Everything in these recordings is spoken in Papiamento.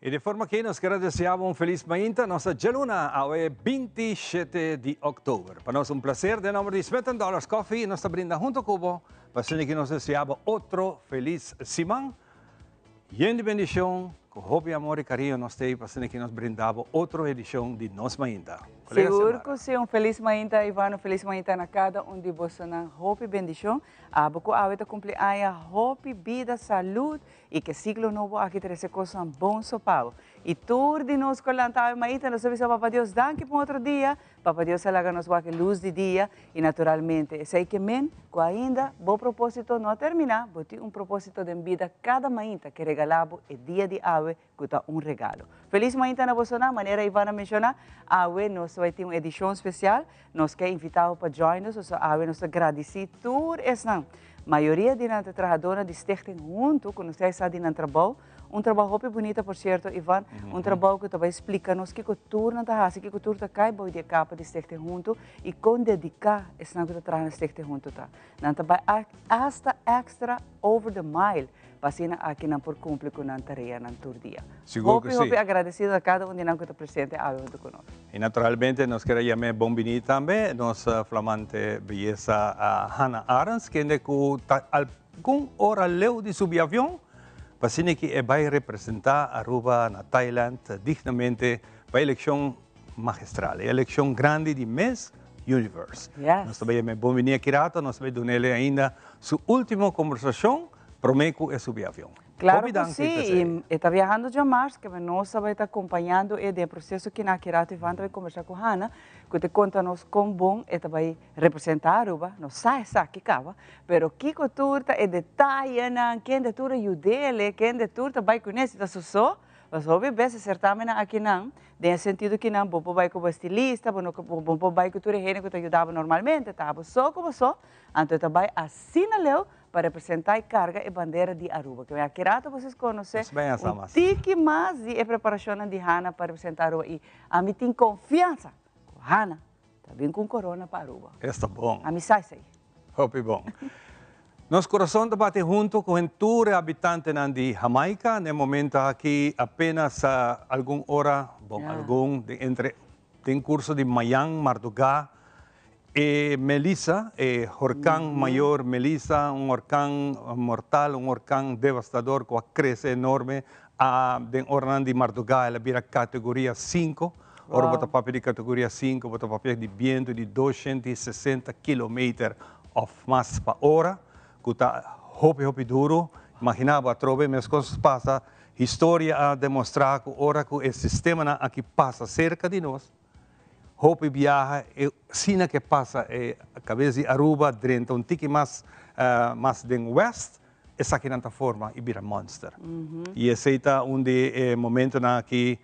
Y di forma cu nos kier desea un feliz mainta, nos dialuna, awe 27 di october. Pa nos un placer, den nomber di Smith Dollars Coffee, nos ta brinda hunto cu bo, pa cu nos desea otro feliz siman. Yen di bendicion, cu hopi amor y cariño nos tin, pa cu nos brinda otro edicion di Nos Mainta. Sigur cu si, un feliz mainta, Ivano, feliz mainta na cada un di boso. Hopi bendicion. Abo cu awe ta cumpli aña, hopi bida, salud y cu siglo nobo aki trece cos bon so pa bo. Y tur di nos cu a lanta mainta, nos ta bisa Papa Dios, danki pa otro dia. Papa Dios a laga nos wak luz di dia y naturalmente, esey kiermen cu ainda bo proposito no a termina, bo tin un proposito di bida cada mainta cu regala bo e dia di awe cu ta un regalo. Feliz mainta na boso, manera Ivana a menciona, awe nos bay tin un edicion especial, nos kier invita pa join nos, awe nos ta gradici tur esnan. Mayoria di nan trahadornan di Stichting Hunto, cu nos ta di nan trabou, un trabou hopi bunita, por cierto, Ivan, un trabou cu ta splica nos kico tur nan ta hasi, kico tur ta cay bou di capa di Stichting Hunto y con dedica esnan cu ta traha na Stichting Hunto ta. Nan ta bay hasta extra over the mile, pa asina aki nan por cumpli cu nan tarea nan tur dia. Sigur Hopi, cu si. Hopi agradecido na cada un di nan cu ta presente awe hunto cu nos. Y naturalmente nos kier yama bon bini tambe nos flamante beyesa Hannah Arens, cu ta algun ora leu di subi avion, pa cu e bay representa Aruba na Thailand dignamente pa eleccion magistral, eleccion grandi di Miss Universe. Nos tambe yama bon bini aki rato, nos ta bay duna ainda su ultimo conversacion, prome cu e subi avion. Claro cu si, y ta viahando diamars, cu nos ta bay ta acompañando e proceso cu na aki rato Ivan bay conversa cu Hannah, cu ta conta nos con bon e bay representa Aruba, nos sa esaki caba, pero kico tur ta e detayenan, ken tur a yud'e, ken tur ta bay cune, ta so, mas hopi bes certamen aki nan, den sentido cu nan bo por bay cu estilista, bo no bo bay cu tur hende cu ta yuda normalmente, ta bo so como so, anto ta bay asina leu pa representa y carga e bandera di Aruba. Cu aki rato boso conoce un tiki mas di e preparacion di Hannah pa representa Aruba. Y ami tin confiansa cu Hannah ta bin cu corona pa Aruba. Ta bon. Ami sa esey. Hopi bon. Nos curason ta bati hunto cu tur habitante di Jamaica. Na e momento aki apenas algun ora, bon, algun, di entre den curso di mañan, marduga, e Melissa, e horcan mayor Melissa, un horcan mortal, un horcan devastador cu a crece enorme, a den ora di marduga, el a bira categoria 5. Ora bo ta papia di categoria 5, bo ta papia di biento di 260 kilometer of mas pa ora, cu ta hopi hopi duro. Imagina bo atrobe, mes cos pasa, historia a demostra cu ora cu e sistema aki pasa cerca di nos, hopi biaha, e sina cu pasa e cabes di Aruba, drenta un tiki mas den west, esaki nan ta forma y bira monster. Y esey ta un di e momentonan aki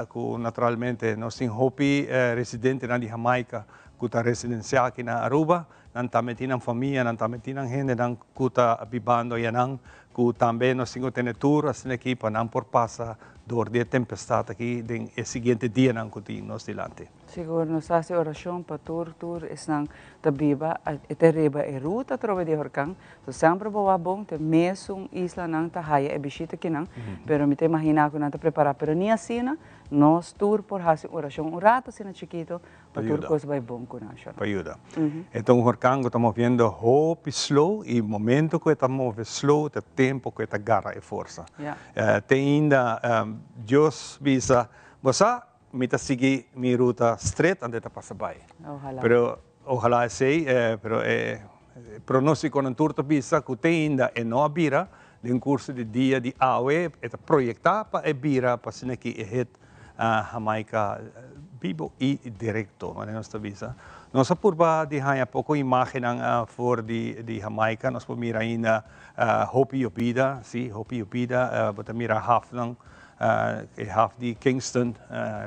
cu naturalmente nos tin hopi residente di Jamaica cu ta residencia aki na Aruba, nan tambe tin famia, nan tambe tin hende nan cu ta bibando einan, cu tambe nos tin cu tene tur asina aki pa nan por pasa door di tempestad aki den e siguiente dianan cu tin nos dilanti. Sigur, nos ta haci oracion pa tur esnan ta biba y ta riba e ruta atrobe di horcan. So semper bo bon te mesun isla nan ta haya e bishita akinan, pero mi ta imagina cu nan ta prepara, pero ni asina nos tur por haci oracion un rato asina chikito pa tur cos bay bon cu nan. Pa yuda. Anto, un horcan cu ta moviendo hopi slow y momento cu ta move slow, e tempo cu ta gara e forsa. Te ainda Dios bisa, bo mi ta sigui mi ruta straight anto ta pasa bay. Ohala. Pero ohala esey, pero pronostico nan tur ta bisa cu te ainda e no a bira den curso di dia di awe e ta proyecta pa e bira pa asina cu e hit Jamaica bibo y directo, manera nos ta bisa. Nos a purba di haya poco imagen for di Jamaica, nos por mira ainda hopi yobida, si, hopi yobida, bo ta mira hafnan, e haf di Kingston,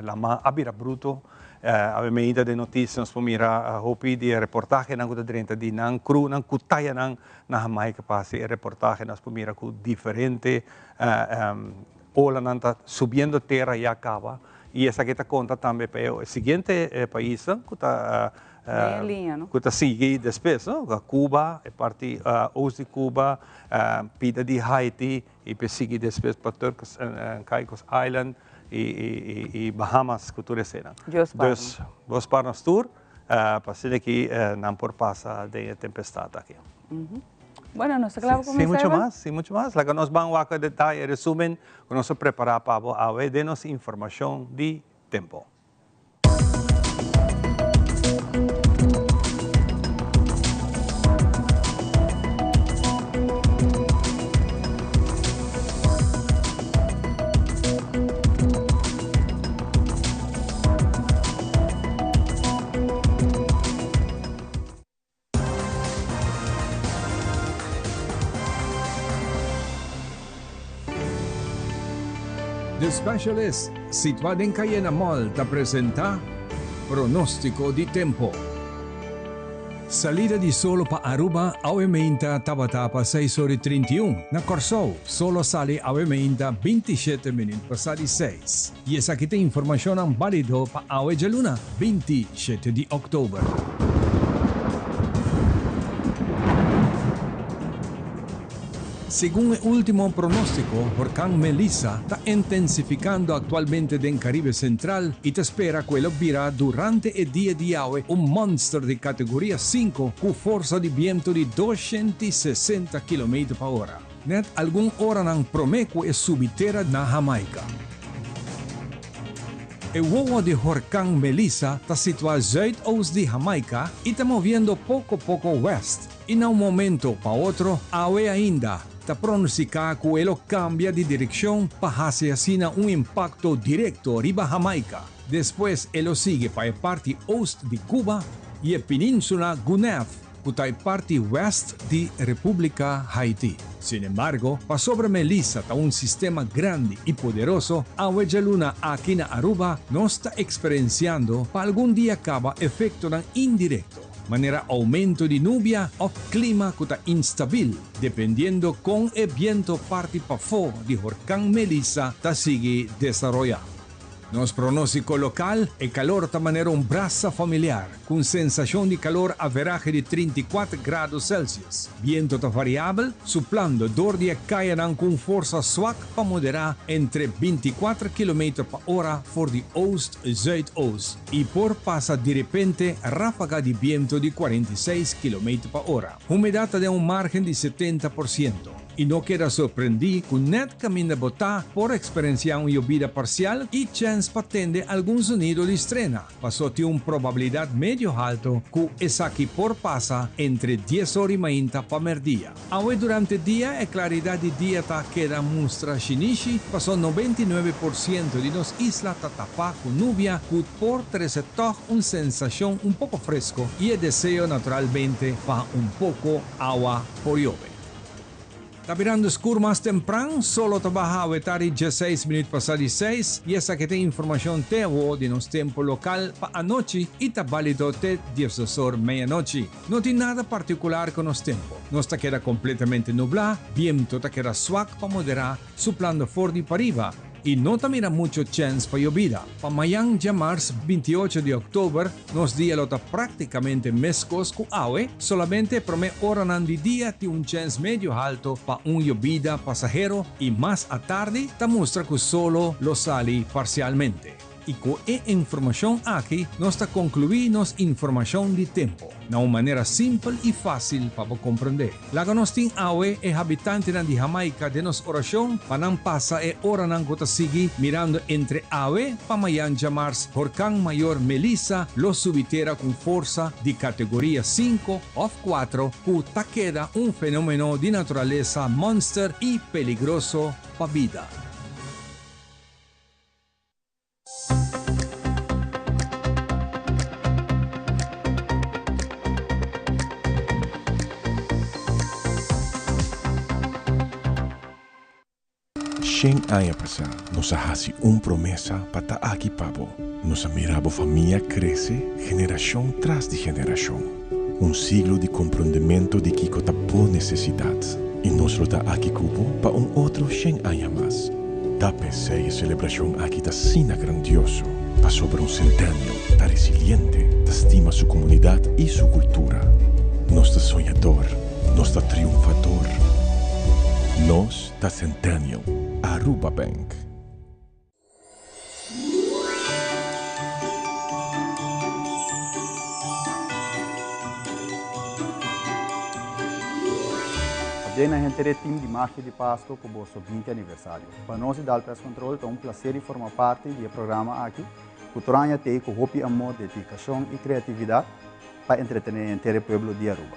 lama a bira bruto. Obviamente den noticia nos por mira hopi di reportahe nan cu ta drenta di nan crew nan cu ta ayanan na Jamaica pa haci e reportahe. Nos por mira cu diferente ola nan ta subiendo tera ya caba y esaki ta conta tambe pa e siguiente pais cu ta Ku ta sigui despues, no? Cuba, e parti oost di Cuba, pida di Haiti i pe sigui despues pa Turks and Caicos Island i Bahamas ku tur eseinan. Dios par nos. Dios par nos tur pa asina ki nan por pasa den e tempestat aki. Bueno, nos ta kla pa kuminsá, Sin mucho mas, sin mucho mas. Laga nos ban wak e detaye, e resumen ku nos a prepará pa bo awe den nos informashon di tempo. The Specialist, situá den Cayena Mall, ta presentá Pronóstiko di Tempo. Salida di solo pa Aruba awe meinta tabata pa seis ora i 31. Na Kòrsou, solo a sali awe meinta 27 minüt pasá di seis. I esaki ta informashonnan bálido pa awe djaluna, 27 di òktober. Segun e último pronóstiko, horkan Melissa ta intensifikando aktualmente den Karibe Sentral i ta spera ku e lo bira durante e dia di awe un mònster di kategoria sinku ku forsa di bientu di 260 kilometer pa ora. Net algun oranan promé ku e subi tera na Hamaika. E wowo di horkan Melissa ta situá zuidoost di Hamaika i ta moviendo poko poko west i na un momento pa otro awe ainda ta pronostiká ku e lo kambia di direkshon pa hasi asina un impakto direkto riba Hamaika. Despues e lo sigui pa e parti oost di Cuba i e península Gunef. ku ta e parti wèst di Repúblika Haiti. Sin embargo, pasobra Melissa ta un sistema grandi i poderoso, awe djaluna aki na Aruba nos ta eksperensiando pa algun dia kaba efektonan indirekto, manera oumento di nubia òf klima ku ta instabil, dependiendo kon e biento parti pafó di horkan Melissa ta sigui desaroyá. Nos pronóstiko lokal, e kalor ta manera un brasa familiar, ku un sensashon di kalor averahe di 34 grado Celsius. Biento ta variabel, suplando dor di e kayanan ku un forsa swak pa moderá entre 24 kilometer pa ora for di oost zuidoost i por pasa direpente ráfaga di biento di 46 kilometer pa ora. Humedat ta den un márgen di 70%. I no keda sorprendí ku nèt kaminda bo ta por eksperensiá un yobida parsial i chèns pa tende algun zonido di strena, pasó tin un probabilidat medio halto ku esaki por pasa entre dies or i mainta pa mèrdia. Awe durante dia e klaridat di dia ta keda mustra shinishi, pasó 99% di nos isla ta tapá ku nubia ku por trese tòg un sensashon un poko fresko i e deseo naturalmente pa un poko awa por yobe. Ta birando skur mas tempran, solo ta baha awe tardi 16 minuut pasa di seis i esaki ta informashon te awo di nos tempo lokal pa anochi i ta balido te 12 or meianochi. No tin nada partikular ku nos tempo. Nos ta keda kompletamente nublá, biento ta keda swak pa moderá suplando for di pariba i no ta mira mucho chèns pa yobida. Pa mayan djamars 28 di òktober nos dia lo ta práktikamente meskos ku awe, solamente e promé oranan di dia tin un chèns medio halto pa un yobida pasahero i mas atardi ta mustra ku solo lo sali parsialmente. I ku e informashon aki nos ta konkluí nos informashon di tempu na un manera simpel i fásil pa bo komprendé. Laga nos tin awe e habitantenan di Hamaika den nos orashon pa nan pasa e oranan ku ta sigui mirando entre awe pa mayan djamars horkan mayor Melissa lo subi tera ku forsa di kategoria sinku òf kuatro ku ta keda un fenómeno di naturalesa mònster i peligroso pa bida. Shen aña pasá nos a hasi un promesa pa ta aki pa bo. Nos a mira bo famia krese generashon tras di generashon. Un siglo di komprondementu di kiko ta bo nesesidat. I nos lo ta aki ku bo pa un otro shen aña mas. Ta p'esei e selebrashon aki ta asina grandioso, pasobra un sentenio ta resiliente. ta stima su comunidad y su cultura. Nos ta soñador, nos ta triunfador. Nos ta Centennial, Aruba Bank. Pabien na henter e team di Magia di Pasco cu boso 20 aniversario. Pa nos di Dal Pest Control ta un placer di forma parti di e programa aki cu tur aña t'ey cu hopi amor, dedicacion y creatividad pa entretene henter e pueblo di Aruba.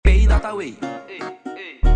Pay dot away.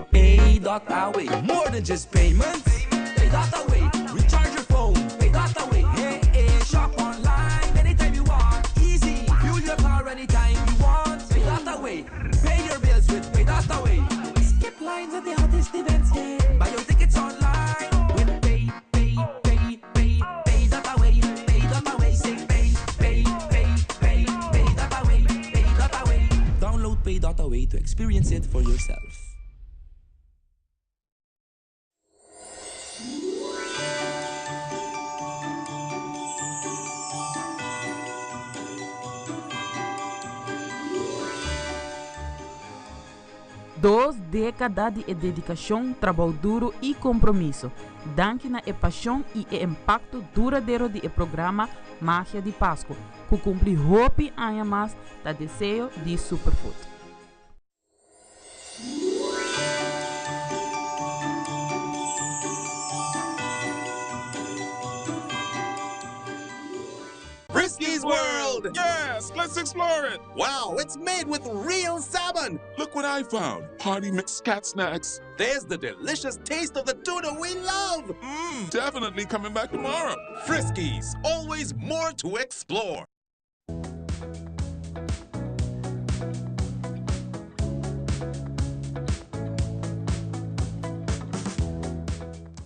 Pay dot away. More than just payments. Pay dot away. Recharge your phone. Pay dot away. Hey, hey. Shop online anytime you want. Easy. Fuel your car anytime you want. Pay dot away. Pay your bills with Pay dot away. Skip lines at the hottest events. Yeah. Buy your tickets online with Pay, Pay, Pay, Pay, Pay dot away. Pay dot away. Say pay, pay, pay, pay, pay dot away. Pay dot away. Download Pay dot away to experience it for yourself. Dos dékada di e dedikashon, trabou duru i kompromiso. Danki na e pashon i e impakto duradero di e programa Magia di Pasku, ku kumpli hopi aña mas ta deseo di Superfood. Friskies World! Yes, let's explore it! Wow, it's made with real salmon! Look what I found! Party mix cat snacks. There's the delicious taste of the tuna we love! Mmm, definitely coming back tomorrow. Friskies, always more to explore.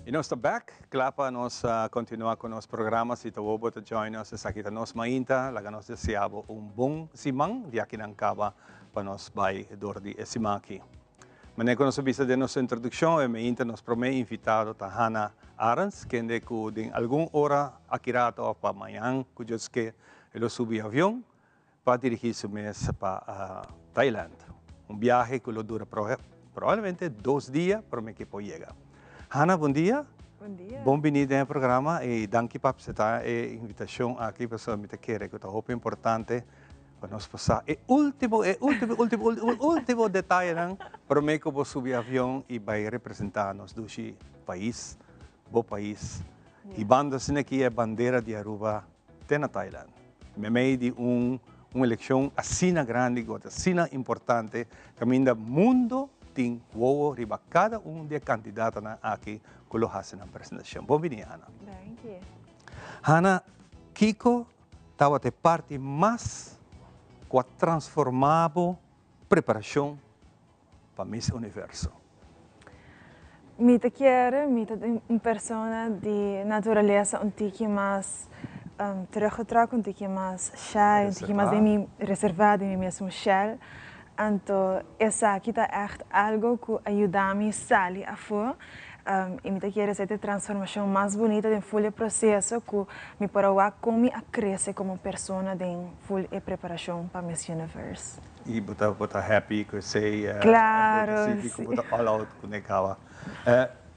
Y nos ta back, cla pa nos continua cu nos programa. Si ta bo ta join us, esaki ta nos mainta. Laga nos desea bo un bon siman di aki nan caba pa nos bay door di e siman aki. Manera cu nos a bisa den nos introduccion, e mainta nos prome invitado ta Hannah Arends, kende cu den algun ora aki rato of pa mañan cu Dios ke e lo subi avion pa dirigi su mes pa Thailand. Un biahe cu lo dura probablemente dos dia prome cu e por yega. Hannah, bon dia. Bon dia. Bon bini den e programa y danki pa acepta e invitacion aki pasobra mi ta kere cu ta hopi importante Pa nos por sa e ultimo, e ultimo, ultimo, ultimo, ultimo detayenan prome ku bo subi avion i bai representá nos dushi pais, bo pais. I banda asina aki e bandera di Aruba te na Thailand. Meimei di un un elekshon asina grandi ku ta asina importante kaminda mundo tin wowo riba kada un di e kandidatonan aki ku lo hasi nan presentashon. Bon bini, Hannah. Danki. Hannah, kiko Tabata e parti mas ku a transformá bo preparashon pa Miss Universo? Mi ta kere mi ta un persona di naturalesa un tiki mas teruggetrokken, un tiki mas shy, un tiki mas den mi reservá den mi mesmo shell. Anto esaki ta ègt algo ku a yuda mi sali afó i mi ta kere esei ta e transformashon mas bunita den ful e proseso ku mi por a wak kon mi a krese komo persona den ful e preparashon pa Miss Universe. I bo ta bo ta happy ku esei? Klaro, Bo ta sinti si. ku bo ta all out ku e kaba?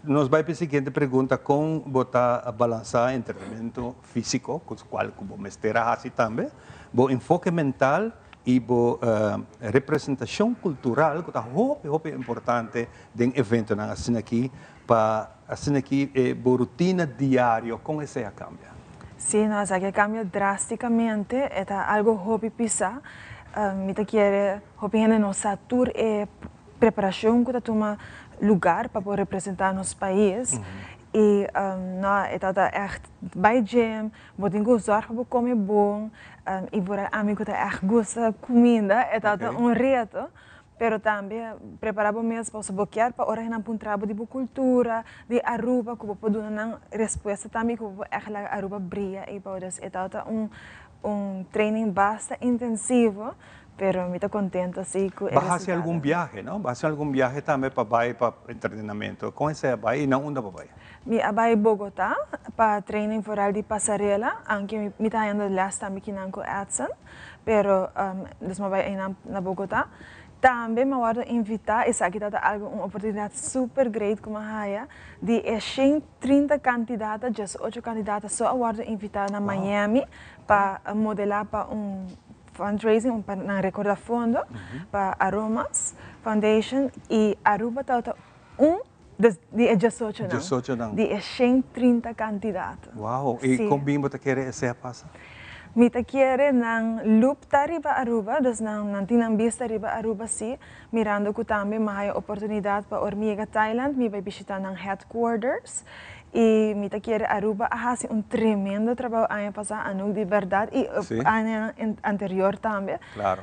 Nos bai pa e siguiente pregunta, kon bo ta balansá entrenamentu físiko, ku kual ku bo mester a hasi tambe, bo enfoke mental i bo representashon kultural ku ta hopi hopi importante den eventonan asina aki pa asina aki e bo rutina diario kon esei a kambia? Sí, no, esaki a kambia drástikamente, e ta algo hopi pisá. Mi ta kere hopi hende no sa tur e preparashon ku ta tuma lugar pa por representá nos pais i no, e tabata ègt bai gym, Bo tin ku zòrg pa bo kome bon i por ami ku ta ègt gusta kuminda e tabata un reto, pero tambe prepará bo mes pasobra bo kier pa ora nan puntra bo di bo kultura, di Aruba ku bo por duna nan respuesta tambe i ku bo por ègt laga Aruba bria ei bou. Dus e tabata un. Un training basta intensivo, pero mi ta contento si cu e Bo a haci algun resultado. Biahe, no? Bo a haci algun biahe tambe pa bay pa entrenamento. Con esey a bay y na unda bo a bay? Mi a bay Bogota pa training vooral di pasarela, aunke mi ta hayando les tambe kinan cu Edson, pero dus mi a bay eynan na Bogota. Tambe mi a wordo invita, esaki ta algo un oportunidad super great cu mi a haya, di e 130 candidata, 18 candidata so a wordo invita na Miami pa modela pa un fundraising, pa nan recorda fondo pa Aromas Foundation, y Aruba tabata un di e 18 nan, 18 nan. Di e 130 candidato. Wow, y con bin bo ta kere esey a pasa? Mi ta kere nan loop ta riba Aruba, dus nan tin nan bista riba Aruba si, mirando cu tambe mi a haya oportunidad pa ora mi yega Thailand, mi bay bishita nan headquarters, y mi ta kere Aruba a haci un tremendo trabao aña pasa, Anouk, di berdad, y añanan anterior tambe.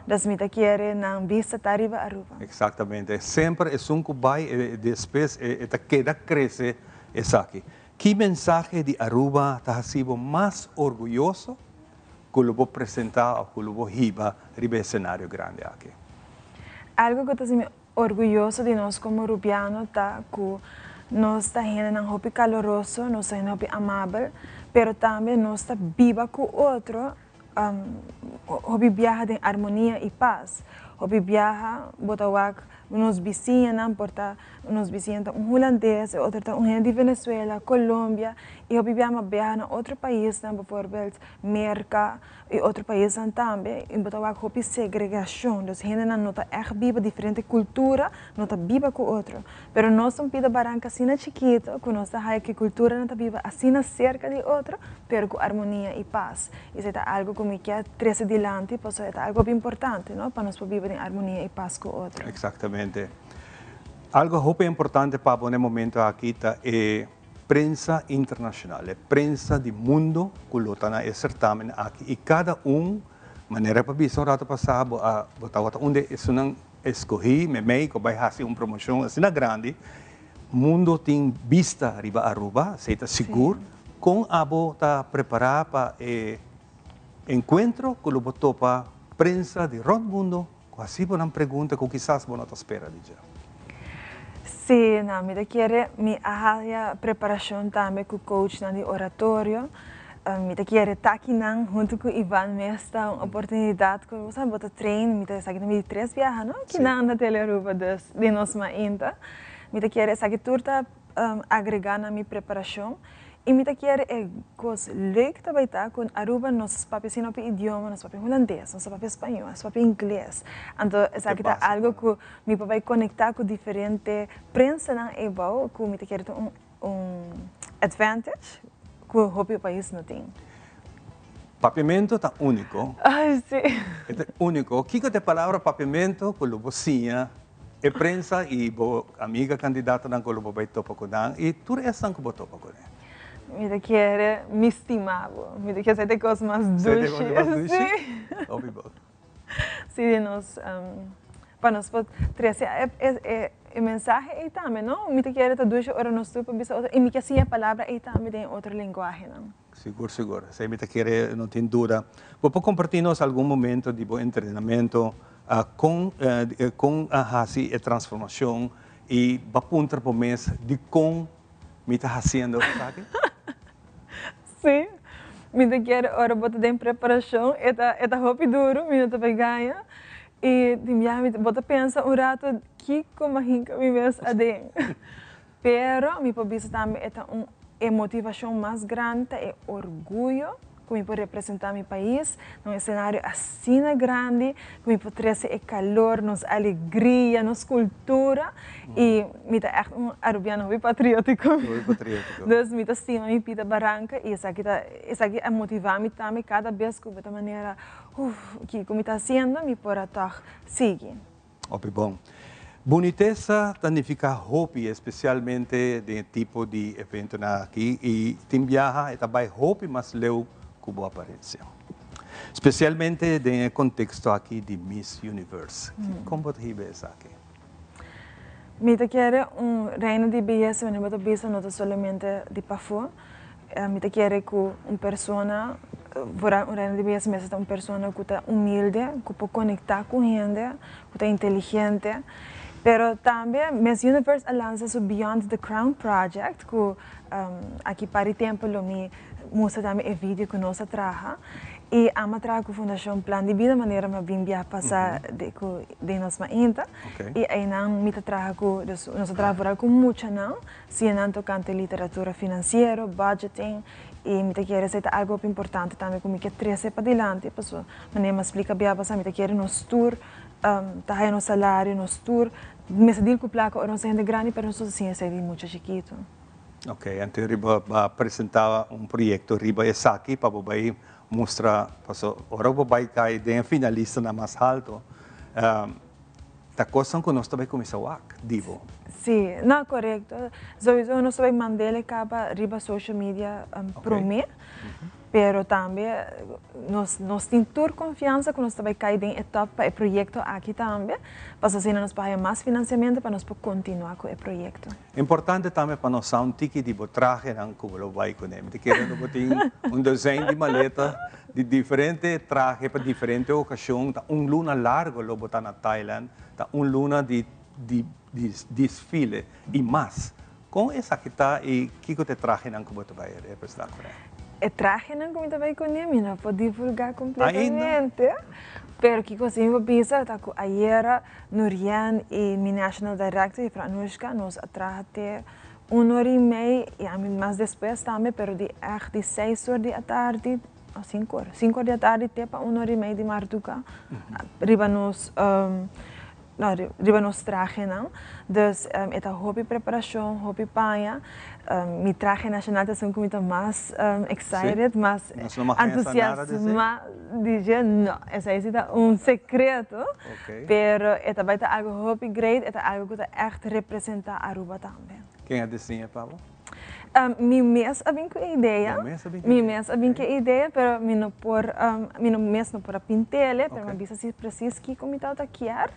Dus mi ta kere nan bista ta riba Aruba. Exactamente. Semper esun cu bay despues e ta keda crece esaki. Ki mensahe di Aruba ta haci bo mas orguyoso cu lo bo presenta of cu lo bo hiba riba e escenario grandi aki? Algo cu ta haci mi orguyoso di nos como Rubiano ta cu nos ta hendenan hopi caloroso, nos ta hende hopi amabel, pero tambe nos ta biba cu otro hopi biaha den armonia y paz. Hopi biaha bo ta wak nos bisiñanan, por ta nos bisiña ta un hulandes, e otro ta un hende di Venezuela, Colombia, y hopi biaha mas biaha na otro paisnan, bijvoorbeeld Merca y otro paisnan tambe, y bo ta wak hopi segregacion, dus hendenan no ta echt biba diferente cultura, no ta biba cu otro. Pero nos ta un pida baranca asina chikito cu nos ta haya cu e culturanan ta biba asina cerca di otro, pero cu armonia y paz. Esey ta algo cu mi kier trece dilanti pasobra e ta algo hopi importante, no? Pa nos por biba den armonia y paz cu otro. Exactamente. Algo hopi importante pa bo na e momento aki ta e prensa internacional, e prensa di mundo cu lo ta na e certamen aki y cada un, manera pa bisa un rato pasa bo a bo tabata un di esunnan escogi memey cu bay haci un promocion asina grandi. Mundo tin bista riba Aruba, esey ta sigur. Con abo ta prepara pa e encuentro cu lo bo topa prensa di rond mundo cu haci bo nan pregunta cu kisas bo no ta spera di dje? Sí, no, mi ta kere, mi a haya preparacion tambe cu coachnan di oratorio. Mi ta kere ta akinan hunto cu Ivan mes ta un oportunidad cu bo sa bo ta train, mi ta esaki ta mi di tres biaha no, akinan na Tele Aruba dus den nos mainta. Mi ta kere esaki tur ta agrega na mi preparacion y mi ta kere e cos leuk ta bay ta cu Aruba nos papia asina hopi idioma, nos papia hulandes, nos ta papia spañol, nos papia ingles, anto esaki ta algo cu mi por bay conecta cu diferente prensanan eybao cu mi ta kere ta un un advantage cu hopi pais no tin. Papiamento ta unico. Ay, si. E ta unico. Kico ta e palabra papiamento cu lo bo siña e prensa y bo amiga candidatonan cu lo bo bay topa cu nan y tur esnan cu bo topa cu ne? Mi ta kere mi stima bo. Mi ta kere sa e cos mas dushi. Sa e cos mas dushi? Si. Hopi bon. Si, di nos, pa nos por trece e mensahe ey tambe, no? Mi ta kere ta dushi ora nos tur por bisa otro, y mi ke siña e palabra ey tambe den e otro lenguahenan. Sigur, sigur. Esey mi ta kere, no tin duda. Bo por comparti nos algun momento di bo entrenamento, con, con a haci e transformacion y bo a puntra bo mes dicon mi ta haciendo esaki? Sí, mi ta kere ora bo ta den preparashon, e ta e ta hopi duru, mi no ta bai gaña. I tin biaha mi ta bo ta pensa un rato kiko mi a hinka mi mes aden. Pero mi por bisa tambe e ta un e motivashon mas grandi ta e orguyo ku mi por representá mi pais na un esenario asina grandi, ku mi por trese e kalor, nos alegria, nos kultura. I mi ta ègt un arubiano hopi patriótiko. Hopi patriótiko. Dus mi ta stima mi pita baranka i esaki ta, esaki a motivá mi tambe kada bes ku bo ta manera, uf, kiko mi ta hasiendo, mi por a tòg sigui. Hopi bon. Bunitesa ta nifiká hopi, espesialmente den e tipo di eventonan aki i tin biaha e ta bai hopi mas leu ku bo aparensia. Spesialmente den e konteksto aki di Miss Universe. Kon bo ta hiba esaki? Mi ta kere un reino di beyesa wanneer bo ta bisa no ta solamente di pafó. Mi ta kere ku un persona. Vooral un reina di beyesa mester ta un persona ku ta humilde, ku por konektá ku hende, ku ta inteligente. Pero tambe Miss Universe a lansa su Beyond the Crown project ku aki par di tempu lo mi mustra tambe e video ku nos a traha. I amo a traha ku Fundashon Plan di Bida manera mi a bin biaha pasa ku den nos mainta. I einan mi ta traha ku, dus nos a traha vooral ku muchanan, siña nan tokante literatura finansiero, budgeting. I mi ta kere esei ta algu hopi importante tambe ku mi ke trese padilanti pasobra manera mi a splika bia pasá mi ta kere nos tur ta haya nos salario, nos tur mester dil ku plaka ora nos ta hende grandi pero nos ta siña esei di mucha chikitu. Ok, anto riba bo a presenta un proyekto riba esaki pa bo bai mustra pasobra ora bo bai kai den e finalistanan mas halto Ta kosnan ku nos ta bai kuminsá wak, di bo. Sí, no, korekto. Souiso nos ta bai mand'el e kaba riba social media promé, pero tambe nos nos tin tur konfiansa ku nos ta bai kai den e top pa e proyekto aki tambe, pasobra asina nos por haya mas finansiamentu pa nos por kontinuá ku e proyekto. Importante tambe pa nos sa un tiki di bo trahenan ku bo lo bai kuné. Mi ta kere ku bo tin un dozèn di maleta di diferente trahe pa diferente okashon. Ta un luna largo lo bo ta na Thailand, ta un luna di di desfile i mas. Kon esaki ta i kiko ta e trahenan ku bo ta bai representá kuné? E trahenan ku mi ta bai kuné mi no por divulgá kompletamente, pero kiko si mi por bisa ta ku ayera Nurien i mi National Director, Jefra Anushka, nos a traha te un ora i mei i ami mas despues tambe, pero di ègt di seis or di atardi, o sinku or, sinku or di atardi te pa un ora i mei di marduka riba nos no riba nos trahenan. Dus e ta hopi preparashon, hopi paña. Mi trahe nacional ta esun cu mi ta mas excited, mas entusiasma di dje. No, esai si ta un secreto, pero e ta bay ta algo hopi great, e ta algo cu ta echt representa Aruba tambe. Ken a diseña pa bo? Mi mes a bin cu e idea, mi mes a bin cu e idea, pero mi no por, mi no mes no por a pintele, pero mi a bisa si precies kico mi tabata kier,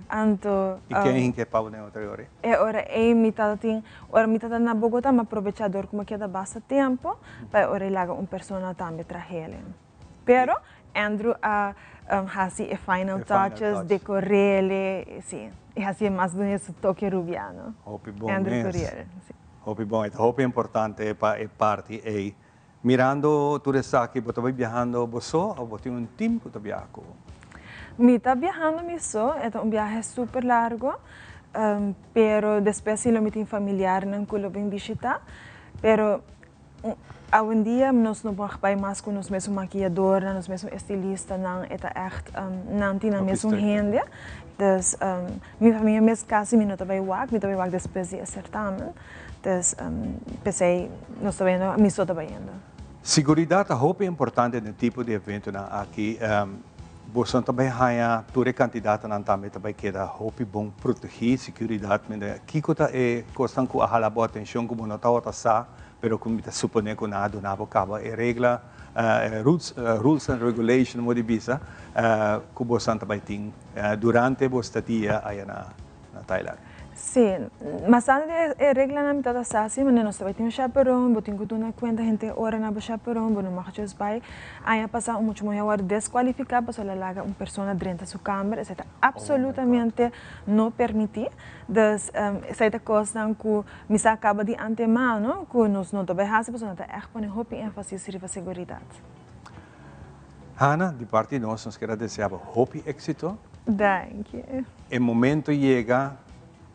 anto. Y ken a hinca e pa bo den otro ora? E ora ey mi tabatin, ora mi tabata na Bogota mi a probecha dor cu mi a keda basta tempo pa e ora ey laga un persona tambe trahele. Pero Andrew a haci e final touches, decorele, si, y haci'e mas dune su toke Rubiano. Hopi bon mes. Andrew Curiel, si. Hopi bon, e ta hopi importante pa e parti ey. Mirando tur esaki, bo ta bai biahando bo so of bo tin un team cu ta biaha cu bo? Mi ta biahando mi so, e ta un biahe super largo, pero despues si lo mi tin familiarnan cu lo bin bishita, pero awendia nos no por bai mas cu nos mesun makiyadornan, nos mesun estilistanan, e ta echt nan tin nan mesun hende, dus mi famia mes casi mi no ta bai wak, mi ta bai wak despues di e certamen. Dus p'esei nos ta bayendo, mi so ta bayendo. Siguridat ta hopi importante den tipo di eventonan aki. Boso ta bai haña tur e kandidatonan tambe ta bai keda hopi bon protegí, siguridat. Kiko ta e kosnan ku a hala bo atenshon ku bo no tabata sa, pero ku mi ta suponé ku nan a duna bo kaba e regla, rules and regulation mo di bisa, ku bosonan ta bai tin durante bo stadia aya na na Thailand. Sí, mas tantu di e reglanan mi tabata sa si, manera nos ta bai tin un chaperon, bo tin ku duna kuenta henter ora na bo chaperon, bo no mag djos bai. Aña pasá un mucha muhé a wòrdu deskualifiká pasobra el a laga un persona drenta su kamber, esei ta apsolutamente no permití. Dus esei ta kosnan ku mi sa kaba di antemano ku nos no ta bai hasi pasobra nan ta ègt pone hopi énfasis riba seguridat. Hannah, di parti di nos, nos kier a desea bo hopi éksito. Danki. E momento yega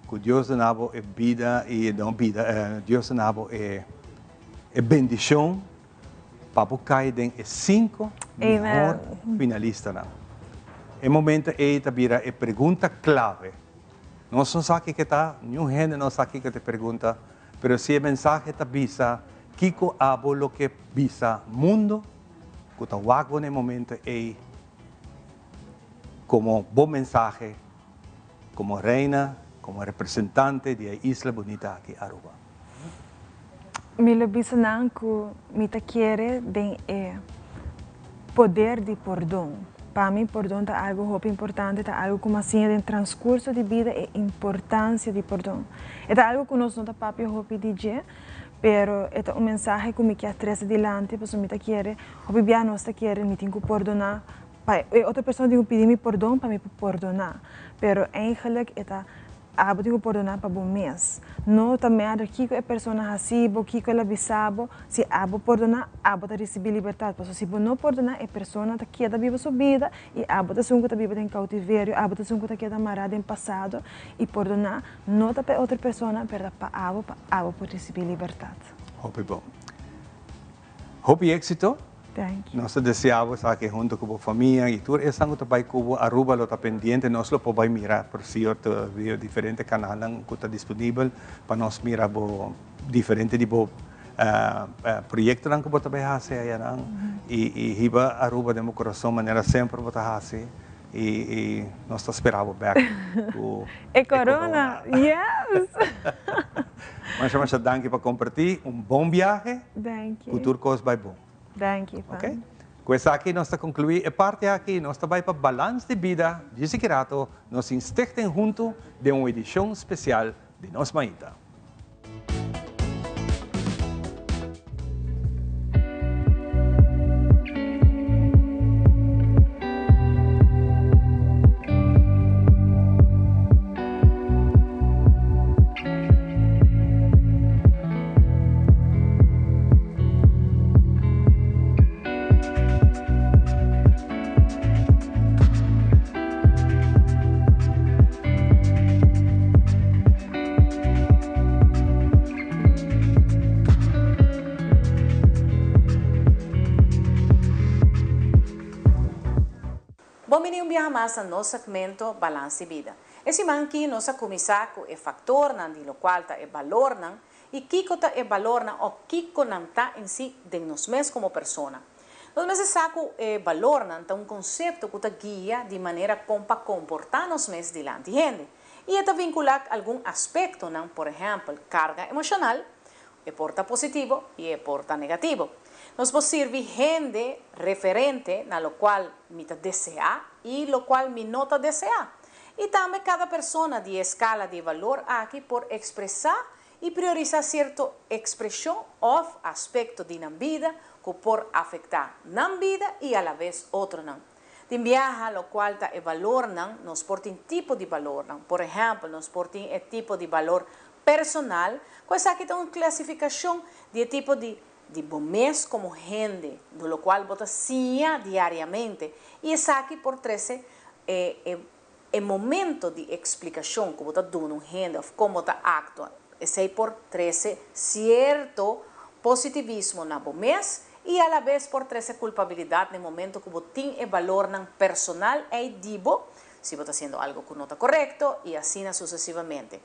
ku Dios duna bo e bida i no bida, Dios duna bo e e bendishon pa bo kai den e sinku mihor finalistanan. E momento ei ta bira e pregunta klave. Nos no sa kiko ta, niun hende no sa kiko ta e pregunta, pero si e mensahe ta bisa kiko abo lo ke bisa mundo ku ta wak bo na e momento ei komo bo mensahe komo reina, komo representante di e isla bunita aki Aruba. Mi lo bisa nan ku mi ta kere den e poder di pordon. Pa mi pordon ta algu hopi importante, ta algu ku mi a siña den transkurso di bida e importansia di pordon. E ta algu ku nos no ta papia hopi di dje. Pero e ta un mensahe ku mi kier trese dilanti pasobra mi ta kere, hopi bia nos ta kere mi tin ku pordoná pa e otro persona tin ku pidi mi pordon pa mi por pordoná. Pero eigenlijk e ta abo tin ku pordoná pa bo mes. No ta mèder kiko e persona hasi bo, kiko el a bisa bo, si abo pordoná abo ta risibí libertat. Pasobra si bo no pordoná e persona ta keda biba su bida i abo ta esun ku ta biba den kautiverio, abo ta esun ku ta keda mará den pasado i pordoná No ta pa e otro persona, pero ta pa abo, pa abo por ricibi libertad. Hopi bon. Hopi éxito. Thank you. Nos ta desea bo esaki hunto cu bo famia y tur esnan cu ta bay cu bo. Aruba lo ta pendiente, nos lo por bay mira por cierto via diferente canalnan cu ta disponibel pa nos mira bo diferente di bo proyectonan cu bo ta bay haci ayanan y hiba Aruba den bo corazon manera semper bo ta haci. Y nos ta spera bo bek cu e corona. Yes! Masha masha danki pa comparti. Un bon biahe. Danki. Cu tur cos bay bon. Danki, Ivan. Ok. Cu esaki nos ta conclui e parti aki. Nos ta bay pa Balans di Bida. Djis aki rato nos tin Stichting Hunto den un edicion special di Nos Mainta. Bon bini un biaha mas na nos segmento Balans di Bida. E siman ki nos a kuminsá ku e faktornan di lokual ta e balornan i kiko ta e balornan o kiko nan ta en si den nos mes komo persona. Nos mester sa ku e balornan ta un konsepto ku ta guia di manera kon pa komportá nos mes dilanti hende. I e ta vinkulá ku algun aspektonan, por ehèmpel, karga emoshonal, e por ta positivo i e por ta negativo. Nos por sirbi hende referente na lokual mi ta deseá i lokual mi no ta deseá. I tambe kada persona di e eskala di e balor aki por ekspresá i priorisá sierto ekspreshon òf aspekto di nan bida ku por afektá nan bida i alabes otronan. Tin biaha lokual ta e balornan, nos por tin tipo di balornan. Por ehèmpel, nos por tin e tipo di balor personal, ku esaki ta un klasifikashon di e tipo di di bo mes komo hende, do lokual bo ta siña diariamente i esaki por trese e e E momento di eksplikashon ku bo ta duna un hende òf kon bo ta aktua, esei por trese sierto positivismo na bo mes i alabes por trese kulpabilidat na e momento ku bo tin e balornan personal ei di bo, si bo ta hasiendo algu ku no ta korekto i asina susesivamente.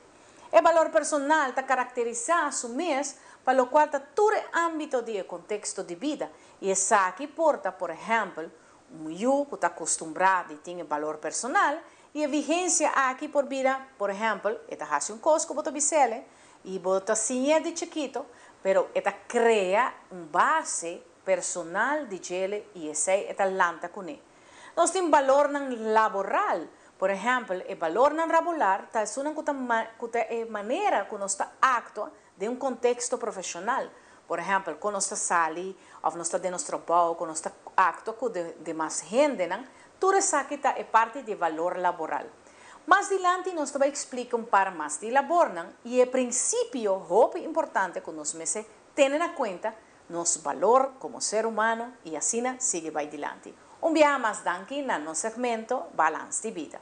E balor personal ta karakterisá su mes pa lokual ta tur e ámbito di e konteksto di bida i esaki por ta, por ehèmpel, Un yu ku ta kustumbrá di tin e balor personal i e vigensia aki por bira, por ehèmpel, e ta hasi un kos ku bo ta bis'el i bo ta siñ'é di chikito, pero e ta krea un base personal di djele i esei e ta lanta kuné. Nos tin balornan laboral, por ehèmpel, e balornan rabolar ta esunnan ku ta ku ta e manera ku nos ta aktua Den un konteksto profeshonal, por ehèmpel, kon nos ta sali òf nos ta den nos trabou, kon nos ta aktua ku demas hendenan, tur esaki ta e parti di e valor laboral. Mas dilanti nos ta bai eksplika un par mas di labornan i e prinsipio hopi importante ku nos mester tene na kuenta, nos balor komo ser humano i asina sigui bai dilanti. Un biaha mas danki na nos segmento Balans di Bida.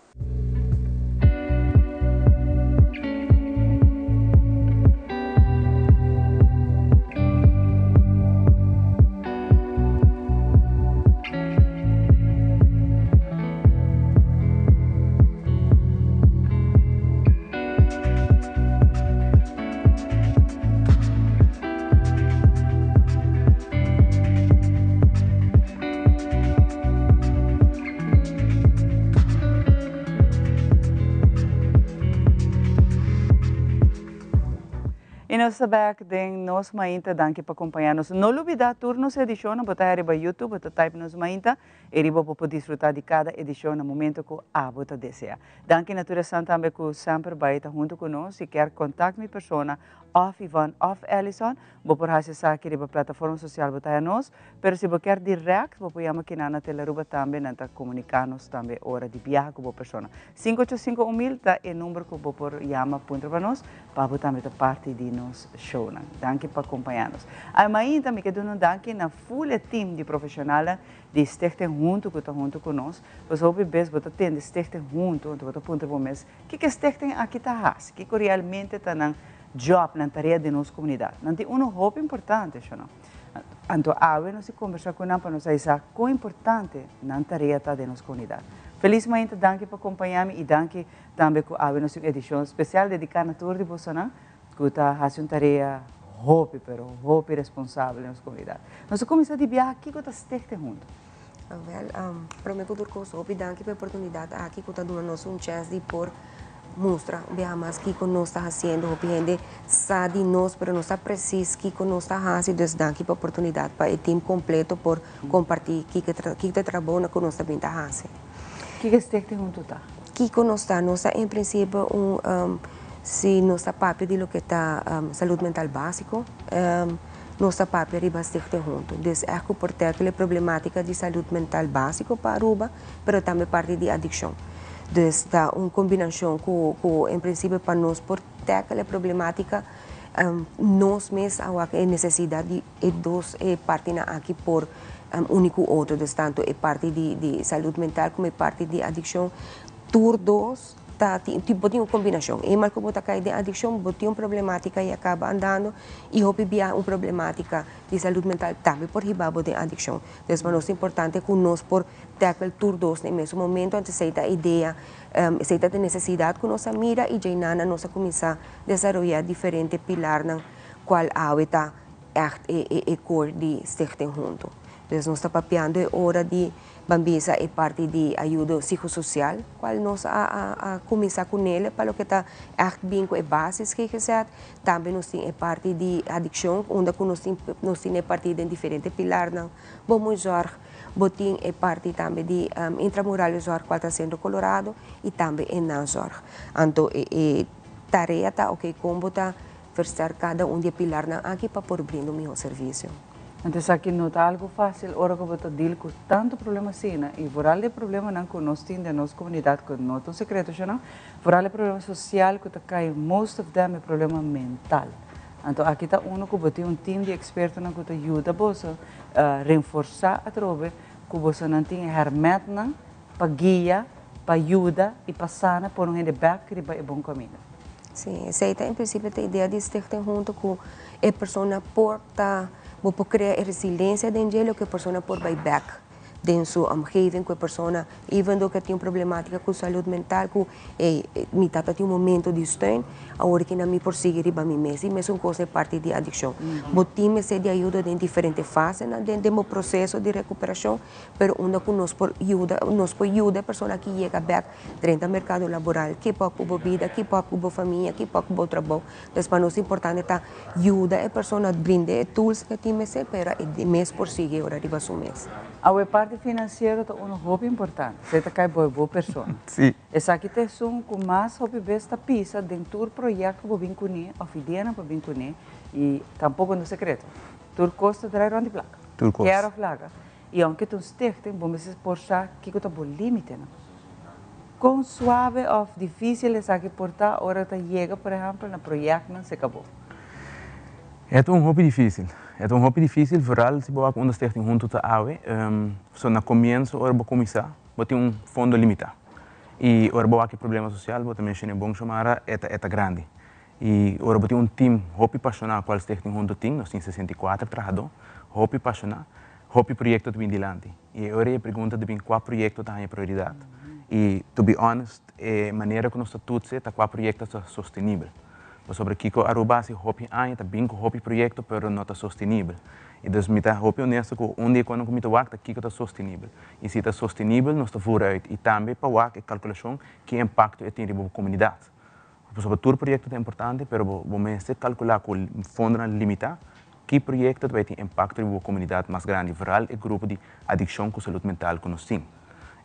Y nos ta bek den Nos Mainta. Danki pa compaña nos. No lubida tur nos edicionnan bo ta haya riba YouTube, bo ta type Nos Mainta y riba bo por disfruta di cada edicion na momento cu abo ta desea. Danki na tur esnan tambe cu semper bay ta hunto cu nos. Si kier contact mi persona. Of Yvonne of Ellison, bo por haci esaki riba plataforma social bo ta haya nos, pero si bo kier direct bo por yama kinan na Telaruba tambe, nan ta comunica nos tambe ora di biaha cu bo persona. 585 1000 ta e number cu bo por yama puntra pa nos, pa bo tambe ta parti di nos shownan. Danki pa acompaña nos. Ay mainta mi ke duna un danki na full e team di profesionalnan di Stichting Hunto cu ta hunto cu nos, pasobra hopi bes bo ta tende Stichting Hunto anto bo ta puntra bo mes Kiko e stichting aki ta hasi? Kiko realmente ta nan job, nan tarea den nos komunidat? Nan tin uno hopi importante, sho no? Anto awe nos tin kombersá ku nan pa nos a sa kon importante nan tarea ta den nos komunidat. Felis mainta, danki pa kompañá mi i danki tambe ku awe nos tin un edishon spesial dediká na tur di bosonan ku ta hasi un tarea hopi pero hopi responsabel den nos komunidat. Nos a kuminsá di biaha kiko ta Stichting Hunto? Wel, prome ku tur kos hopi danki pa e oportunidat aki ku ta duna nos un chèns di por mustra un biaha mas kiko nos ta hasiendo. Hopi hende sa di nos pero no sa presis kiko nos ta hasi, dus danki pa e oportunidat pa e tim kompleto por kompartí kiko ta e trabounan ku nos ta bin ta hasi. Kiko e Stichting Hunto ta? Kiko nos ta? Nos ta en prinsipio un, si nos ta papia di loke ta salud mental básiko, Nos ta papia riba Stichting Hunto. Dus ègt ku por tèkel e problematika di salud mental básiko pa Aruba, pero tambe parti di adikshon. Dus ta un kombinashon ku ku en prinsipio pa nos por tèkel e problematika, nos mes a wak e nesesidat di e dos e partinan aki por uni ku otro. Dus tantu e parti di di salud mental komo e parti di adikshon, tur dos ta tin bo tin un kombinashon. Eenmaal ku bo ta kai den adikshon, bo tin un problematika i a kaba andando i hopi bia un problematika di salud mental tambe por hiba bo den adikshon. Entonces pa nos ta importante ku nos por tackle tur dos na e mesun momento, anto esei ta e idea, esei ta e nesesidat ku nos a mira i djeinana nos a kuminsá desaroyá diferente pilarnan kual awe ta ègt e core di Stichting Hunto. Entonces nos ta papiando e ora di Ban bisa e parti di ayudo psicosocial cual nos a a cuminsa cu nele pa loke ta echt bin cu e basis GGZ. Tambe nos tin e parti di adiccion unda cu nos tin nos tin e parti den diferente pilarnan. Bo muy zorg, bo tin e parti tambe di intramurale zorg cual ta Centro Colorado y tambe e nazorg. Anto e e tarea ta oke con bo ta versterk cada un di e pilarnan aki pa por brinda un miho servicio. Anto esaki no ta algo fácil ora ku bo ta deal ku tantu problema asina i vooral e problemanan ku nos tin den nos komunidat ku no ta un sekreto sho no, vooral e problema sosial ku ta kai most of them e problema mental. Anto aki ta uno ku bo tin un team di ekspertonan ku ta yuda boso renforsá atrobe ku bosonan tin e hèrmèntnan pa guia, pa yuda i pa sana pone un hende bèk riba e bon kaminda. Sí, esei ta en prinsipio ta idea di Stichting Hunto ku e persona por ta, bo por krea e resilensia den dje loke e persona por bai bèk den su omgeving ku e persona even though ku e tin un problematika ku salud mental ku ey mi tata tin un momento di steun awor ki na mi por sigui riba mi mes i mesun kos e parti di adikshon. Bo tin mester di ayuda den diferente fasenan den den bo proseso di rekuperashon pero unda ku nos por yuda nos por yuda e persona aki yega bèk drenta merkado laboral keep up ku bo bida keep up ku bo famia keep up ku bo trabou. Pues pa nos importante ta yuda e persona brind'e e tools ku e tin mester pero e mes por sigui ora riba su mes. Awe parti finansiero ta uno hopi importante, esei ta kai bo e bo persona. Sí. Esaki ta esun ku mas hopi bes ta pisa den tur proyekto ku bo bin kuné òf ideanan ku bo bin kuné i tampoko no sekreto. Tur kos ta drai rònt di plaka. Tur kos. Kier òf laga. I aunke ta un stichting bo mester por sa kiko ta bo límitenan. Kon suave òf difísil esaki por ta ora ta yega, por ehèmpel, na proyèktnan se kabó? E ta un hopi difísil. E ta un hopi difísil, vooral si bo wak unda Stichting Hunto ta awe. So na komienso ora bo kuminsá, bo tin un fondo limitá. I ora bo wak e problema sosial, bo ta menshoná bon Xiomara, e ta e ta grandi. I ora bo tin un tim hopi pashoná kual Stichting Hunto tin, nos tin 64 trahadó, hopi pashoná, hopi proyekto ta bin dilanti. I e ora ei e pregunta ta bin kua proyekto ta haña prioridat. I to be honest, e manera ku nos ta tutse ta kua proyekto ta sostenibel. Pasobra kiko Aruba hasi hopi aña ta bin ku hopi proyekto pero no ta sostenibel. I dus mi ta hopi honesto ku un di e konan ku mi ta wak ta kiko ta sostenibel. I si ta sostenibel nos ta vooruit i tambe pa wak e kalkulashon ki impakto e tin riba bo komunidat. Pasobra tur proyekto ta importante pero bo bo mester kalkulá ku fondonan limitá ki proyekto ta bai tin impakto riba bo komunidat mas grandi, vooral e grupo di adikshon ku salud mental ku nos tin.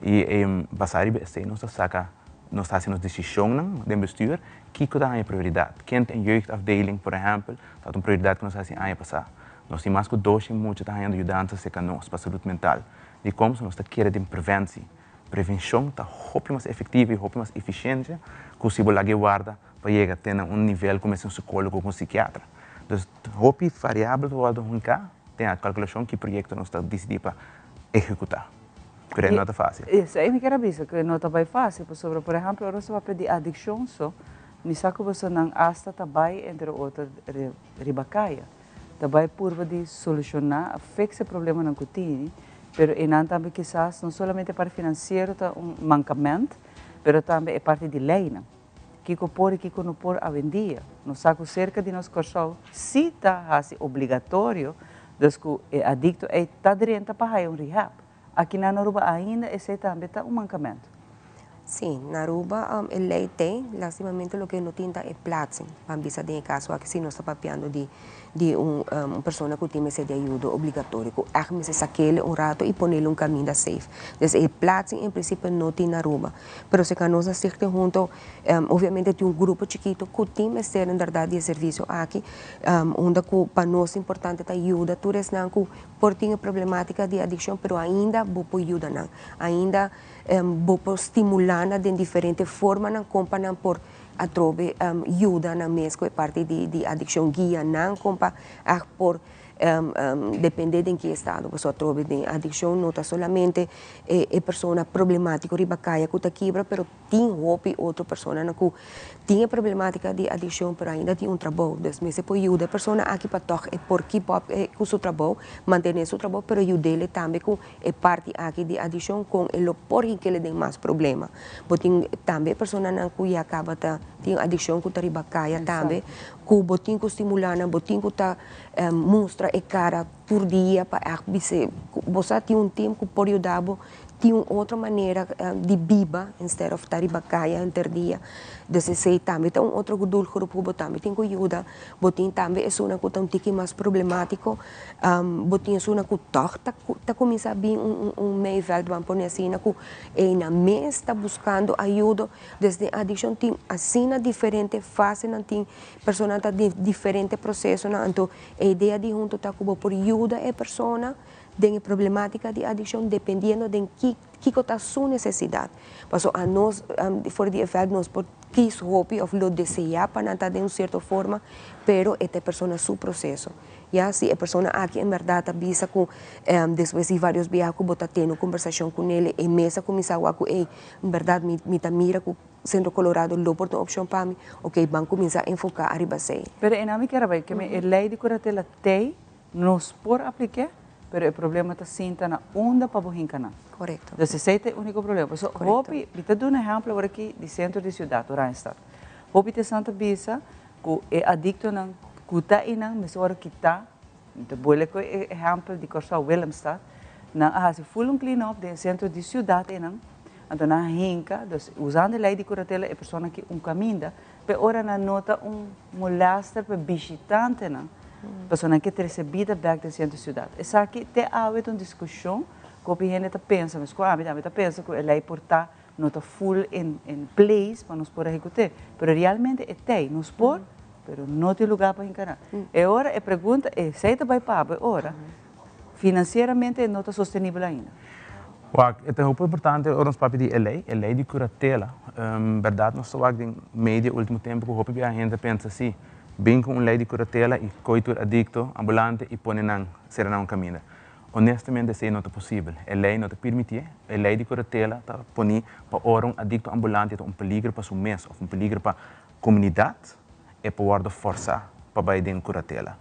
I basá riba esei nos ta saka Nos ta hasi nos desishonnan den bestuur, kiko ta haña prioridat. Kind en jeugdafdeling, por ehèmpel, tabata un prioridat ku nos a hasi aña pasá. Nos tin mas ku doshen mucha ta hañando yudansa serka nos pa salud mental. Dikon? Pasobra nos ta kere den preventie. Prevenshon ta hopi mas efektivo i hopi mas efisiente ku si bo laga e warda pa yega te na un nivel ku mester un sikólogo ku un sikiatra. Dus hopi variabel ta wòrdu hunká den a kalkulashon ki proyekto nos ta disidí pa ehekutá. Pero e no ta fásil. Esei mi kier a bisa ku e no ta bai fásil pasobra por ehèmpel ora nos ta papia di adikshon so mi sa ku bosonan asta ta bai entre otro riba kaya ta bai purba di solushoná a fix e problemanan ku tini pero einan tambe kisas no solamente e parti finansiero ta un mankament pero tambe e parti di leinan. Kiko por i kiko no por awendia. Nos sa ku serka di nos Kòrsou si ta hasi obligatorio, dus ku e adikto ei ta drenta pa haya un rehab. Aki na Aruba ainda esei tambe ta un mankamentu. Sí, na Aruba e lei t'ei, lastimamente loke no tin ta e plaatsing. Ban bisa den e kaso aki si nos ta papiando di di un un persona cu tin mester di ayudo obligatorio cu echt mester sakele un rato y ponele un caminda safe. Dus e plaatsing en principio no tin na Aruba. Pero si nos a stichting hunto obviamente tin un grupo chikito cu tin mester inderdaad di e servicio aki unda cu pa nos importante ta yuda tur esnan cu por tin e problematica di adiccion pero ainda bo por yuda nan. Ainda bo por stimula nan den diferente formanan con pa nan por Atrobe yuda nan mes ku e parti di adikshon, guia nan kon pa ègt por depende den ki estado. Pasobra atrobe den adikshon no ta solamente e persona problemátiko riba kaya ku ta kibra, pero tin hopi otro personanan ku tin e problematika di adikshon pero ainda tin un trabou. Dus mester por yuda e persona aki pa tòg e por keep up ku su trabou, mantené su trabou, pero yud'é tambe ku E parti aki di adikshon kon e lo por hinkele den mas problema. Bo tin tambe e personanan ku ya kaba ta tin adikshon ku ta riba kaya tambe ku bo tin ku stimulá nan, bo tin ku ta mustra e kara tur dia pa ègt bis'é ku bo sa tin un tim ku por yuda bo tin un otro manera di biba instead of ta riba kaya henter dia. Dus esei tambe ta un otro doelgroep ku bo tambe tin ku yuda. Bo tin tambe esunnan ku ta un tiki mas problemátiko. Bo tin esunnan ku tòg ta ta kuminsá bin un un meivèld ban pone asina ku einan mes ta buskando ayudo. Des den adikshon tin asina diferente fasenan, tin personanan ta den diferente prosesonan. Anto e idea di hunto ta ku bo por yuda e persona den e problematika di adikshon dependiendo den ki kiko ta su nesesidat. Pasobra anos for di e vèld nos por kis hopi òf lo deseá pa nan ta den un sierto forma, pero e ta e persona su proseso. Ya si e persona aki en bèrdat ta bisa ku despues di vários biaha ku bo ta tene un kombersashon kuné, e mes a kuminsá wak ku ey, en bèrdat mi ta mira ku Sentro Colorado lo por ta un opshon pa mi, okey ban kuminsá enfoká ariba esei. Pero e nan mi kier a bai, keme e lei di kuratela t'ei, nos por aplik'é, pero e problema ta sinta na unda pa bo hinka nan. Korekto. Dus esei ta e úniko problema. Pasobra hopi, mi ta duna ehèmpel awor aki di sentro di siudat, Oranjestad. Hopi ta esnan ta bisa ku e adiktonan ku ta einan mester wòrdu kitá, mi ta buele ku e ehèmpel di Kòrsou, Willemstad, nan a hasi ful un clean up den e sentro di siudat einan, anto nan a hinka, dus usando e lei di kuratela e persona ki un kaminda, p'e ora nan no ta un molèster pa e bishitantenan, pasobra nan ke trese bida bèk den sentro di siudat. Esaki te awe ta un diskushon ku hopi hende ta pensa, meskos ami tambe ta pensa ku e lei por ta No ta full in in place pa nos por ehecute, pero realmente e tey, nos por, pero no tin lugar pa hinca nan. E ora e pregunta e esey ta bay pabo e ora, financieramente e no ta sostenibel ainda. Wak, e ta hopi importante ora nos papia di e ley, e ley di curatela. Berdad nos ta wak den media ultimo tempo cu hopi bia hende ta pensa si, bin cu un ley di curatela y coy tur adicto ambulante y pone nan, cera nan un caminda. Honestamente esei no ta posibel. E lei no ta pirmitié. E lei di kuratela ta poní pa ora un adikto ambulante ta un peligro pa su mes òf un peligro pa komunidat, e por wòrdu fòrsá pa bai den kuratela.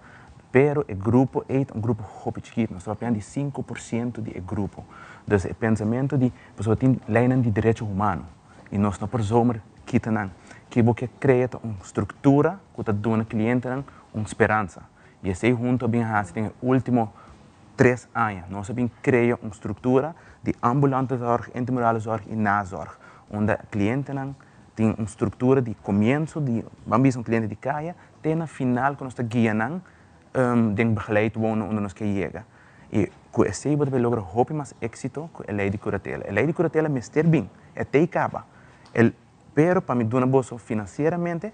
Pero e grupo ei ta un grupo hopi chikitu. Nos ta papiando di 5% di e grupo. Dus e pensamentu di, pasobra tin leinan di derecho humano i nos no por zomer kita nan. Ke bo ke krea ta un struktura ku ta duna klientenan un speransa. I esei huntu a bin hasi den e último tres aña. Nos a bin krea un struktura di ambulante zorg, intramurale zorg i nazorg, unda klientenan tin un struktura di komienso di, ban bisa un kliente di kaya, te na final ku nos ta guia nan den begeleid wonen unda nos ke yega. I ku esei bo ta bay logra hopi mas éksito ku e lei di kuratela. E lei di kuratela mester bin, e tei kaba. E. Pero pa mi duna boso financieramente,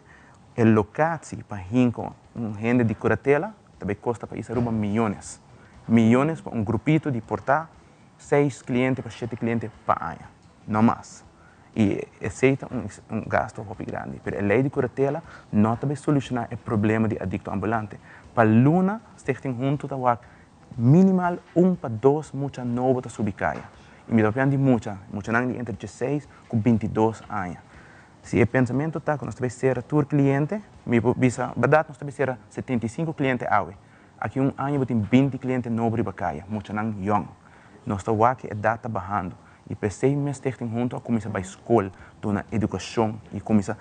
e locatie pa hinca un hende di curatela, tambe costa pais Aruba miyones. Miyones pa un grupito di por ta seis cliente pa siete cliente pa aña, no mas. Y esey ta un gasto hopi grandi. Pero e ley di curatela no ta bay soluciona e problema di adicto ambulante. Pa luna, Stichting Hunto ta wak minimal un pa dos mucha nobo ta subi caya. Y mi ta papiando di mucha, muchanan di entre 16 cu 22 aña. Si e pensamento ta cu nos ta bay cera tur cliente, mi por bisa, berdad nos ta bay cera 75 cliente awe. Aki un aña bo tin 20 cliente nobo riba caya, muchanan young. Nos ta wak e edad ta bahando. Y p'esey mes Stichting Hunto a cuminsa bay scol, duna educacion y cuminsa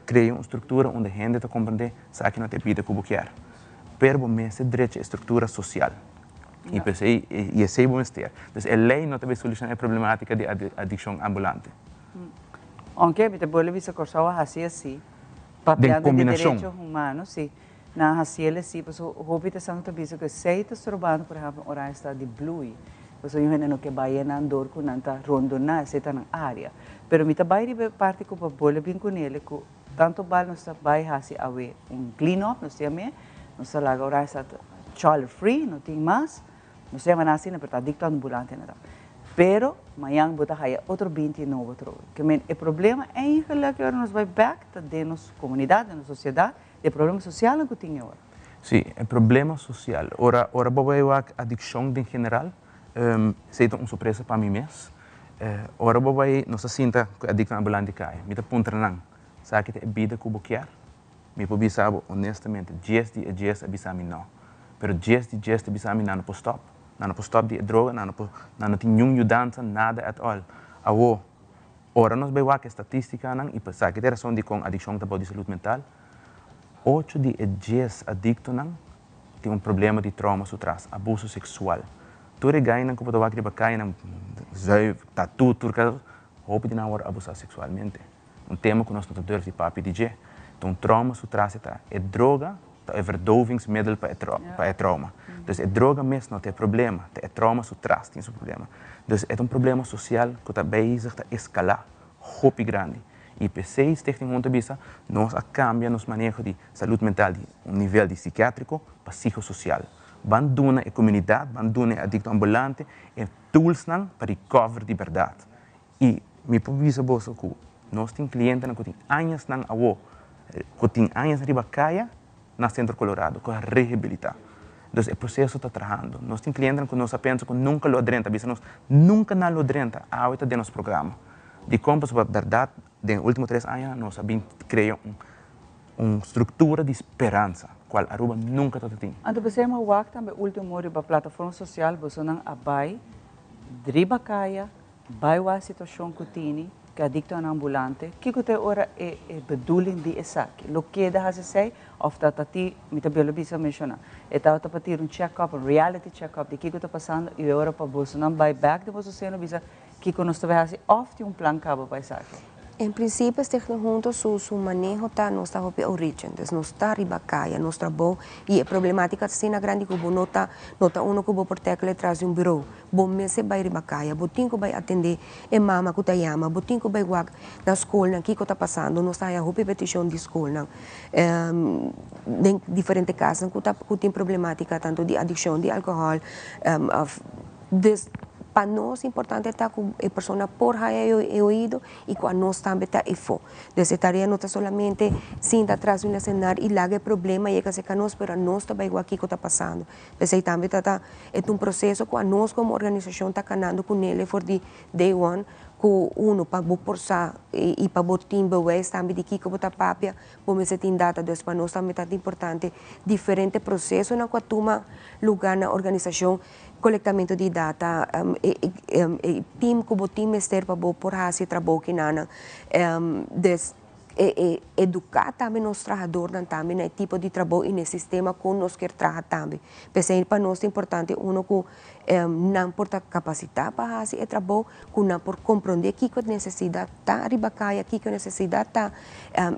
crea un structura unda hende ta comprende esaki no ta e bida cu bo kier. Pero bo mester drecha e structura social. Y p'esey, y esey bo mester. Dus e ley no ta bay soluciona e problematica di adiccion ambulante. Aunke mi ta bolbe bisa Corsou a haci asi, papiando di derecho humano, si, nan a haciel asi, pasobra hopi ta esnan ta bisa cu esey ta strobando, por ehempel, ora esta di bloei, pasobra un hende no ke bay enan door cu nan ta rondona, esey ta nan area. Pero mi ta bay riba e parti cu pa bolbe bin cu nele cu tanto bal nos ta bay haci awe un clean up, nos ta yam'e, nos ta laga ora esta choler free, no tin mas. Nos ta yama nan asina, pero ta adicto ambulante nan ta. Pero mañan bo ta haya otro 20 nobo atrobe. Ke men e problema eigenlijk ora nos bai bek ta den nos comunidad, den nos sociedad, e problema socialnan cu tin e ora. Sí, e problema social. Ora bo bai wak adiccion den general, esey ta un sorpresa pa mi mes. Ora bo bai, nos ta sinta cu e adictonan ambulante caya. Mi ta puntra nan, sa ki ta e bida cu bo kier? Mi por bisa bo honestamente, 10 di e 10 a bisa mi no. Pero 10 di 10 ta bisa mi nan no por stop. Nan no por stop di e droga, nan no por, nan no tin niun yudansa, nada at all. Awo, ora nos bay wak e statisticanan y pa esaki ta e rason dicon adiccion ta bao di salud mental, ocho di e 10 adictonan tin un problema di trauma su tras, abuso sexual. Tur e gainan cu bo ta wak riba cayanan, zuiver, tatu, tur cas, hopi di nan a worde abusa sexualmente. Un tema ku nos no ta durf di papia di dje. Ta un trauma su tras e ta. E droga ta e verdovingsmiddel pa e pa e trauma. Dus e droga mes no ta e problema, ta e trauma su tras tin su problema. Dus e ta un problema sosial ku ta bezig ta eskalá hopi grandi. I p'esei Stichting Hunto a bisa nos a kambia nos maneho di salud mental di un nivel di sikiatriko pa psicososial. Ban duna e komunidat, ban duna e adikto ambulante e toolsnan pa recover di bèrdat. I mi por bisa boso ku nos tin klientenan ku tin añasnan awo, ku tin añas riba kaya na Centro Colorado, ku a rehabilitá. Dus e proseso ta trahando. Nos tin klientenan ku nos a pensa ku nunka lo a drenta, a bisa nos nunka nan lo drenta, awe ta den nos programa. Dikon? Pasobra bèrdat den e último 3 añanan nos a bin krea un struktura di speransa kual Aruba nunka tabata tin. Anto p'esei mi a wak tambe último riba plataforma sosial bosonan a bai riba kaya Bai wak situacion cu tini cu adictonan ambulante, kico ta e ora e e bedoeling di esaki? Lo keda haci esey of ta ta ti, mi ta belo bisa menciona, e tabata pa tira un check up, un reality check up di kico ta pasando y e ora pa bosonan bai bek den boso seno bisa kico nos ta bay haci of tin un plan caba pa esaki? En principio Stichting Hunto su su maneho ta nos ta hopi origin, dus nos ta riba caya, nos trabou y e problematica ta asina grandi cu bo no ta no ta uno cu bo por tackle tras di un bureau. Bo mester bai riba kaya, bo tin ku bai atendé e mama ku ta yama, bo tin ku bai wak na skolnan kiko ta pasando. Nos ta haña hopi petishon di skolnan den diferente kasnan ku ta ku tin problematika tantu di adikshon di alkohòl òf dus pa nos importante ta ku e persona por haña e oido i ku anos tambe ta efó. Dus e tarea no ta solamente sinta tras di un esenar i laga e problema yega serka nos, pero anos ta bai wak kiko ta pasando. P'esei tambe ta ta e ta un proseso ku anos komo organisashon ta kanando ku nele for di day one ku uno pa bo por sa i pa bo tin bewijs tambe di kiko bo ta papia bo mester tin data. Dus pa nos tambe ta importante diferente prosesonan ku a tuma luga na organisashon, kolektamentu di data, e team ku bo tin mester pa bo por hasi e trabou kinanan. Dus E e eduká tambe nos trahadornan tambe na e tipo di trabou i na e sistema kon nos kier traha tambe. P'esei pa nos ta importante uno ku Nan por ta kapasitá pa hasi e trabou, ku nan por komprondé kiko nesesidat ta riba kaya, kiko nesesidat ta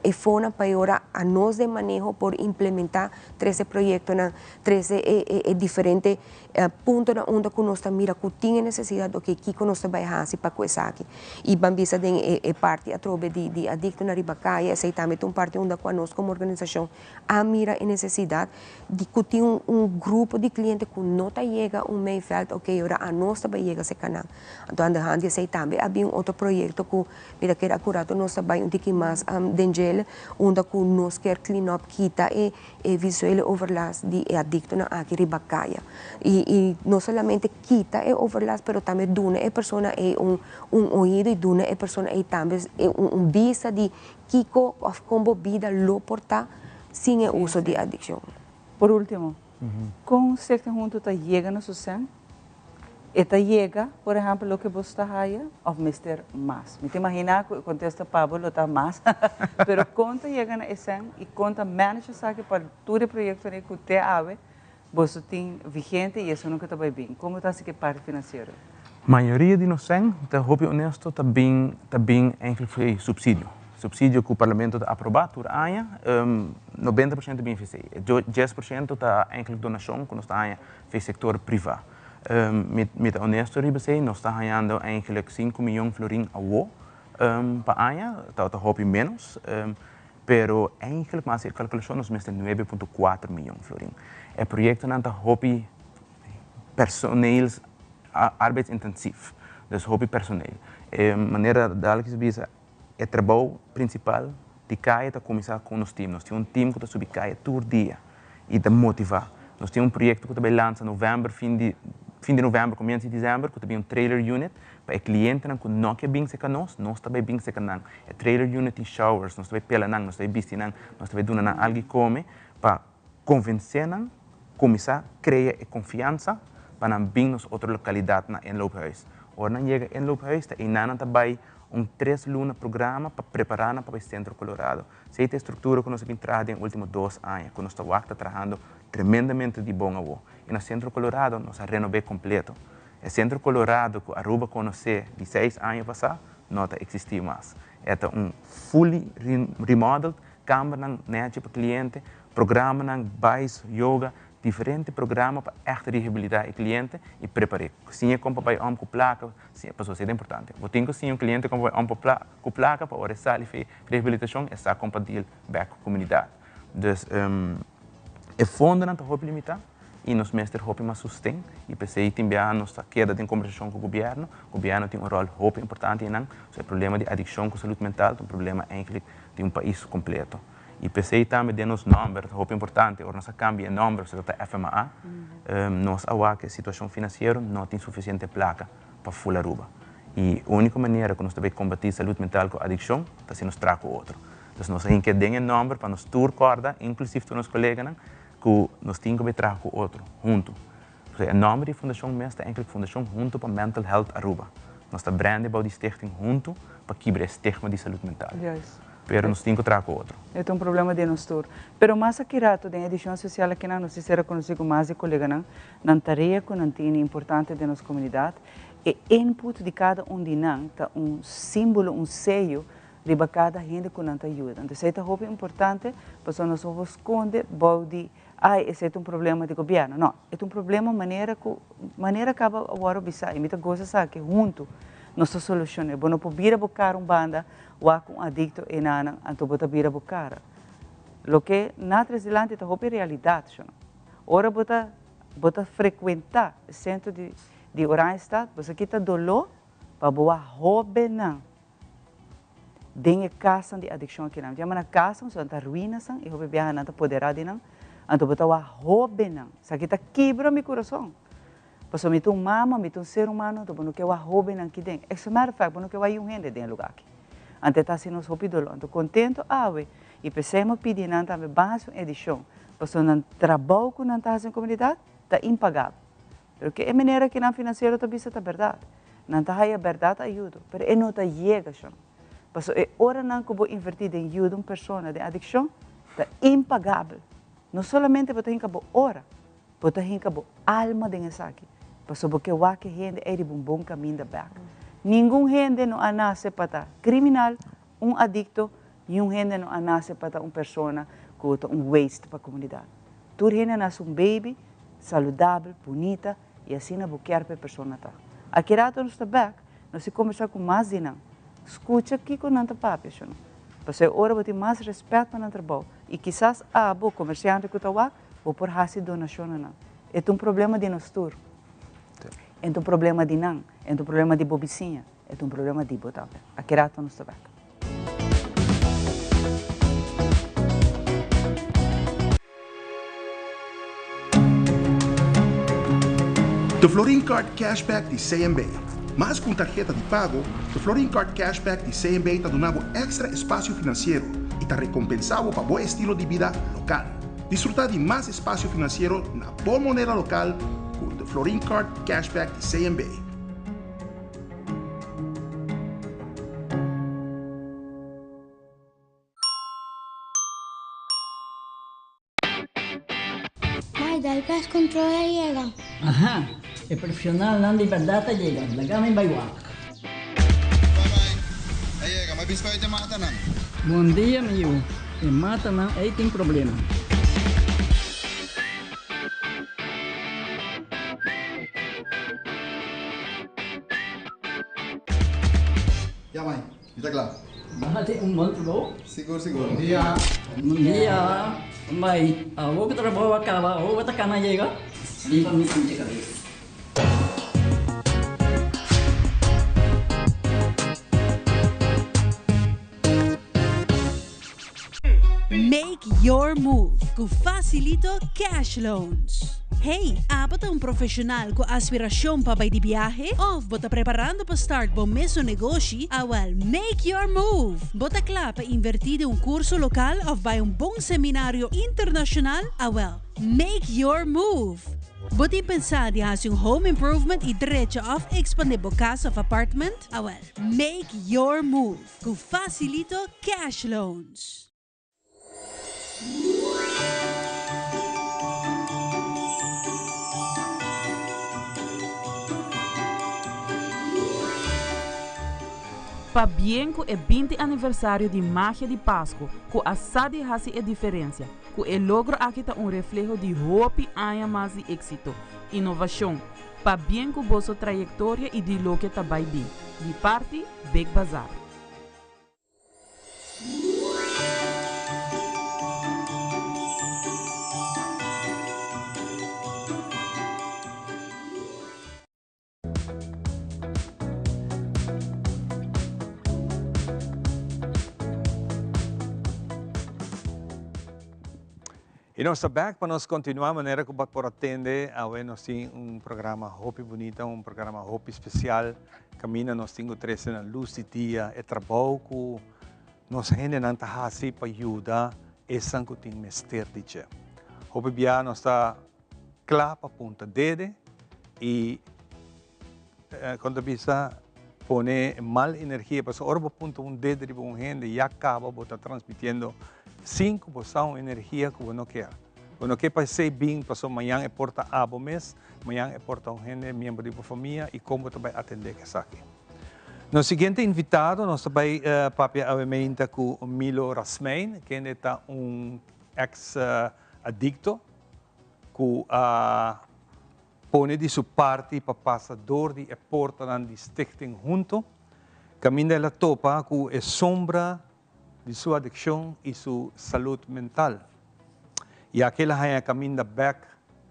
e fonan pa e ora anos den maneho por implementá trese proyektonan, trese e diferente puntonan unda ku nos ta mira ku tin e nesesidat, oke kiko nos ta bai hasi pa ku esaki. I ban bisa den e parti atrobe di adiktonan riba kaya, esei tambe ta un parti unda ku anos komo organisashon a mira e nesesidat di ku tin un grupo di kliente ku no ta yega un meiveld, oke ora anos ta bai yega serka nan. Anto aan de hand di esei tambe a bin un otro proyekto ku mi ta kere akurato nos ta bai un tiki mas den djele unda ku nos kier clean up kita e e visuele overlast di e adiktonan aki riba kaya. I i no solamente kita e overlast pero tambe duna e persona ei un un oido i duna e persona ei tambe un un bista di kiko òf kon bo bida lo por ta sin e uso di adikshon. Por último, kon Stichting Hunto ta yega na su sèn? E ta yega, por ehèmpel, loke bo sta haya òf mester mas? Mi ta imaginá ku e kontesta pa bo lo ta mas, pero kon ta yega na e sèn i kon ta manage esaki pa tur e proyektonan ku te awe boso tin vigente i esun ku ta bai bin? Kon bo ta hasi ku e parti finansiero? Mayoria di nos sèn, ta hopi onesto, ta bin ta bin eigenlijk for e supsidio. Supsidio ku parlamento ta aprobá tur aña, 90% bin for esei. E 10% ta eigenlijk donashon ku nos ta haña for e sektor privá. Mi ta onesto riba esei, nos ta hañando eigenlijk 5 miyon florin awo pa aña, ta hopi ménos, pero eigenlijk mas e kalkulashon nos mester 9.4 miyon florin. E proyektonan ta hopi personeel arbeidsintensief. Dus hopi personeel. Manera dadelijk bisa, e trabou prinsipal di kaya ta kuminsá ku nos team. Nos tin un team ku ta subi kaya tur dia i ta motivá. Nos tin un proyekto ku ta bai lansa novèmber, fin di novèmber, komienso di desèmber, ku ta un trailer unit pa e klientenan ku no ke bin serka nos, nos ta bai bin serka nan. E trailer unit tin showers, nos ta bai pela nan, nos ta bai bisti nan, nos ta bai duna nan algu kome pa konvensé nan, kuminsá krea e konfiansa pa nan bin nos otro lokalidat na inloophuis. Ora nan yega inloophuis, ta einan ta bai un 3 luna programa pa prepará nan pa e Sentro Colorado. Esei ta e struktura ku nos a bin traha den último 2 aña, ku nos ta trahando tremendamente di bon awo. I na Sentro Colorado nos a renobá kompleto. E Sentro Colorado ku Aruba konosé di 6 aña pasá, no ta eksistí mas. E un fully remodeled, kamernan nèchi pa kliente, programanan, bais, yoga, diferente programa pa echt rehabilitá e kliente i prepará. Si kon pa om ku plaka, si pa esei ta importante. Bo tin ku siña un kliente kon pa om ku plaka pa ora sali for rehabilitashon e sa kon pa deal back ku komunidat. Dus e fondonan ta hopi limitá i nos mester hopi mas sosten i p'esei tin bia nos ta keda den kombersashon ku gobièrnu. Gobièrnu tin un ròl hopi importante einan. So e problema di adikshon ku salú mental ta un problema eigenlijk di un pais kompleto. I p'esei tambe den nos nòmber ta hopi importante, ora nos a kambia e nòmber, so ta FMA, nos a wak e situashon finansiero no tin sufisiente plaka pa full Aruba. I úniko manera ku nos ta kombatí salú mental ku adikshon ta si nos traha ku otro. Dus nos a hinka den e nòmber pa nos tur kòrda, inklusive tur nos koleganan, ku nos tin ku traha ku otro, huntu. So, e nòmber di fundashon mes ta eigenlijk Fundashon Hunto pa Mental Health Aruba. Nos ta brand di stichting Hunto pa kibra e stigma di salú mental. Pero nos tin ku traha ku otro. E un problema di nos tur. Pero mas aki rato, den edishon spesial aki nos ta konosé ku mas di koleganan, nan tarea ku nan tin importante den nos komunidat, e input di kada un di nan ta un símbolo, un seyo riba kada hende ku nan ta yuda. Anto, esei ta hopi importante, pasobra nos no por skonde bou di, ai, esei ta un problema di gobièrnu. No, e un problema manera kaba awor bisa, i mi ta gosa sa ku huntu nos ta solushoná. Bo no por bira bo kara un banda, wak un adikto einan, anto bo ta bira bo kara. Loke nan trese dilanti ta hopi realidat, no? Ora bo ta frekuentá e sentro di Oranjestad, bo kita doló pa bo hóbennan den e kas di adikshon aki nan. Yama na kas, so ta ruina san, i hopi biaha nan ta poderá di nan. Anto bo ta wak hóbennan. Esaki ta kibra mi kurason. Pasobra mi ta un mama, mi ta un ser humano, anto bo no ke wak hóbennan aki den. As a matter of fact, bo no ke wak un hende den lugá aki. Anto ta hasi nos hopi doló. Anto kontentu awe, i p'esei mi a pidi nan tambe ban hasi un edishon. Pasobra nan trabou ku nan ta hasi den komunidat ta impagabel. Pero ku e manera ku nan finansiero ta bisa ta bèrdat. Nan ta haya bèrdat ayudo, pero e no ta yega shon. Pasobra e oranan ku bo invertí den yuda un persona den adikshon ta impagabel. No solamente bo ta hinka bo ora, bo ta hinka bo alma den esaki. Pasobra bo ke wak e hende ei riba un bon kaminda bèk. Ningun hende no a nase pa ta kriminal, un adikto, niun hende no a nase pa ta un persona ku ta un waste pa komunidat. Tur hende a nase un baby, saludabel, bunita, i asina bo kier pa e persona ta. Aki rato nos ta bèk, nos tin kombersá ku mas di nan. Skucha kiko nan ta papia, shonó. Pasobra e ora bo tin mas rèspèt pa nan trabou i kisas abo, komersiante ku ta wak, bo por hasi donashon na nan. E ta un problema di nos tur. E ta un problema di nan. E ta un problema di bo bisiña. E ta un problema di bo tambe. Aki rato nos ta bek. The Florin Card Cashback di CMB. Mas ku un tarheta di pago, The Florin Card Cashback di CMB ta duna bo èkstra espasio finansiero i ta rekompensá bo pa bo estilo di bida lokal. Disfrutá di mas espasio finansiero na bo moneda lokal ku The Florin Card Cashback di CMB. Mai, dal pest control a yega. Aha, e profesionalnan di berdad a yega, laga mi bai wak. Bye bye, a yega, mi a bisa pa e matanan. Bon dia mi yu, e matanan ei tin problema. Ya mai, mi ta kla. Bo hasi un bon trabou. Sigur sigur. Bon dia. Bon dia. Mai, awor ku trabou a kaba, awor bo ta kana yega? Liba mi pinche kabes. Make your move ku Facilito Cash Loans. Hey, abo ta un profesional ku aspirashon pa bai di biahe? Of bo ta preparando pa start bo mesun negoshi? Awel, make your move! Bo ta kla pa invertí den un kurso lokal of bai un bon seminario internashonal? Awel, make your move! Bo tin pensá di hasi un home improvement i drecha of ekspandé bo kas of apartment? Awel, make your move! Ku Facilito Cash Loans. Pabien ku e 20 aniversario di Magia di Pasco, ku a sa di hasi e diferensia, ku e logro aki ta un refleho di hopi aña mas di éksito, inovashon, pabien ku boso trayektoria i di loke ta bai bin. Di parti Big Bazaar. Y nos ta back pa nos continua manera cu bo por a tende awe nos tin un programa hopi bunita, un programa hopi special caminda nos tin cu trece na luz di dia e trabou cu nos hendenan ta haci pa yuda esnan cu tin mester di dje. Hopi bia nos ta kla pa punta dede y kon ta bisa pone mal energia pasobra ora bo punta un dede riba un hende ya kaba bo ta transmitiendo sin ku bo sa un energia ku bo no kier. Bo no ke pa esei bin pasobra mañan e por ta abo mes, mañan e por ta un hende miembro di bo famia y kon bo ta bai atende ku esaki. Nos siguiente invitado nos ta bai papia awe meinta ku Milo Rasmijn kende ta un ex adicto ku a pone di su parti pa pasa dor di e portanan di Stichting Hunto, kaminda el a topa ku e sombra di su adikshon i su salud mental. Ya ku el a haña kaminda bèk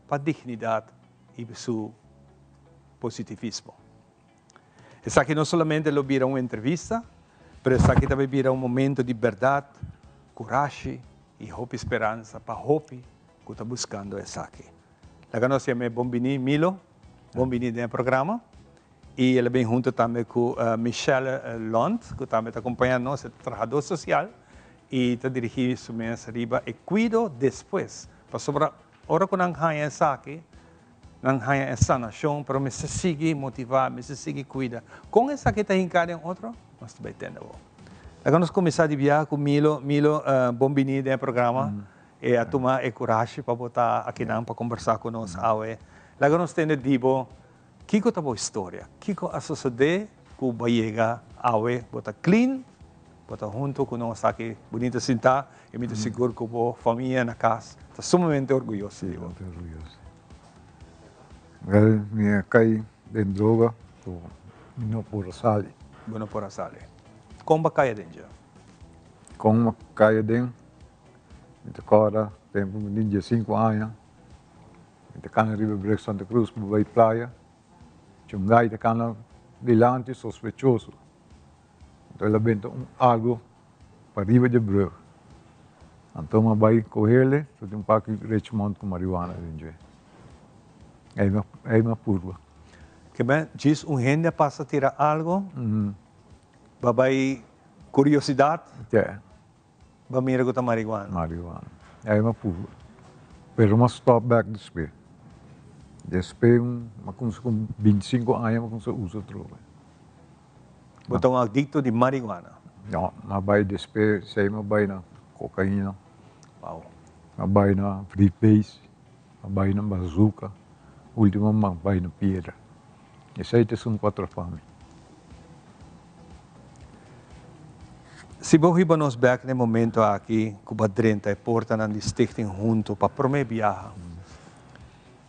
pa dignidat i su positivismo. Esaki no solamente lo bira un entrevista, pero esaki ta bay bira un momento di berdad, curashi y hopi speransa pa hopi cu ta buscando esaki. Laga nos yam'e bon bini Milo, bon bini den e programa. Y el a bin hunto tambe cu Michelle Lont, cu tambe ta acompaña nos, e ta trahador social y ta dirigi su mes riba e cuido despues. Pasobra ora cu nan haña esaki, Nan haña e sanashon, pero mester sigui motivá, mester sigui kuida. Kon esaki ta hinká den otro? Nos ta bai tende awor. Laga nos kuminsá di biaha ku Milo. Milo, bon biní den e programa. E a tuma e kurashi pa bo ta akinan pa kombersá ku nos awe. Laga nos tende di bo. Kiko ta bo historia? Kiko a sosodé ku bo a yega awe? Bo ta clean, bo ta hunto ku nos aki bunita sintá i mi ta sigur ku bo famia na kas ta sumamente orguyoso di bo. Sí, orguyoso. Wel, mi a kai den droga ku mi no por a sali. Bo no por a sali. Kon bo a kai aden dje? Kon mi a kai aden? Mi ta kòrda tempu mi tin diesinku aña. Mi ta kana riba brug Santa Cruz pa bai playa. Chungai ta kana dilanti sospechoso. Anto el a benta un algo pa riba dje brug. Anto mi a bai kohele, so tin un paki Richmond ku marihuana den dje. Ei mi ei mi a purba. Ke men djis un hende a pasa tira algo, bo a bai curiosidad? Te. Bo a mira ku ta marihuana. Marihuana. Ei mi a purba. Pero mi a stop bek despues. Despues mi a kumsa ku bintisinku aña mi a kumsa usa droga. Bo ta un adicto di marihuana? No, mi a bai despues esei mi a bai na cocaina. Wow. Mi a bai na freebase, mi a bai na bazooka, ultimo mi a bai na piedra. Esei ta esun ku a trapa mi. Si bo hiba nos bek na e momento aki ku bo a drenta e portanan di Stichting Hunto pa prome biaha,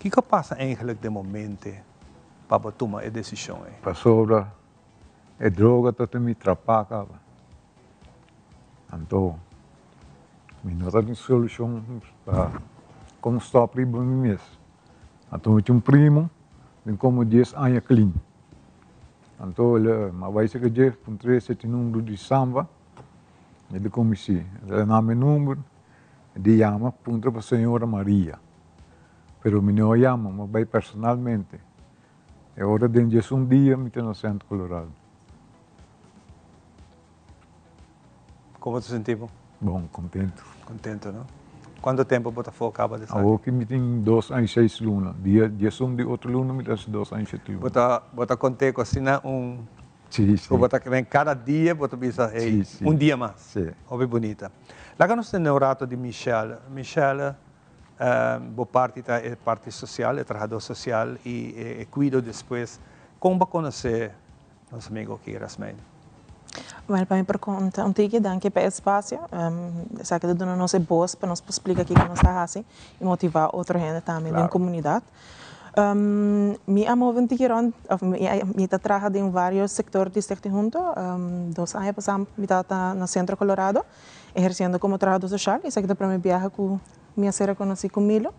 kiko a pasa eigenlijk den momente pa bo tuma e desishon ei? Pasobra e droga ta tin mi trapá kaba. Anto mi no ta tin solushon pa kon stòp riba mi mes. Anto mi tin un primo den komo dies aña klin. Anto el a bai serka dje puntr'é si e tin number di Samba. El di komo si. El a duna mi e number, el di yama puntra pa señora Maria. Pero mi no a yama, mi a bai personalmente. E ora den diesun dia mi ta na Centro Colorado. Como ta sinti bo? Bon, contento. Contento, no? Cuanto tempo bo ta for caba di esaki? Awor ki mi tin dos aña y seis luna. Dia diesun di otro luna mi ta haci dos aña y shete luna. Bo ta, bo ta conte cu asina un. Sí, sí. Cu bo ta den cada dia bo ta bisa, hey, Sí, sí. un dia mas. Sí. Hopi bunita. Laga nos tene un rato di Michelle. Michelle, Bo parti ta e parti social, e trahador social y e cuido despues. Con bo a conoce nos amigo aki, Rasmijn? Wel, pa mi por conta un tiki, danki pa e espacio. Esaki ta duna nos e bos pa nos por splica kico nos ta haci y motiva otro hende tambe den comunidad. Mi a move un tiki rond, of mi ta traha den varios sector di Stichting Hunto. Dos aña pasa mi tabata na Centro Colorado. Eherciendo como trahador social, esaki ta prome biaha cu mi a ser reconoci cu Milo.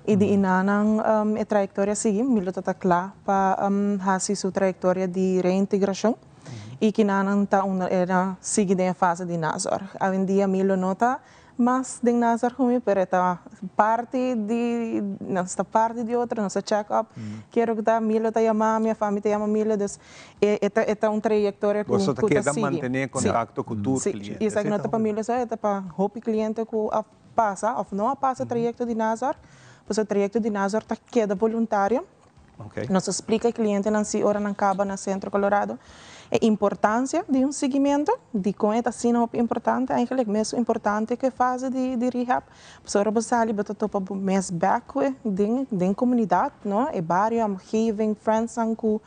Y di inanan e trayectoria a sigui, Milo ta ta cla pa haci su trayectoria di reintegracion y kinanan ta unda el a sigui den e fase di nazorg. Awendia Milo no ta mas den nazorg cu mi, pero e ta parti di, nos ta parti di otro, nos ta check up, kier cu ta Milo ta yama mi of ami ta yama Milo, dus E ta e ta un trayectoria cu Boso ta cu ta keda sigui. mantene Sí. contacto cu tur Sí, cliente. y esaki Esei no ta ta pa hopi. Milo so, e ta pa hopi cliente cu a pasa of no a pasa trayecto di nazorg, pasobra trayecto di nazorg ta keda voluntario. Ok. Nos ta splica e clientenan si ora nan caba na Centro Colorado e importancia di un siguimento, dicon e ta asina hopi importante, eigenlijk mesun importante cu e fase di di rehab. Pasobra ora bo sali bo ta topa bo mes bek cu e den den comunidad, no, e bario, omgeving, friendsnan cu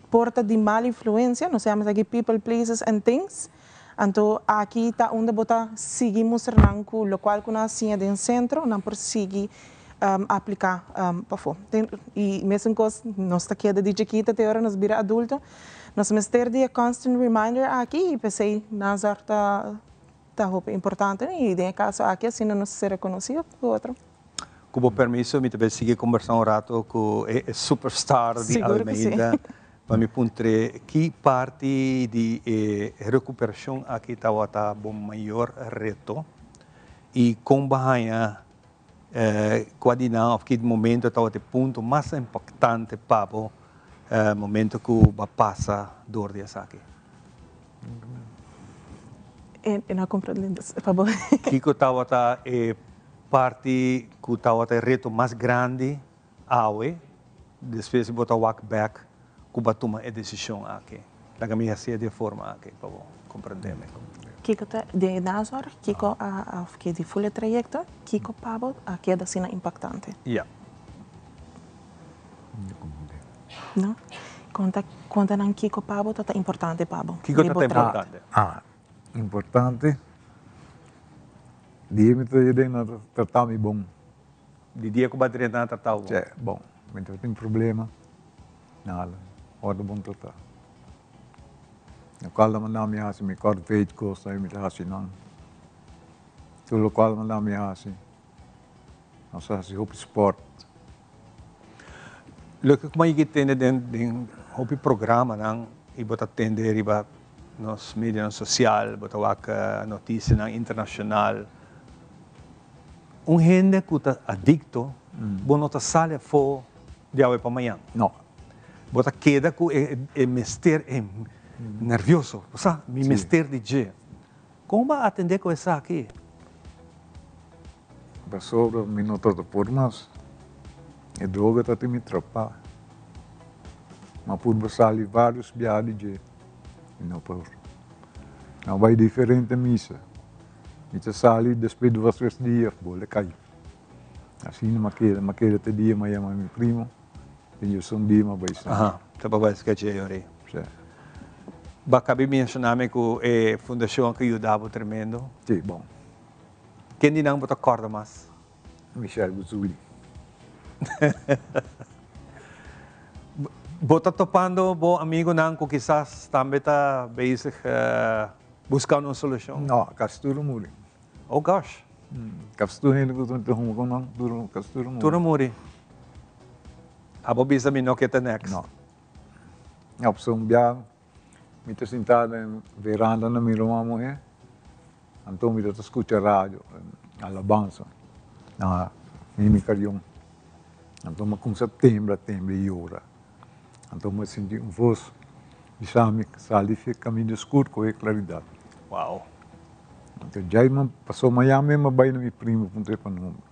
Por ta di mal influencia, nos yama esaki people, places and things. Anto aki ta unda bo ta sigui mustra nan cu locual cu nan a siña den centro, nan por sigui aplica pafó. Y mesun cos nos ta keda di chikito te ora nos bira adulto, nos mester di e constant reminder aki y p'esey nazorg ta ta hopi importante y den e caso aki asina nos a ser reconoci cu otro. Ku bo permiso mi ta bai sigui kombersá un rato ku e superstar di Sigur ku si. Almeida pa mi puntr'é ki parti di e rekuperashon aki tabata bo mayor reto i kon bo a haña kua di nan òf ki momento tabata e punto mas impaktante pa bo momento ku bo a pasa dor di esaki. E no a komprendé, pa bo. Kiko tabata e Parti ku tabata e reto mas grandi awe, despues di bo ta wak bek ku bo a tuma e desishon aki. Laga mi hasié di e forma aki pa bo komprendé mi. Kiko ta den e nazorg, kiko a of ke di ful e trayekto, kiko pa bo a keda asina impaktante? Ya. No? Konta konta nan kiko pa bo ta ta importante pa bo. Kiko ta ta importante? Ah, importante. Dia mi ta yega nan ta trata mi bon. Di dia ku bo a drenta nan a trata bo bon? Sí, bon. Mi ta tin problema, nada. Ora bon trata. Lokual nan manda mi hasi, mi kòrda weet kos mi ta hasi nan. Tur lokual nan manda mi hasi. Nos a hasi hopi sport. Loke ku mi tende den den hopi programanan i bo ta tende riba nos medianan sosial, bo ta wak notisianan internashonal, un hende ku ta adikto bo no ta sali afó di awe pa mañan. No. Bo ta keda ku e e mester e nervioso, bo sa, mi mester di dje. Kon bo a atendé ku esaki? Pasobra mi no ta por mas. E droga ta tin mi trapá. Mi a purba sali vários biaha di dje i no por. Mi a bai diferente misa. Mi ta sali despues di dos tres dia bole kai. Asina mi a keda. Mi a keda te dia mi a yama mi primo i dje un dia mi a bai sali. Aha, ta pa bai skeche yori. Sí. Bo a kabi menshoná mi ku e fundashon a yuda bo tremendo. Sí, bon. Ken di nan bo ta kòrda mas? Michel Guzuli. Bo ta topando bo amigunan ku kisas tambe ta bezig buskando un solushon? No, kasi tur a muri. Oh gosh! Kasi tur hende ku ta hunga ku nan, kasi tur a muri. Tur a muri. Abo bisa mi no ke ta next. No. Pasobra un bia Mi ta sintá den veranda na mi ruman muhé, anto mi ta ta skucha radio, alabansa na Mimi Carrion. Anto mi a kuminsá tembla, tembla i yora. Anto mi a sinti un vos bisa mi, Sal di kaminda skur kohe klaridat. Wow! Anto djai mi pasó mañana mi a bai na mi primo puntra e pa nomber.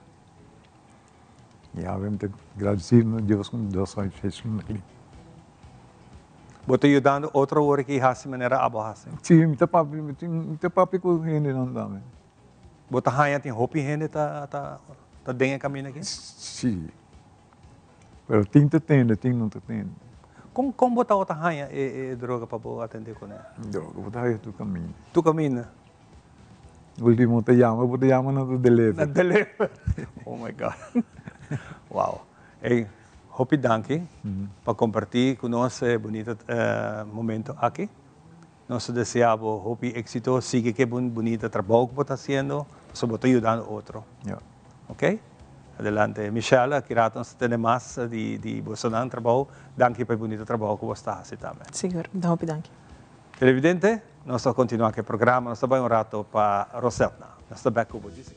Ya mi ta gradisí na Dios ku Dios a hasi esaki. Bo ta yudando otro awor ki hasi manera abo hasi? Sí, mi ta papia, mi ta papia ku hendenan tambe. Bo ta haña tin hopi hende ta ta ta den e kaminda aki? Sí, pero tin ta tende, tin no ta tende. Kon kon bo tabata haña e e droga pa bo atendé kuné? Droga bo ta haña tur kaminda. Tur kaminda? Ultimo ta yama, bo ta yama na ta deliver. Na deliver. Oh my God. Wow. Ey, hopi danki pa comparti cu nos e bunita momento aki. Nos ta desea bo hopi exito, sigui cu e bunita trabou cu bo ta haciendo, pasobra bo ta yudando otro. Ja. Ok? Adelante. Michelle, aki rato nos ta tende mas di bosonan trabou. Danki pa e bunita trabou cu bo sta haci tambe. Sigur. Hopi danki. Televidente, nos ta continua cu e programa. Nos ta bay un rato pa Rosetna. Nos ta bek cu bo djis.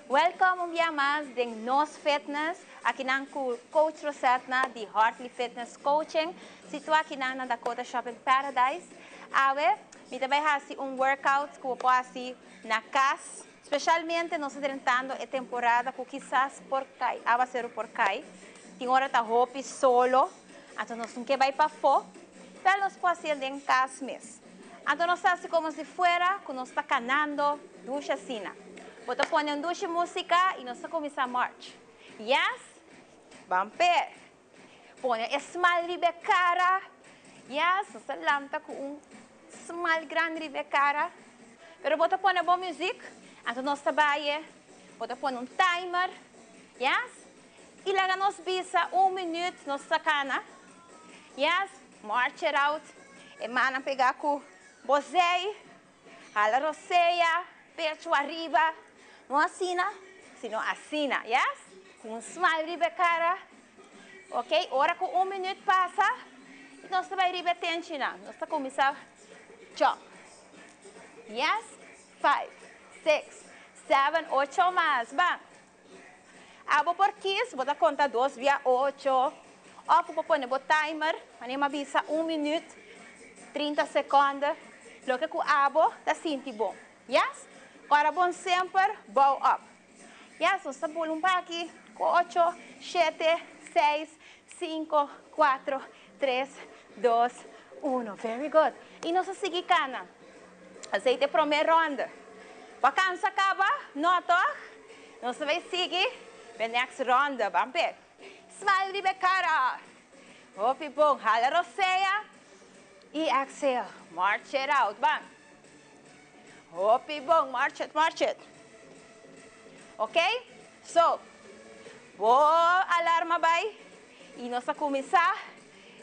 Welcome un bia mas den Nos Fitness, akinan cu Coach Rosetna di Hartley Fitness Coaching, situa akinan na Dakota Shopping Paradise. Awe mi ta bay haci un workout cu bo por haci na cas, specialmente nos ta drentando e temporada cu kisas por cay, awacero por cay, tin ora ta hopi solo, anto nos no ke bay pafo, pero nos por haciel den cas mes. Anto nos ta hasi komo si fuera ku nos ta kanando dushi asina. Bo ta pone un dushi músika i nos ta kuminsá march. Yes! Ban p'e! Pone e smal riba e kara. Yes! Nos ta lanta ku un smal grandi riba e kara. Pero bo ta pone bo muzik, anto nos ta bai e. Bo ta pone un timer. Yes! I laga nos bisa un minüt nos ta kana. Yes! March it out, e mannan pegá ku bo zei, hala rosea, pechu ariba, no asina, sino asina, yes? Ku un smile riba e kara, ok, ora ku un minüt pasa, nos ta bai riba e tenchinan, nos ta kuminsá jump, yes, five, six, seven, ocho mas, ban. Abo por kis, bo ta konta dos bia ocho, òf bo por pone bo timer, manera mi a bisa un minüt. 30 seconde, loke cu abo ta sinti bon. Yes? Ora bon semper bow up. Yes, nos ta bula un paki cu ocho, shete, seis, cinco, cuatro, tres, dos, uno. Very good. Y nos ta sigui cana. Esey ta e prome ronde. Bo a cansa caba? No toch? Nos ta bay sigui p'e next ronde. Ban p'e. Smile riba e cara. Hopi bon. Hala rosea y exhale. March it out. Ban. Hopi bon, march it, march it. Ok, so, bo alarma bai y nos a cuminsa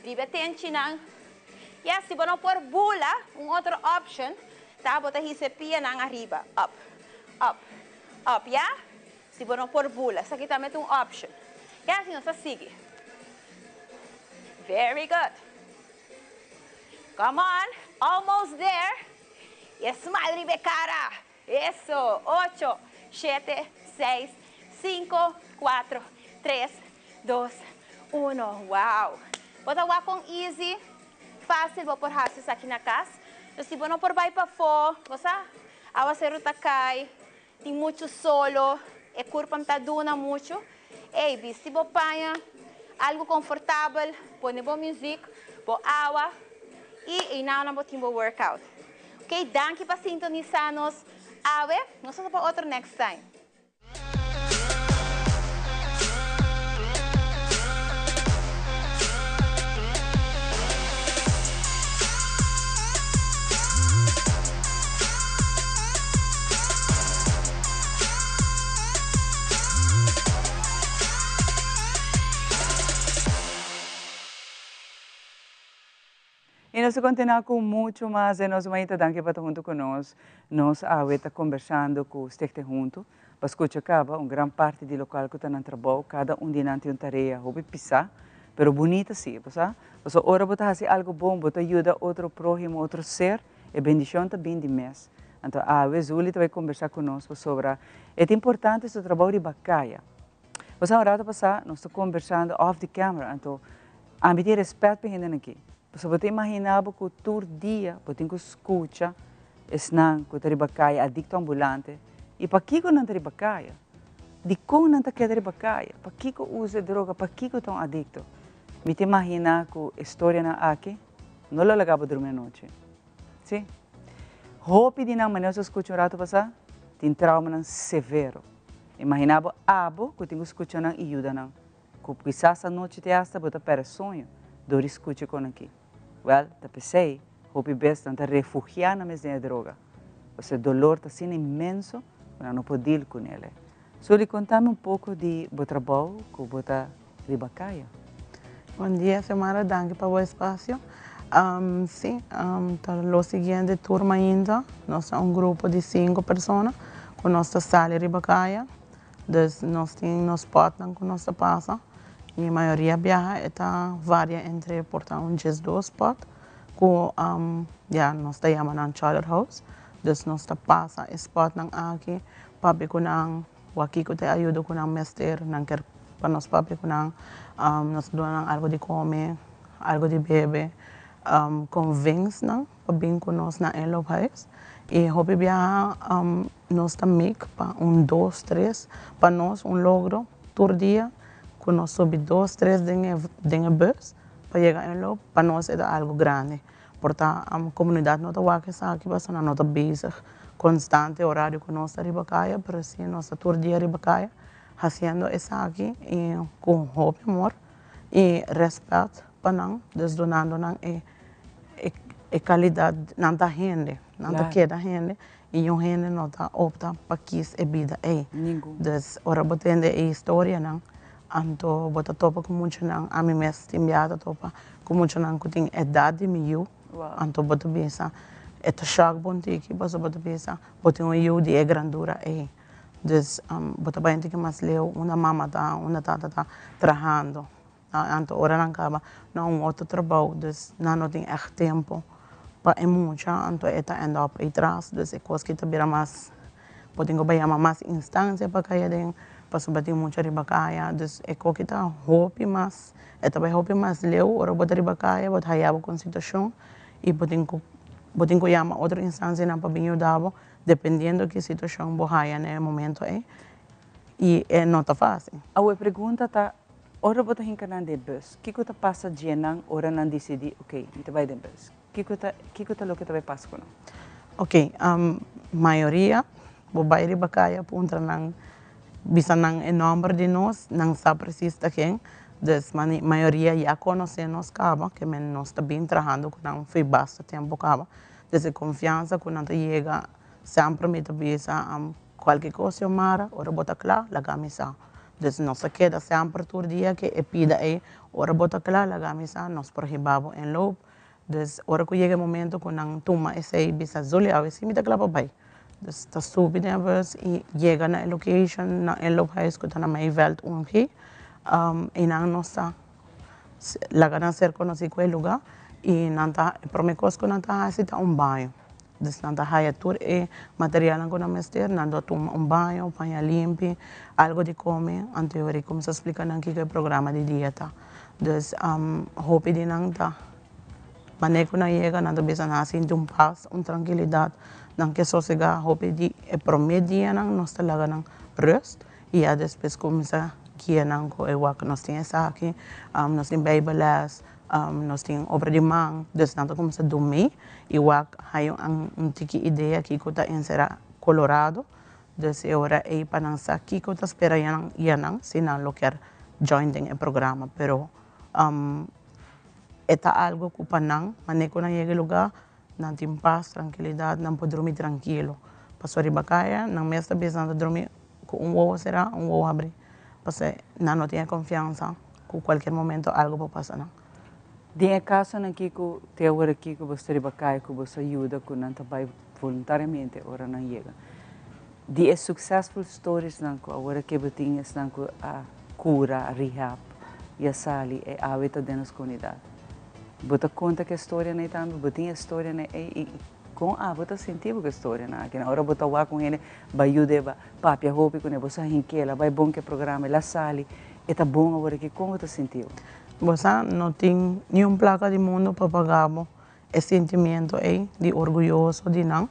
riba e tenchinan. Yes, si bo no por bula, un otro option ta bo ta hisa e pianan ariba, up, up, up, ya? Si bo no por bula, esaki tambe ta un option. Yes, y nos a sigui. Very good. Come on, almost there. Y e smile riba e cara. Eso, ocho, shete, seis, cinco, cuatro, tres, dos, uno. Wow! Bo ta wak con easy, facil bo por haci esaki na cas. Pero si bo no por bay pafo, bo sa, awaceru ta cay, tin mucho solo, e curpa ta duna mucho. Ey, bisti bo paña, algo confortabel, pone bo music, bo awa y eynan bo tin bo workout. Ok, danki pa sintonisa nos awe. Nos ta topa otro next time. Y nos ta continua cu mucho mas den nos mainta. Danki pa ta hunto cu nos. Nos awe ta conversando cu Stichting Hunto pa scucha caba un gran parti di locual cu ta nan trabou. Cada un di nan tin un tarea hopi pisa, pero bunita si, bo sa. Pasobra ora bo ta haci algo bon, bo ta yuda otro prohimo, otro ser, e bendicion ta bin di mes. Anto awe Zuli ta bai kombersá ku nos pasobra e ta importante su trabou riba kaya. Bo sa un rato pasá nos ta kombersando off the camera anto ami tin rèspèt pa e hendenan aki. Pasobra bo ta imaginá bo ku tur dia bo tin ku skucha esnan ku ta riba kaya adikto ambulante i pakiko nan ta riba kaya? Dikon nan ta keda riba kaya? Pakiko usa e droga? Pakiko ta un adikto? Mi ta imaginá ku e storianan aki no lo laga bo drumi anochi. Sí. Hopi di nan, manera nos a skucha un ratu pasá, tin traumanan severo. Imaginá bo abo ku tin ku skucha nan i yuda nan, ku kisas anochi te asta bo ta pèrdè soño dor di skucha kon aki. Wèl, ta p'esei hopi bes nan ta refugiá nan mes den e droga, pasobra e dolor ta asina inmenso ku nan no por dil kuné. Soli, konta mi un poko di bo trabou ku bo ta riba kaya. Bon dia Xiomara, danki pa bo espacio. Si, ta lo siguiente tur mainta nos ta un grupo di cinco persona cu nos ta sali riba kaya, dus nos tin nos spotnan cu nos ta pasa y mayoria biaha e ta varia entre por ta un diesdos spot cu ya nos ta yama nan charter house, dus nos ta pasa e spotnan aki papia cu nan. Wak kiko ta e ayuda ku nan mester, nan ker pa nos papia ku nan, nos ta duna nan algu di kome, algu di bebe, konvens nan pa bin ku nos na e loophuis. I hopi biaha nos ta make pa un dos, tres, pa nos un logro tur dia ku nos subi dos, tres den e den e bus pa yega e loop, pa nos e ta algu grandi. Por ta komunidat no ta wak esaki pasobra nan no ta bezig konstante orario ku nos ta riba kaya, pero si nos ta tur dia riba kaya hasiendo esaki i ku hopi amor i rèspèt pa nan, dus dunando nan e e kalidat, nan ta hende, nan ta keda hende i niun hende no ta opta pa kis e bida ei. Dus ora bo tende e historianan anto bo ta topa ku muchanan, ami mes tin biaha ta topa ku muchanan ku tin edat di mi yu. Anto bo ta bisa, e ta shock bo un tiki pasobra bo ta bisa bo tin un yu di e grandura ei. Dus bo ta bai un tiki mas leu unda mama ta, unda tata ta trahando. Anto ora nan kaba na un otro trabou, dus nan no tin ègt tempu pa e mucha, anto e ta end up ei tras. Dus e kos ki ta bira mas, bo tin ku bai yama mas instansia pa kai aden pasobra tin mucha riba kaya. Dus e koki ta hopi mas. E ta bai hopi mas leu ora bo ta riba kaya, bo ta haya bo ku un situashon. i bo tin ku bo tin ku yama otro instansianan pa bin yuda bo dependiendo ki situashon bo haya na e momento ei i e no ta fásil. Awe pregunta ta, ora bo ta hinka nan den bus, kiko ta pasa dje nan ora nan disidí, ok, mi ta bai den bus? Kiko ta kiko ta loke ta bai pasa ku nan? Ok, mayoria bo bai riba kaya puntra nan, bisa nan e nòmber di nos, nan sa presis ta ken, dus mayoria ya konosé nos kaba, ke men nos ta bin trahando ku nan for basta tempu kaba, dus e konfiansa ku nan ta yega semper mi ta bisa kualke kos Xiomara ora bo ta kla laga mi sa, dus nos ta keda semper tur dia ke e pida ei ora bo ta kla laga mi sa nos por hiba bo inloop. Dus ora ku yega e momento ku nan tuma esei bisa Zuli awe si mi ta kla pa bai. Dus ta subi den e bus i yega na e location na e loophuis ku ta na Meiveld 1G. Einan nos ta laga nan ser konosí ku e lugá i nan ta e promé kos ku nan ta hasi ta un baño. Dus nan ta haya tur e materialnan ku nan mester, nan ta tuma un baño, paña limpi, algu di kome, anto e ora ei kuminsá splika nan kiko e programa di dia ta. Dus hopi di nan ta manera ku nan yega nan ta bisa nan a sinti un pas, un trankilidat, nan ke sosegá. Hopi di e promé dianan nos ta laga nan rust i ya despues kuminsá guia nan ku e wak nos tin esaki, nos tin beibelès, nos tin obra di man, dus nan ta kuminsá dumí i wak haña un tiki idea kiko ta enserá Colorado. Dus e ora ei pa nan sa kiko ta spera yanan si nan lo kier join den e programa. Pero e ta algo ku pa nan, manera ku nan yega e lugá, nan tin pas, trankilidat, nan por drumi trankilo. Pasobra riba kaya nan mes ta bisa nan ta drumi ku un wowo será, un wowo habrí. Pasobra nan no tin e konfiansa ku kualkier momento algo por pasa nan. Den e kasonan kiko te awor aki ku bo sta riba kaya ku bo sa yuda ku nan ta bai voluntariamente ora nan yega. Di e successful stories nan ku awor aki bo tin esnan ku a kura, a rehab i a sali e awe ta den nos komunidat. Bo ta konta ku e storianan ei tambe? Bo tin e storianan ei i kon abo ta sinti bo ku e storianan aki? Ora bo ta wak un hende bai yuda e papia hopi kuné bo sa hink'el a bai bon ku e programa el a sali e ta bon awor aki kon bo ta sinti bo? Bo sa no tin niun plaka di mundu pa paga bo E sentimiento ei di orguyoso di nan.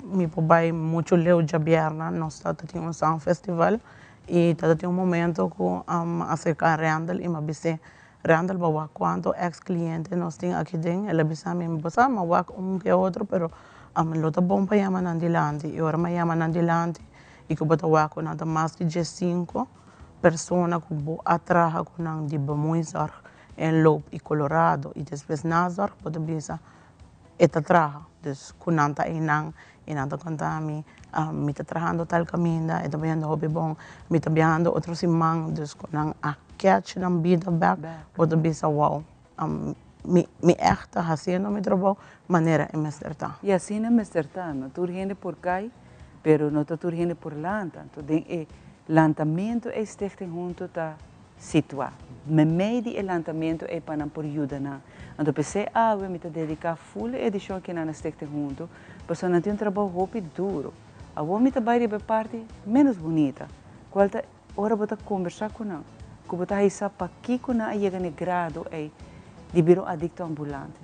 Mi por bai muchu leu djabièrnè, nos tabata tin un sound festival i tabata tin un momento ku mi a aserká Randall i mi a bis'é, Randall bo a wak kuantu eks kliente nos tin aki den? El a bisa mi, bo sa mi a wak un ke otro pero lo ta bon pa yama nan dilanti. I ora mi a yama nan dilanti i ku bo ta wak ku nan ta mas di diesinku persona ku bo a traha ku nan di bemoeizorg En loop i Colorado i despues Nazorg bo ta bisa e ta traha dus ku nan ta einan i nan ta konta mi mi ta trahando tal kaminda e ta bayendo hopi bon mi ta biahando otro siman dus ku nan a catch nan bida bek bo ta bisa wow mi mi ègt ta hasiendo mi trabou manera e mester ta. I asina mester ta no tur hende por kai pero no ta tur hende por lanta anto den e lantamentu ei Stichting Hunto ta Situá meimei di e lantamentu ei pa nan por yuda nan. Anto p'esei awe mi ta dediká ful e edishon aki nan na Stichting Huntu, pasobra nan tin un trabou hopi duru. Awor mi ta bai riba e parti ménos bunita, kual ta ora bo ta kombersá ku nan, ku bo ta haisá pakiko nan a yega na e grado ei di bira un adikto ambulante.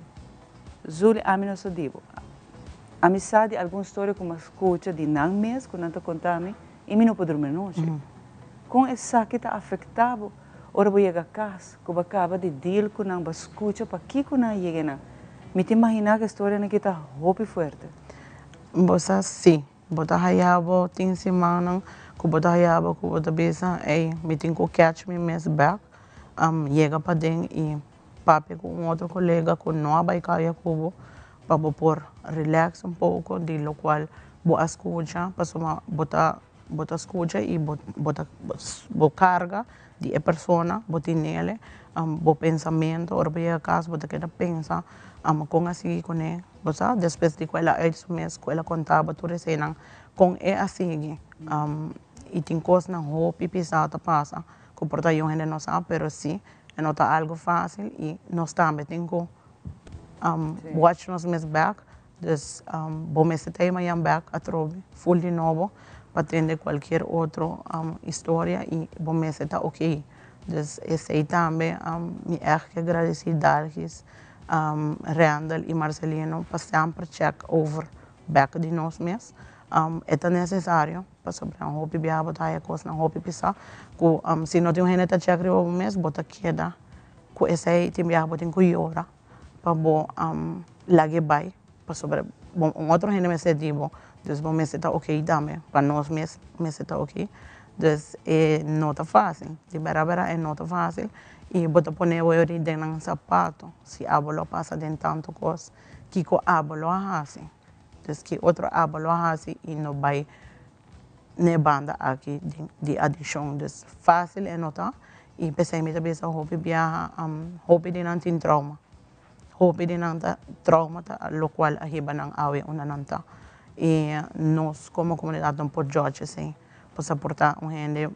Zuli, ami no sa di bo. Ami sa di algun storia ku mi a skucha di nan mes ku nan ta konta mi, I mi no por drumi anochi. Kon esaki ta afektá bo ora bo yega kas, ku bo a kaba di deal ku nan, bo a skucha pakiko nan a yega einan? Mi ta imaginá ku e storianan aki ta hopi fuerte. Bo sa si bo ta haya bo tin simannan ku bo ta haya bo ku bo ta bisa, ey, mi tin ku catch mi mes bek, yega paden i papia ku un otro kolega ku no a bai kaya ku bo, pa bo por relax un poco di locual bo a scucha pasobra bo ta bo ta scucha y bo bo ta bo carga di e persona bo tinele bo pensamento ora bo yega cas bo ta keda pensa con a sigui cune bo sa despues di cu el a uit su mes cu el a conta bo tur eseynan con e a sigui y tin cosnan hopi pisa ta pasa cu por ta yon hende no sa pero si e no ta algo facil y nos tambe tin cu watch nos mes bek dus bo mester ta e mañan bek atrobe full di nobo pa tende cualkier otro historia y bo mester ta ok dus esey tambe mi echt ke agradeci Dalgis. Randall i Marcelino pa semper check over bek di nos mes. E ta necesario pasobra hopi biaha bo ta haya cosnan hopi pisa cu si no tin un hende ta check riba bo mes bo ta keda cu esey. Tin biaha bo tin cu yora pa bo lag'e bay pasobra un otro hende mester di bo, dus bo mester ta ok tambe, pa nos mes mester ta ok. Dus e no ta facil, di bera bera e no ta facil y bo ta pone bo yori den nan zapato si abo lo pasa den tanto cos, kico abo lo a haci? Dus ki otro abo lo a haci y no bay n'e banda aki di adiccion. Dus facil e no ta y p'esey mi ta bisa hopi biaha hopi di nan tin trauma. Hopi di nan ta trauma ta locual a hiba nan awe unda nan ta. Y nos como comunidad no por judge esey. Pasobra por ta un hende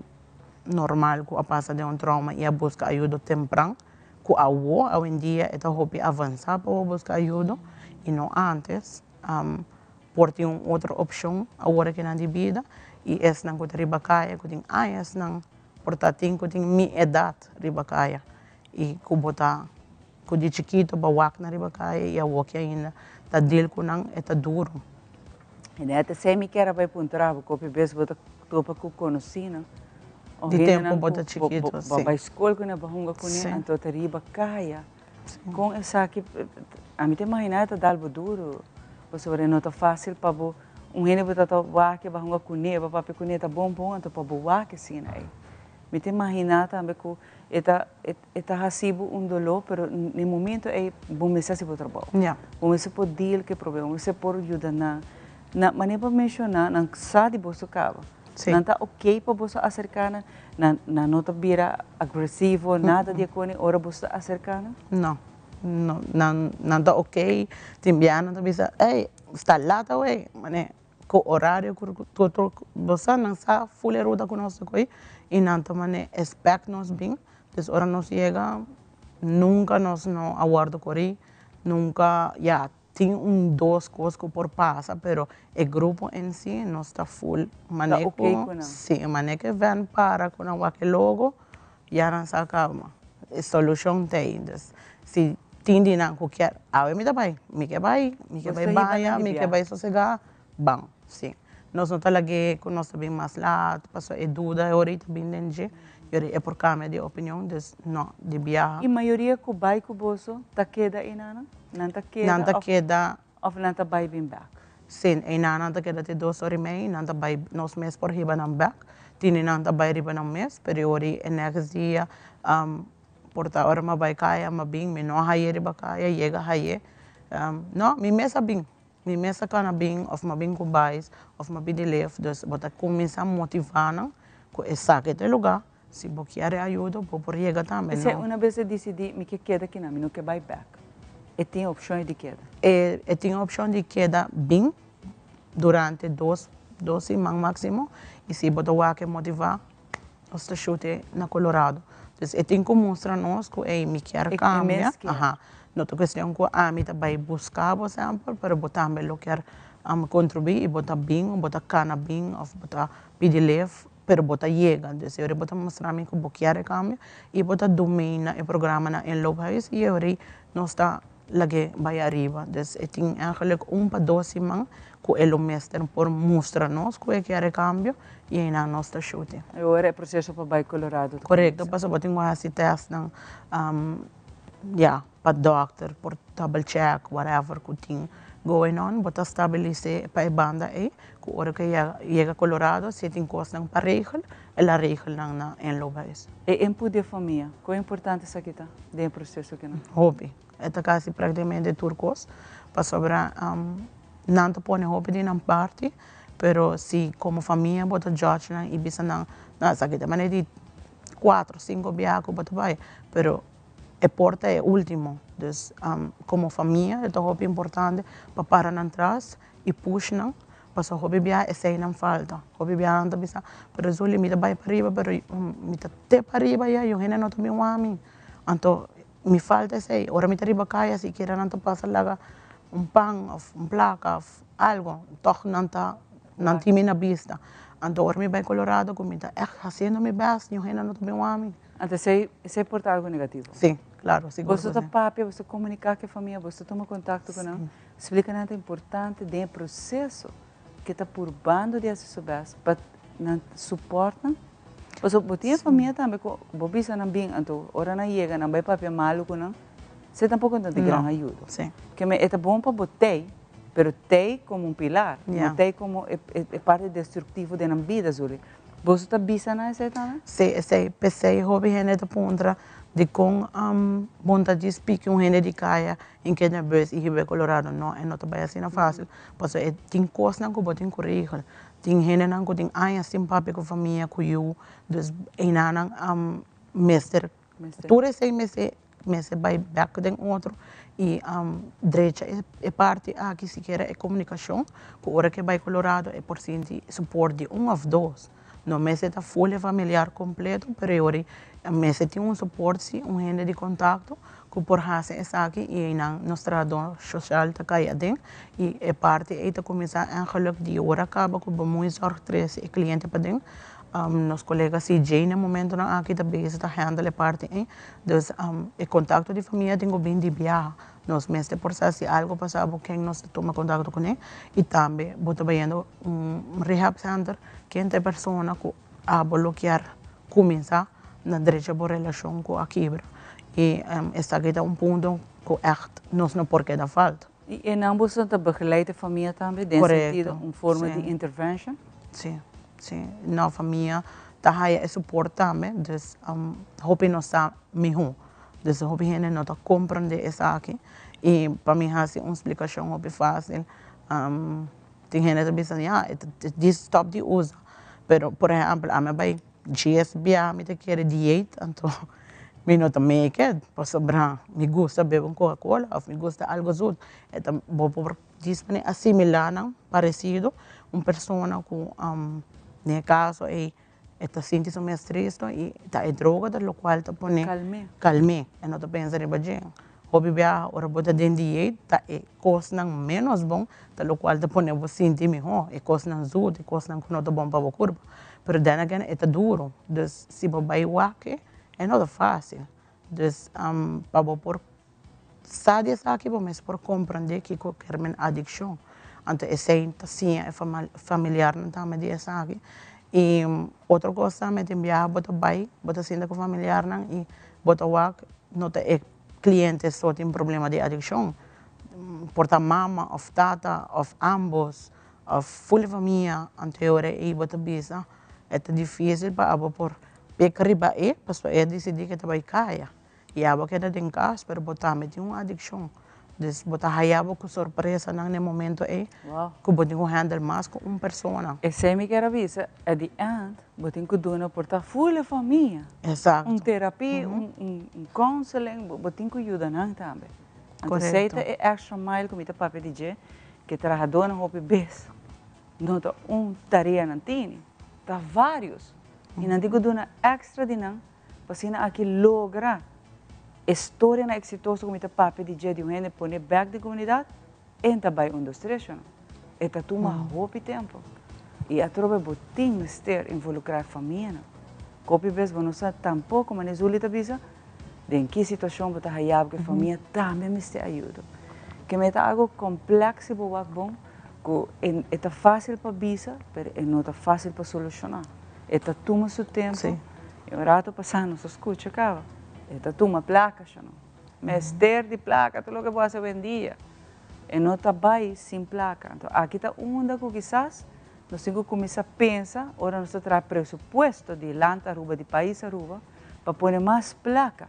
normal cu a pasa den un trauma y a busca ayudo tempran cu awo, awendia e ta hopi avansa pa bo busca ayudo y no antes. Por tin un otro opcion awor aki nan di bida y esnan cu ta riba caya cu tin añasnan por ta tin cu tin mi edad riba caya y cu bo ta cu di chikito bo a wak nan riba caya y awoki ainda ta deal cu nan e ta duro. Y net esey mi kier a bay puntra bo cu hopi bes bo ta topa cu conocinan o Di tempo hendenan bo ta cu chikito, bo si. bay scol cu nan bo hunga cu nan Si. anto ta riba caya. Con esaki ami ta imagina e ta dal bo duro pasobra e no ta facil pa bo un hende bo ta ta wak bo a hunga cune bo a papia cune ta bon bon anto pa bo wak asina ey mi ta imagina tambe cu e ta e ta haci bo un dolor pero na e momento ey bo mester haci bo trabao bo mester por deal cu e problema bo mester por yuda nan na manera bo a menciona nan sa di boso caba nan ta ok pa boso acerca nan Nan nan no ta bira agresivo, nada di e koni ora bo sta aserká nan? No, no, nan nan ta ok, tin bia nan ta bisa, ey, sta lat awey, mane ku orario ku tur tur bo sa nan sa ful e ruta ku nos ta koy i nan ta mane expect nos bin, dus ora nos yega nunka nos no a wòrdu korí, nunka ya. Tin un dos cos cu por pasa pero e grupo en si nos ta full mane cu si mane cu e van para cu nan wak e logo ya nan sa caba e solucion ta ey dus si tin di nan cu kier awe mi ta bay mi ke bay mi ke bay baña mi ke bay sosega ban si nos no ta lag'e cu nos ta bin mas laat pasobra e duda ahorita bin den dje y ora e por cambia di opinion dus no di biaha. Y mayoria cu bay cu boso ta keda eynan? Nan ta keda Nan ta of keda. Of nan ta bai bin bek? Sí, einan nan ta keda te dos ora i mei, nan ta bai, nos mes por hiba nan bek. Tini nan ta bai riba nan mes, pero e ora ei e next dia por ta ora mi a bai kaya, mi a bin, mi no a haye riba kaya, yega haye. No, mi mes a bin, mi mes a kana bin of mi a bin ku bais of mi a pidi lift, dus bo ta kuminsá motivá nan ku esaki ta e lugá. Si bo kier e ayudo, bo por yega tambe, P'esei no? una bes e disidí, Mi ke keda kinan, mi no ke bai bèk. E tin opshon di keda. E e tin opshon di keda bin durante dos dos siman máksimo i si bo ta wak e motivá, nos ta shut'e na Colorado. Dus e tin ku mustra nos ku ey mi kier E e kambia, mes kier. aha. No ta kuestion ku ami ta bai buska bo semper, pero bo tambe lo kier kontribuí i bo ta bin o bo ta kana bin òf bo ta pidi lef. Pero bo ta yega, dus e ora bo ta mustra mi ku bo kier e kambio i bo ta dumei na e programa na inloophuis i e ora nos ta lag'é bai ariba. Dus e tin eigenlijk un pa dos siman ku e lo mester por mustra nos ku e kier e kambio i einan nos ta shuti. E ora e proseso pa bai Colorado ta Korekto, kuminsá. pasobra bo tin ku hasi tèstnan, ya. Pa dokter por double check whatever cu tin going on, bo ta stabilise pa e banda ey cu ora cu e yega Colorado si e tin cosnan pa regel, el a regel nan na inloophuis. E input di e famia, con importante esaki ta den e proceso kinan? Hopi. E ta casi practicamente tur cos, pasobra nan ta pone hopi di nan parti, pero si como famia bo ta judge nan y bisa nan, no esaki ta manera di cuatro, cinco biaha cu bo ta bay, pero E por ta e ultimo. Dus como famia e ta hopi importante pa para nan tras y push nan pasobra hopi biaha esey nan falta. Hopi biaha nan ta bisa pero Zully mi ta bay pariba pero mi ta te pariba ya yu hende no ta bin wak mi. Anto mi falta esey. Ora mi ta riba caya sikiera nan ta pasa laga un pan of un placa of algo tog nan ta nan tin mi na bista. Anto ora mi bay Colorado cu mi ta echt haciendo mi best yu hende no ta bin wak mi. Anto esei, esei por ta algo negativo. Sí. Claro, sigur Boso ta papia, boso ta comunica cu e famia, boso ta tuma contacto cu nan, splica nan ta importante den e proceso cu ta purbando di haci su best pa nan support nan. Pasobra bo tin e famia tambe cu bo bisa nan bin, anto ora nan yega nan bay papia malo cu nan, esey tampoco no ta di gran ayudo. Keme e ta bon pa bo tey, pero tey como un pilar, no tey como e parti destructivo den nan bida, Zuli. Boso ta bisa nan esei tambe? Sí, esei. P'esei hopi hende ta puntra dikon bon ta djis piki un hende di kaya en keda bus i hib'é Colorado. No, e no ta bai asina fásil. Pasobra e tin kosnan ku bo tin ku regel. Tin hendenan ku tin aña sin papia ku famia, ku yu. Dus einanan mester, tur esei mester mester bai bek den otro y drecha e parti aki sikiera e comunicacion cu ora cu e bai Colorado e por sinti support di un of dos no mester ta full e familiar completo pero e ora mester tin un support si un hende di contacto cu por haci esaki y eynan nos trahador social ta cay aden y e parti ey ta cuminsa eigenlijk di ora caba cu bemoeizorg trece e cliente paden Nos colega CJ na momentonan aki ta bezig ta handle e parti ei. Dus e contacto di famia tin cu bin di biaha. Nos mester por sa si algo pasa bo ken nos ta tuma contacto cune. Y tambe bo ta bayendo un rehab center ken ta e persona cu abo lo kier cuminsa na drecha bo relacion cu a kibra. Y esaki ta un punto cu echt nos no por keda falta. Y enan boso ta begeleid e famia tambe den sentido un forma di intervention? Si, si. No famia ta haya e support tambe, dus hopi no sa miho. Dus hopi hende no ta comprende esaki y pa mi haci un splicacion hopi facil, tin hende ta bisa ya e ta djis stop di usa, pero por ehempel ami a bay djies bia mi ta kere dieet anto mi no ta make it pasobra mi gusta bebe un coca cola of mi gusta algo zoet e ta bo por djis pone asimila nan parecido un persona cu den e caso ey e ta sinti su mes tristo y ta e droga ta locual ta pone calme e no ta pensa riba dje hopi biaha ora bo ta den dieet ta e cosnan menos bon ta locual ta pone bo sinti miho e cosnan zoet e cosnan cu no ta bon pa bo curpa pero then again e ta duro dus si bo bay wak e no ta facil dus pa bo por sa di esaki bo mes por comprende kico kermen adiccion anto esey ta siña e familiarnan tambe di esaki y otro cos tambe tin biaha bo ta bay bo ta sinta cu familiarnan y bo ta wak no ta e cliente so tin problema di adiccion por ta mama of tata of ambos of full famia anto e ora ey bo ta bisa e ta dificil pa abo por pek riba e pasobra e a dicidi ke ta bay caya. Ya bo keda den kas pero bo tambe tin un adikshon. Dus bo ta haya bo ku sorpresanan na e momento ei ku bo tin ku handle mas ku un persona. Esei mi kier a bisa, at the end bo tin ku duna por ta full e famia. Exacto. Un terapia, un counseling, bo tin ku yuda nan tambe. Anto esei ta e extra mile ku mi ta papia di dje, ku e trahadónan hopi bes no ta un tarea nan tini, ta varios. I nan tin ku duna extra di nan. Pa asina aki logra e storianan eksitoso ku mi ta papia di dje di un hende pone bèk den komunidat, e ta bai un dos tres yo no. E ta tuma hopi tempu. I atrobe bo tin mester involukrá e famianan. Hopi bes bo no sa tampoko, manera Zuli ta bisa, den ki situashon bo ta haya bo ku e famia tambe mester ayudo. Keme ta algu komplèks si bo wak bon, ku e ta fásil pa bisa, pero e no ta fásil pa solushoná. E ta tuma su tempu. I un rato pasá nos a skucha kaba, e ta tuma plaka sho no. Mester di plaka tur loke bo hasi awendia. E no ta bai sin plaka. Anto aki ta unda ku kisas nos tin ku kuminsá pensa ora nos ta traha presupuesto di land Aruba, di pais Aruba, pa pone mas plaka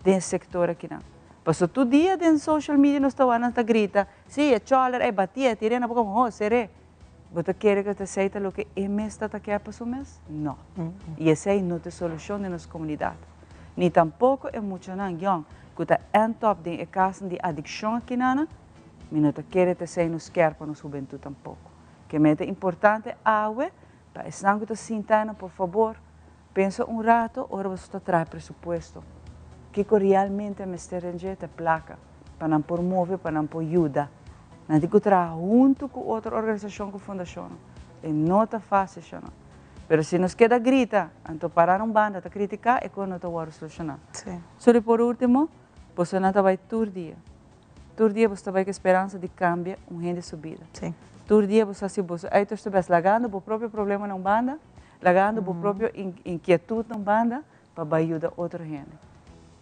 den e sektor akinan. Pasobra tur dia den social media nos ta wak nan ta grita, si e chòler, e batié, tir'é na boka, ho, ser'é. Bo ta kere ku esei ta loke e mes ta ta kier pa su mes? No. I esei no ta e solushon den nos komunidat. Ni tampoko e muchanan yòn ku ta end up den e kasnan di adikshon akinana, mi no ta kere ta esei nos kier pa nos hubentut tampoko. Ke meta importante awe pa esnan ku ta sinta nan por fabor pensa un rato ora boso ta traha presupuesto. Kiko realmente mester den dje ta plaka pa nan por move, pa nan por yuda. Nan tin ku traha huntu ku otro organisashon ku fundashonnan. E no ta fásil shonnan. Pero si nos keda grita, anto pará na un banda ta kritiká, e kos no ta wòrdu solushoná. Soli por último. Bosonan ta bai tur dia. Tur dia boso ta bai ku e speransa di kambia un hende su bida. Tur dia boso hasi boso uiterste best, lagando bo propio problema na un banda, lagando bo propio inkietut na un banda pa bai yuda otro hende.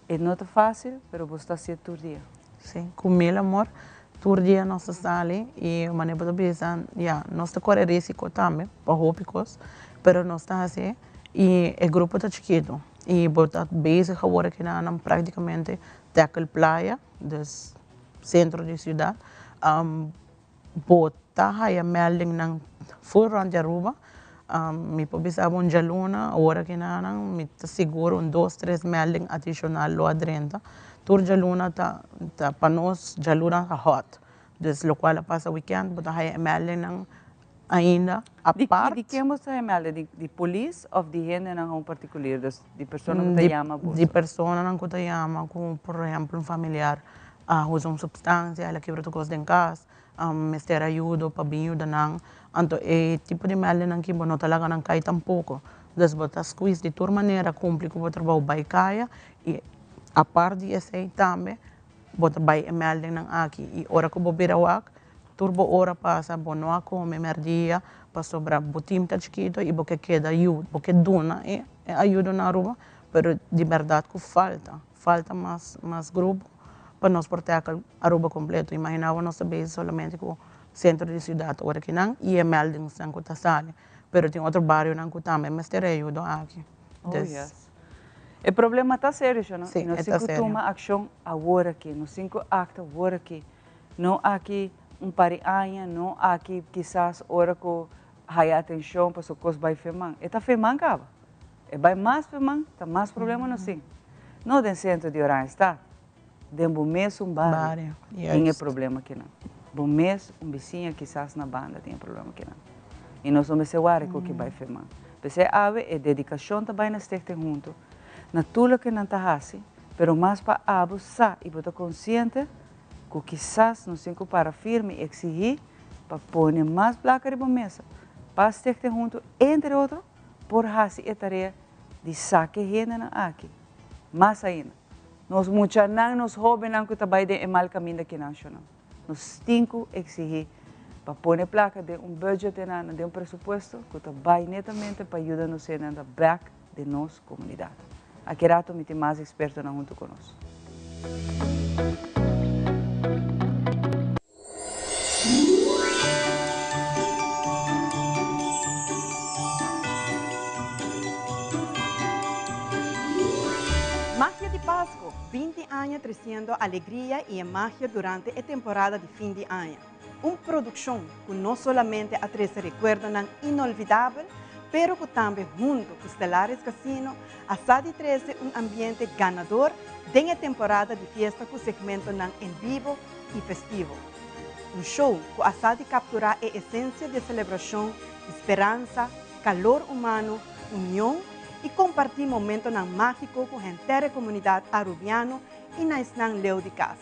E no ta fásil, pero boso ta hasié tur dia. Sí, ku mil amor. Tur dia nos ta sali i manera bo ta bisa, ya, nos ta kore risiko tambe pa hopi kos, pero nos ta hasié i e grupo ta chikitu i bo ta bezig awor aki nan praktikamente tackle playa, dus sentro di siudat. Bo ta haya meldingnan full rond di Aruba. Mi por bisa bo un djaluna, awor aki nan mi ta sigur un dos tres melding adishonal lo a drenta. Tur djaluna ta ta pa nos djaluna ta hot. Dus lokual a pasa weekend bo ta haya e meldingnan ainda apart. Di ken bo ta haya melding? Di polis of di hendenan un partikulier? Dus di persona ku ta yama boso? Di personanan ku ta yama ku por ehempel un familiar a usa un supstansia, el a kibra tur kos den kas, mester ayudo pa bin yuda nan. Anto e tipo di mèldenan ki bo no ta laga nan kai tampoko. Dus bo ta squeeze di tur manera kumpli ku bo trabou bai kaya i apart di esei tambe bo ta bai e mèldenan aki i ora ku bo bira wak tur bo ora pasa bo no a kome mèrdia pasobra bo tim ta chikito i bo ke keda yuda bo ke duna e ayudo na Aruba pero di bèrdat ku falta falta mas mas grupo pa nos por tackle Aruba completo. Imagina bo nos ta bezig solamente cu centro di ciudad ora ki nan y e meldingsnan cu ta sali, pero tin otro barionan cu tambe mester e ayudo aki. Oh yes. E problema ta serio sho no? Y nos tin cu tuma accion awor aki, nos tin cu acta awor aki, no aki un par di aña, no aki kisas ora cu haya atencion pasobra cos bay feman. E ta feman caba. E bai mas pe man, ta mas problema nos tin. No den centro di Oranjestad, den bo mes un bario tin e problema kinan. Bo mes un bisiña kisas na banda tin e problema kinan. Y nos no mester wari cu ki bai fe man. P'esei awe e dedicacion ta bai na Stichting Hunto, na tur loke nan ta haci, pero mas pa abo sa y bo ta consciente cu kisas nos tin cu para firme y exigi pa pone mas placa riba mesa pa Stichting Hunto, entre otro, por hasi e tarea di saka e hendenan aki. Mas ainda, nos muchanan, nos hóbennan ku ta bai den e mal kaminda kinan shonnan. Nos tin ku eksihí pa pone plaka den un budget den nan, den un presupuesto ku ta bai netamente pa yuda nos hendenan ta bèk den nos komunidat. Aki rato mi tin mas ekspertonan huntu ku nos. Magia di Pasco, 20 aña treciendo alegria y e magia durante e temporada di fin di aña. Un produccion cu no solamente a trece recuerdonan inolvidabel, pero cu tambe hunto cu Stellaris Casino a sa di trece un ambiente ganador den e temporada di fiesta cu segmentonan en bibo y festivo. Un show cu a sa di captura e esencia di e celebracion di speransa, calor humano, union y comparti momentonan magico cu henter e comunidad Arubiano y na esnan leu di cas.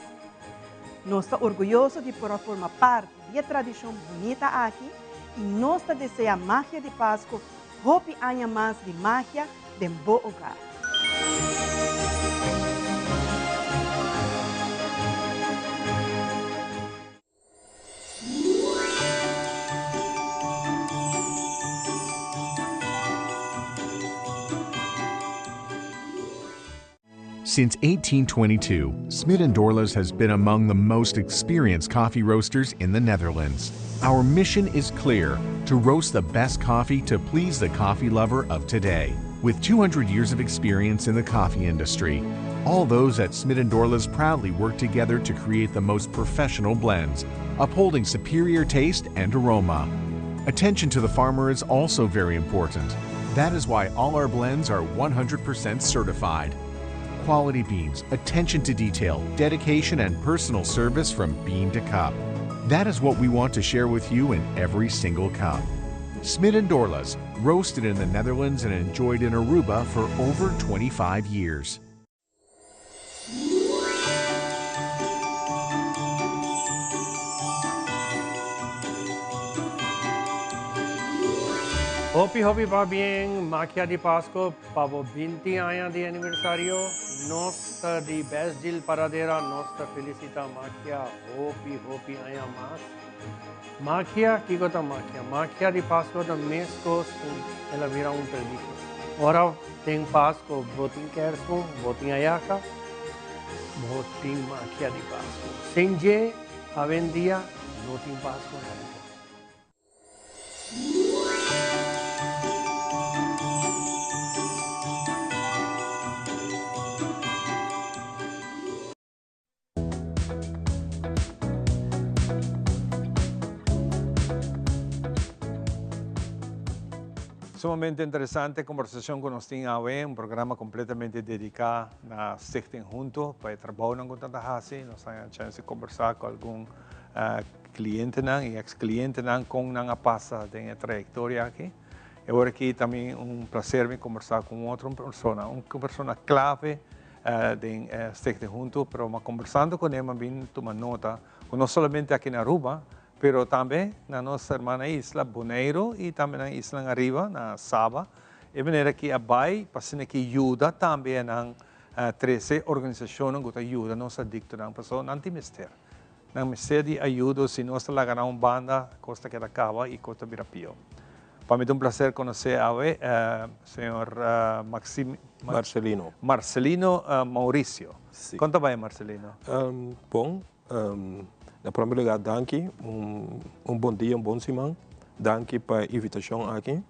Nos ta orguyoso di por a forma parti di e tradicion bunita aki y nos ta desea Magia di Pasco hopi aña mas di magia den bo hogar. Since 1822, Smit & Dorlas has been among the most experienced coffee roasters in the Netherlands. Our mission is clear, to roast the best coffee to please the coffee lover of today. With 200 years of experience in the coffee industry, all those at Smit & Dorlas proudly work together to create the most professional blends, upholding superior taste and aroma. Attention to the farmer is also very important. That is why all our blends are 100% certified. Quality beans, attention to detail, dedication, and personal service from bean to cup. That is what we want to share with you in every single cup. Smit & Dorlas, roasted in the Netherlands and enjoyed in Aruba for over 25 years. Hopi hopi pabien Magia di Pasco pa bo 20 aña di aniversario. Nos ta di Best Deal Paradera, nos ta felicita Magia hopi hopi aña mas. Magia, kico ta magia? Magia di Pasco ta mescos cu el a bira un tradicion. Ora tin Pasco, bo tin kerstboom, bo tin ayaca, bo tin magia di Pasco. Sin dje, awendia no tin Pasco na Aruba. Sumamente interesante conversacion cu nos tin awe, un programa completamente dedica na Stichting Hunto pa e trabounan cu nan ta haci. Nos a haña chance di conversa cu algun clientenan y ex clientenan con nan a pasa den e trayectoria aki. E ora aki ta mi un placer mi conversa cu un otro persona, un persona clave den Stichting Hunto, pero ma conversando cu ne mi a bin tuma nota cu no solamente aki na Aruba, pero tambe na nos hermana isla Boneiru y tambe na islan ariba, na Saba, e manera ki a bay pa asina ki yuda tambe nan trece organisacionnan cu ta yuda nos adictonan, pasobra nan tin mester. Nan mester di ayudo, si nos ta laga nan un banda, cos ta keda caba y cos ta bira pio. Pa mi ta un placer conoce awe señor Maxim. Marcelino. Marcelino Mauricio. Si. Con ta bay Marcelino? Bon, na prome lugar danki, un bon dia, un bon siman. Danki pa e invitacion aki.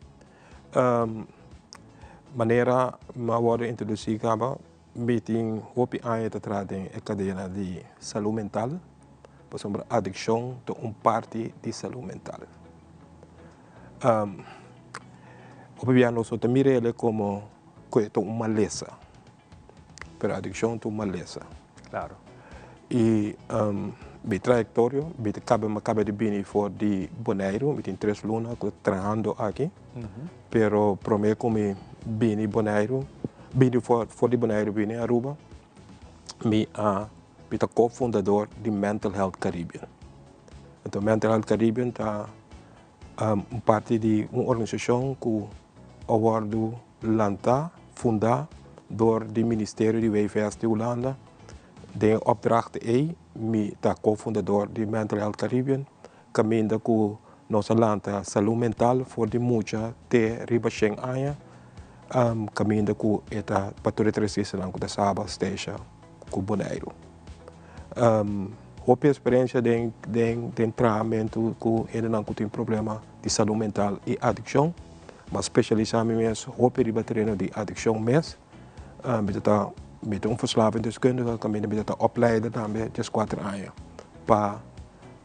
Manera mi a wordo introduci caba, Mi tin hopi aña ta traha den e kadena di salú mental, pasobra adikshon ta un parti di salú mental. Hopi bia nos no ta mira el komo ku e ta un malesa, pero adikshon ta un malesa. Klaro. I mi trayektorio, mi ta kaba, mi a kaba di bini for di Boneiru, mi tin tres luna ku ta trahando aki. Pero prome ku mi bini Boneiru, bini for for di Boneiru bini Aruba, mi a mi ta ko-fundador di Mental Health Caribbean. Anto Mental Health Caribbean ta un parti di un organisashon ku a wòrdu lantá, fundá dor di Ministerio di WVS di Hulanda. Den e opdracht ei mi ta ko-fundador di Mental Health Caribbean. Kaminda ku nos a lanta salú mental for di mucha te riba shen aña, kaminda ku e ta pa tur e tres islanan ku ta Saba, Statia ku Boneiru. Hopi eksperensia den den trahamentu ku hendenan ku tin problema di salú mental i adikshon. Mi a spesialisá mi mes hopi riba tereno di adikshon mes. Mi ta ta mi ta un verslavingsdeskundige kaminda mi ta ta opleider tambe dieskuater aña pa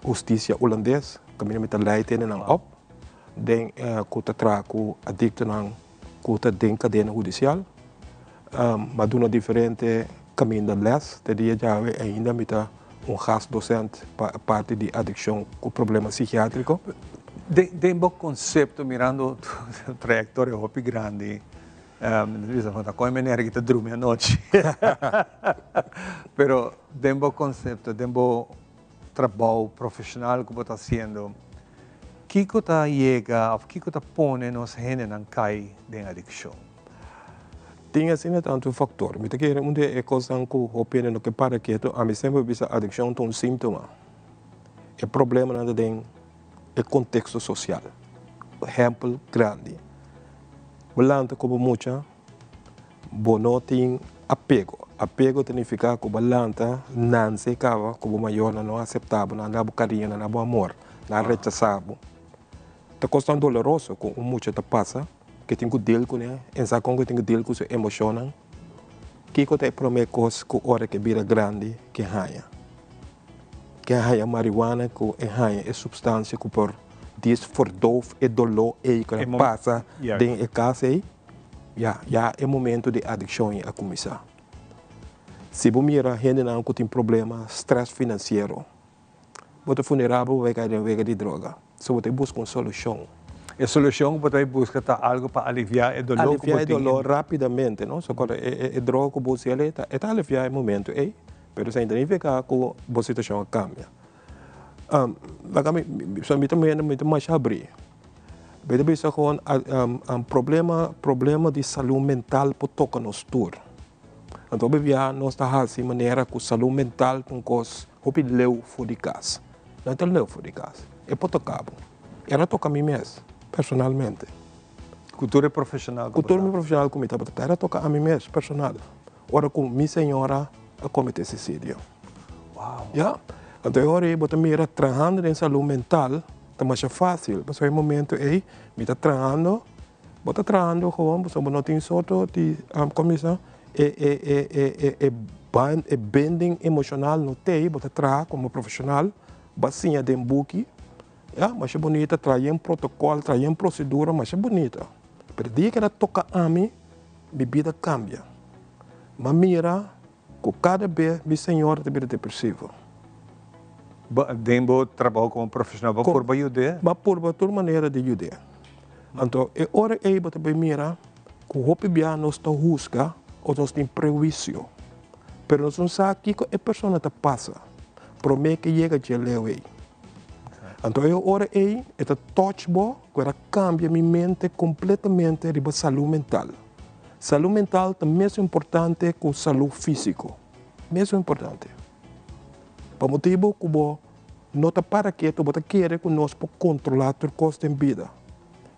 Hustisia Hulandes kaminda mi ta lei tene nan op den ku ta traha ku adiktonan ku ta den kadena hudisial. Mi a duna diferente kaminda les te dia djawe ainda mi ta un gastdosent pa e parti di adikshon ku problema sikiatriko. Den bo konsepto mirando tu trayektoria hopi grandi mi ta bisa bo ta kon e manera ki ta drumi anochi pero den bo konsepto den bo trabou profesional ku bo ta hasiendo, kiko ta yega òf kiko ta pone nos hendenan kai den adikshon? Tin asina tantu faktor. Mi ta kere un di e kosnan ku hopi hende no ke para ketu, ami semper bisa adikshon ta un síntoma. E problemanan ta den e konteksto sosial. Ehèmpel grandi, bo lanta ku bo mucha. Bo no tin apego. Apego ta nifiká ku bo a lanta nanse kaba ku bo mayornan no a aseptá bo, nan a da bo kariño, nan a da bo amor, nan a rechasá bo. Ta kos tan doloroso ku un mucha ta pasa ku e tin ku deal kuné, e sa kon ku e tin ku deal ku su emoshonnan. Kiko ta e promé kos ku ora ku e bira grandi ke haña? Ke haña marihuana ku e haña e supstansia ku por dis verdoof e doló ei ku a pasa den e kas ei. Ya, ya e momento di adikshon ei a kuminsá. Si bo mira hendenan ku tin problema, strès finansiero, bo ta funerabel bo bai kai den wega di droga. So bo ta buska un solushon. E solushon ku bo ta buska ta algu pa aliviá e doló ku bo tin. Aliviá e doló rápidamente, no? So kòrda e droga ku bo usa e ta e ta aliviá e momento ei, pero esei no ta nifiká ku bo situashon a kambia. Laga mi, mi ta mi ta masha habrí. Mi ta bisa gewoon problema problema di salú mental por toka nos tur. Anto hopi bia nos ta hasi manera ku salú mental ta un kos hopi leu for di kas. No ta leu for di kas, e por toka bo. E a toka mi mes personalmente. Ku tur e profeshonal ku bo ta? Ku tur mi profeshonal ku mi tabata ta, e a toka ami mes personal. Ora ku mi señora a komete suisidio. Wow. Ya. Anto e ora ei bo ta mira trahando den salú mental ta masha fásil, pasobra e momento ei mi ta trahando, bo ta trahando gewoon pasobra bo no tin soto di komo bisa e e e e e e band e binding emoshonal no t'ei, bo ta traha komo profeshonal, bo a siña den buki, ya, masha bunita, traha yen protokòl, traha yen prosedura, masha bunita. Pero dia ku el a toka ami, mi bida kambia. Mi a mira ku kada bes mi señora ta bira depresivo. Den bo trabou komo profeshonal, bo a purba yud'é? Mi a purba tur manera di yud'é. Anto e ora ei bo ta bai mira ku hopi bia nos ta husga òf nos tin prehuisio. Pero nos no sa kiko e persona ta pasa promé ku e yega dje leu ei. Anto e ora ei e ta touch bo ku el a kambia mi mente kompletamente riba salú mental. Salú mental ta mes importante ku salú físiko, mes importante. Pa motibu ku bo no ta para ketu, bo ta kere ku nos por kontrolá tur kos den bida.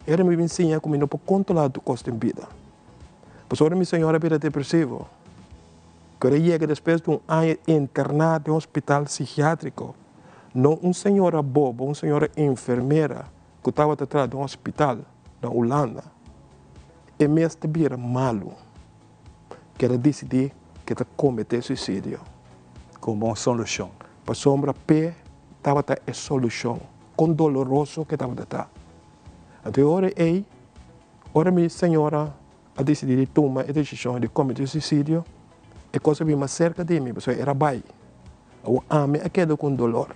Era mi bin siña ku mi no por kontrolá tur kos den bida. Pasobra mi señora bira depresivo, ku el a yega despues di un aña interná den hospital sikiátriko. No un señora bobo, un señora enfermera ku tabata traha den hospital na Hulanda. E mes ta bira malu, ku el a disidí ku e ta kometé suisidio. Komo solushon. Pasobra p'e tabata e solushon, kon doloroso ku e tabata ta. Anto e ora ei, ora mi señora a disidí di tuma e desishon di kometé suisidio, e kos a bin mas serka di mi, pasobra era bai. Awor ami a keda ku un dolor.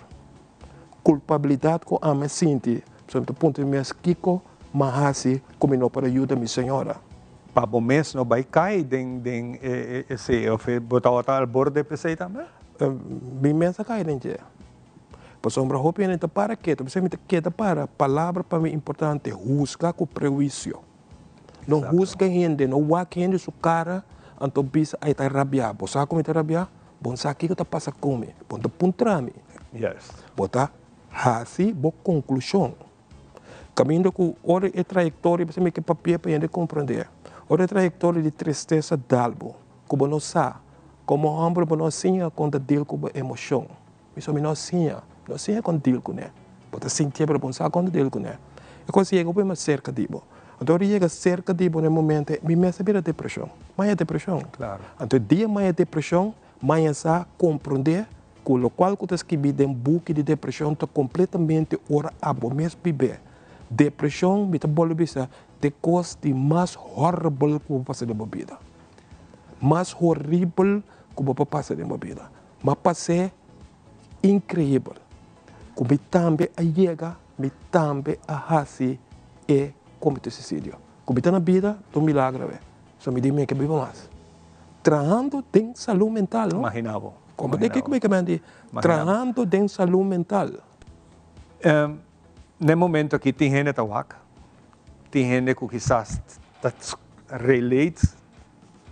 Kulpabilidat ku ami a sinti, pasobra mi ta puntra mi mes kiko mi a hasi ku mi no por a yuda mi señora. Pa bo mes no bai kai den den esei of bo tabata al borde p'esei tambe? Mi mes a kai den dje. Pasobra hopi hende ta para ketu, p'esei mi ta keda para, palabra pa mi importante, husga ku prehuisio. No husga hende, no wak hende su kara anto bisa ay ta rabia. Bo sa ku mi ta rabia? Bo no sa kiko ta pasa ku mi. Bo no ta puntra mi. Bo ta hasi bo konklushon. Kaminda ku ora e trayektoria, p'esei mi ke papia pa hende komprendé. Ora e trayektoria di tristesa dal bo, ku bo no sa, komo hòmber bo no a siña kon ta deal ku bo emoshon. Mi so mi no a siña, mi no a siña kon deal kuné. Bo ta sintié pero bo no sa kon ta deal kuné. E kos yega hopi mas serka di bo. Anto ora yega serka di bo na e momento ei, mi mes a bira depreshon. Maya depreshon. Anto e dia maya depreshon, maya sa komprondé ku lokual ku ta skibí den buki di depreshon ta kompletamente ora abo mes bibé. Depreshon, mi ta bolbe bisa, ta e kos di mas horrible ku bo por pasa den bo bida. Mas horibel ku bo por pasa den bo bida. M'a pas'é inkreibel ku mi tambe a yega, mi tambe a hasi e komete suisidio. Ku mi ta na bida ta un milagro awe. So mi di mi ke biba mas. Trahando den salú mental, no? Imagina bo. Komprendé kiko mi ke men di? Trahando den salú mental. Na e momento aki tin hende ta wak, tin hende ku kisas ta relate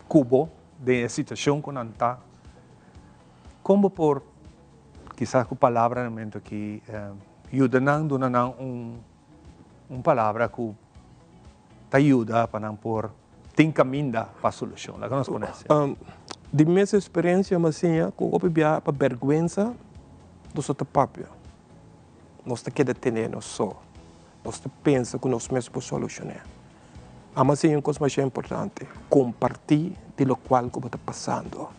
ku bo den e situashon ku nan ta. Kon bo por, kisas ku palabra na momento aki, yuda nan, duna nan un un palabra ku ta yuda pa nan por tin kaminda pa solushon? Laga nos pone asi. Di mes eksperensia mi a siña ku hopi bia pa bèrgwensa nos no ta papia. Nos ta keda tene nos so. Nos ta pensa ku nos mes por solushoné. Ama siña un kos masha importante, kompartí di lokual ku bo ta pasando.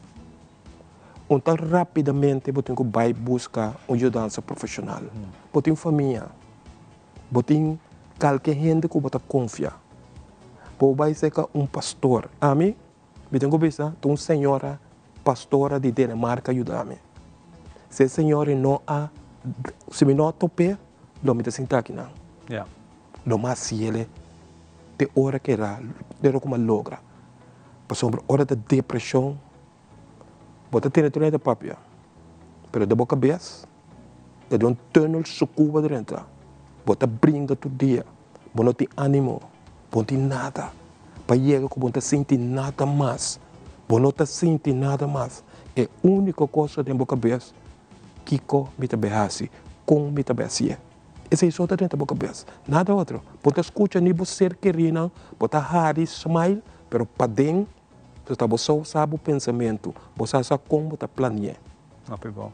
Un ta rápidamente bo tin ku bai buska un yudansa profeshonal. Bo tin famia, bo tin kalke hende ku bo ta konfia. Bo bai serka un pastor. Ami, mi tin ku bisa, ta un señora pastora di Denemarka yuda mi. Si e señora no a, si mi no a top'é, lo mi ta sinta akinan. Lo mi a hasiel te ora ku era, te ora ku mi a logra. Pasobra ora ta depreshon, bo ta tene tur hende ta papia, pero den bo kabes ta den un tunnel suku bo drenta. Bo ta bringa tur dia. Bo no tin ánimo, bo no tin nada pa yega ku bo no ta sinti nada mas. Bo no ta sinti nada mas. E úniko kos ku ta den bo kabes, kiko mi ta bai hasi? Kon mi ta bai hasié? Esei so ta drenta bo kabes, nada otro. Bo ta skucha ni bo ser kerinan, bo ta hari, smile, pero paden ta bo so sa bo pensamentu, bo sa sa kon bo ta plani'é. Hopi bon.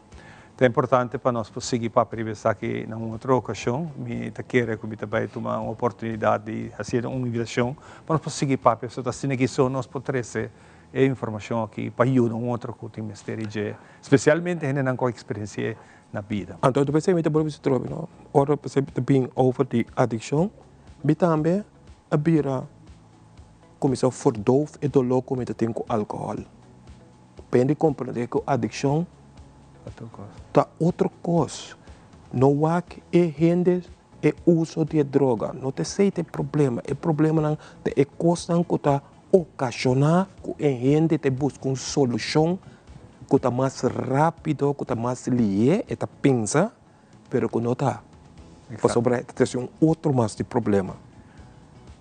Ta importante pa nos por sigui papia riba esaki na un otro ocasion. Mi ta kere cu mi ta bay tuma un oportunidad di haciendo un invitacion pa nos por sigui papia pasobra ta asina kiso nos por trece e informacion aki pa yuda un otro cu tin mester di dje, specialmente hendenan cu a experienci'e na bida. Anto ta pesey mi ta bolbe trobe no, ora pesey ta bin over di adiccion, mi tambe a bira cuminsa verdoof e dolor cu mi ta tin cu alcohol. Pende comprende cu adiccion ta otro cos. No wak e hende e uso di e droga, no ta esey ta e problema. E problemanan ta e cosnan cu ta ocasiona cu e hende ta busca un solucion cu ta mas rapido, cu ta mas lihe, e ta pensa. Pero ku no ta. Pasobra e ta trese un otro mas di problema.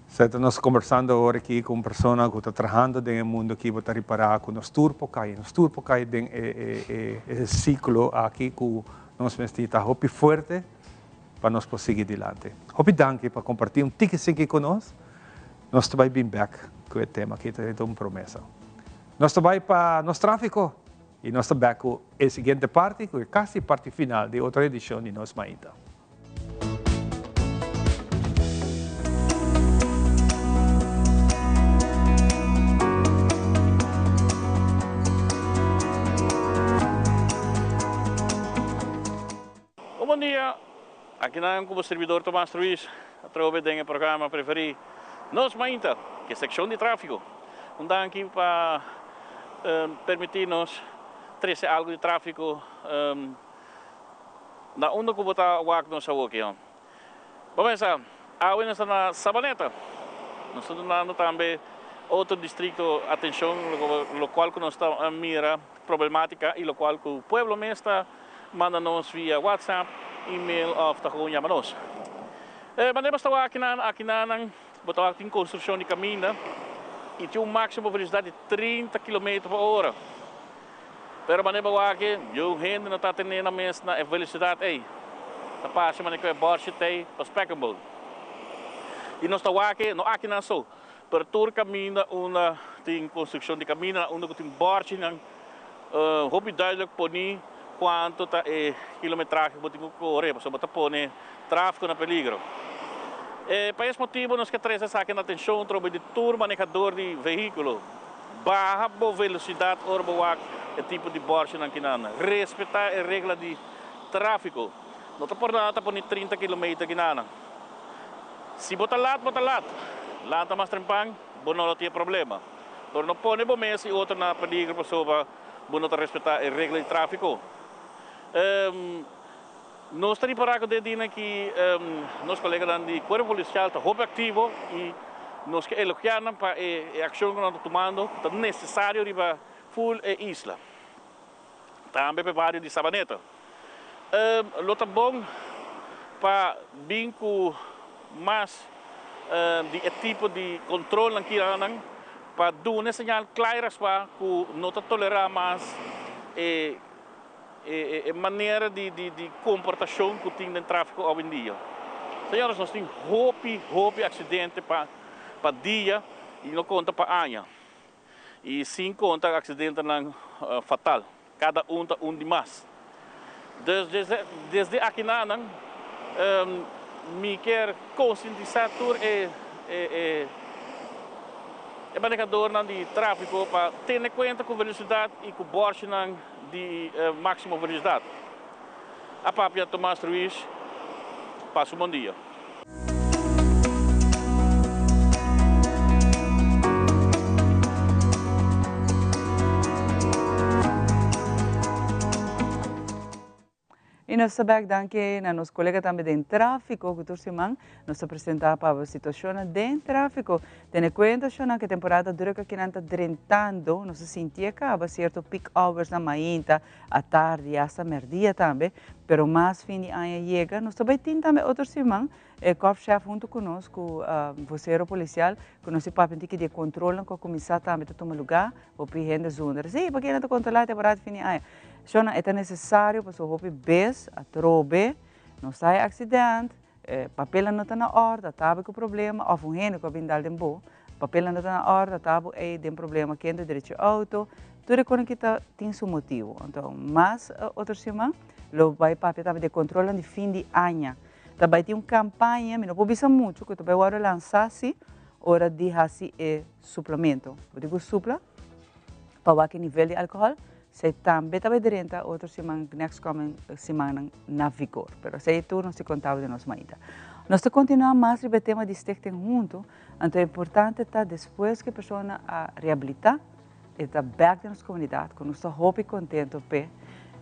Seta nos kombersando awor aki ku un persona ku ta trahando den e mundo aki, bo ta ripará ku nos tur por kai, nos tur por kai den e e siklo aki ku nos mester ta hopi fuerte pa nos por sigui dilanti. Hopi danki pa kompartí un tiki siki ku nos. Nos ta bai bin bèk ku e tema aki, ta un promesa. Nos ta bai pa nos tráfiko. I nos ta bek ku e siguiente parti, ku e kasi parti final di otro edishon di Nos Mainta. Un bon dia, aki nan ku bo sirbidor Tomas Ruiz atrobe den e programa preferí Nos Mainta, ku e sekshon di tráfiko. Un danki pa permití nos trese algu di tráfiko na unda ku bo ta wak nos awoki. Bo pensa, awe nos ta na Sabaneta. Nos ta dunando tambe otro distrikto atenshon, lokual ku nos ta mira problemátika i lokual ku pueblo mes ta manda nos via WhatsApp, email òf ta gewoon yama nos. Manera bo sta wak akinan, akinanan bo ta wak tin konstrukshon di kaminda i tin un máksimo velosidat di 30 kilometer pa ora. Pero manera bo wak yu hende no ta tene nan mes na e velosidat ei. Ta parse manera ku e bòrsje t'ei pa spekkenbol. I nos ta wak no akinan so, pero tur kaminda unda tin konstrukshon di kaminda, unda ku tin bòrchinan Hopi duidelijk poni cuanto ta e kilometrahe cu bo tin cu core, pasobra bo ta pone trafico na peligro. Pa es motibo nos ke trece esaki na atencion trobe di tur manehador di vehiculo. Baha bo velocidad ora bo wak e tipo di borchinan kinan. Respeta e regla di trafico. No ta por nada ta poni 30 kilometer kinan. Si bo ta lat, bo ta lat. Lanta mas trempan, bo no lo tin e problema. Pero no pone bo mes i otro na peligro pasobra bo no ta respetá e regla di tráfiko. Nos ta ripará ku den dianan aki nos koleganan di Kuerpo Polisial ta hopi aktivo i nos ke elogiá nan pa e akshon ku nan ta tumando ku ta nesesario riba ful e isla. Tambe pa e bario di Sabaneta. Lo ta bon pa bin ku mas di e tipo di kontrolnan kiranan pa duna e señal kla i raspá ku no ta tolerá mas e e manera di di komportashon ku tin den tráfiko awendia. Señores, nos tin hopi hopi aksidente pa pa dia i no konta pa aña i sin konta aksidentenan fatal. Kada un ta un di mas. Dus desde akinanan mi kier konsientisá tur e e manehadornan di tráfiko pa tene kuenta ku velosidat i ku bòrshinan di máksimo velosidat. A papia Tomas Ruiz. Pasa un bon dia. I nos ta bek danki na nos colega tambe den trafico cu tur siman nos ta presenta pa bo situacionnan den trafico. Tene cuenta shonan cu e temporada druk akinan ta drentando, nos ta sinti e caba cierto peak hours na mainta, atardi y hasta merdia tambe, pero mas fin di aña yega nos ta bay tin tambe otro siman E korpschef huntu ku nos ku vocero policial ku nos di papia un tiki di e controlnan ku a kuminsá tambe ta tuma lugá, hopi hende zundra si pakié nan ta kontrolá e temporada di fin di aña. Shona e ta nesesario pasobra hopi bes atrobe nos ta haña aksident, e papelnan no ta na òrde, a tabe ku problema òf un hende ku a bin dal den bo, papelnan no ta na òrde, a tabe ei den problema kende derecho outo, tur e kosnan ki ta tin su motibu. Anto mas otro siman lo bai papia tambe di e controlnan di fin di aña. Ta bai tin un campaña, mi no por bisa mucho, cu ta bai wordo lansa si ora di haci e suplamento. Bo tin cu supla pa wak e nivel di alcohol, esey tambe ta bai drenta otro siman, next coming simannan na vigor. Pero esey tur nos tin contabo den nos maita. Nos ta continua mas riba e tema di Stichting Hunto, anto e importante ta despues cu e persona a rehabilita, e ta bek den nos comunidad, cu nos ta hopi contento p'e,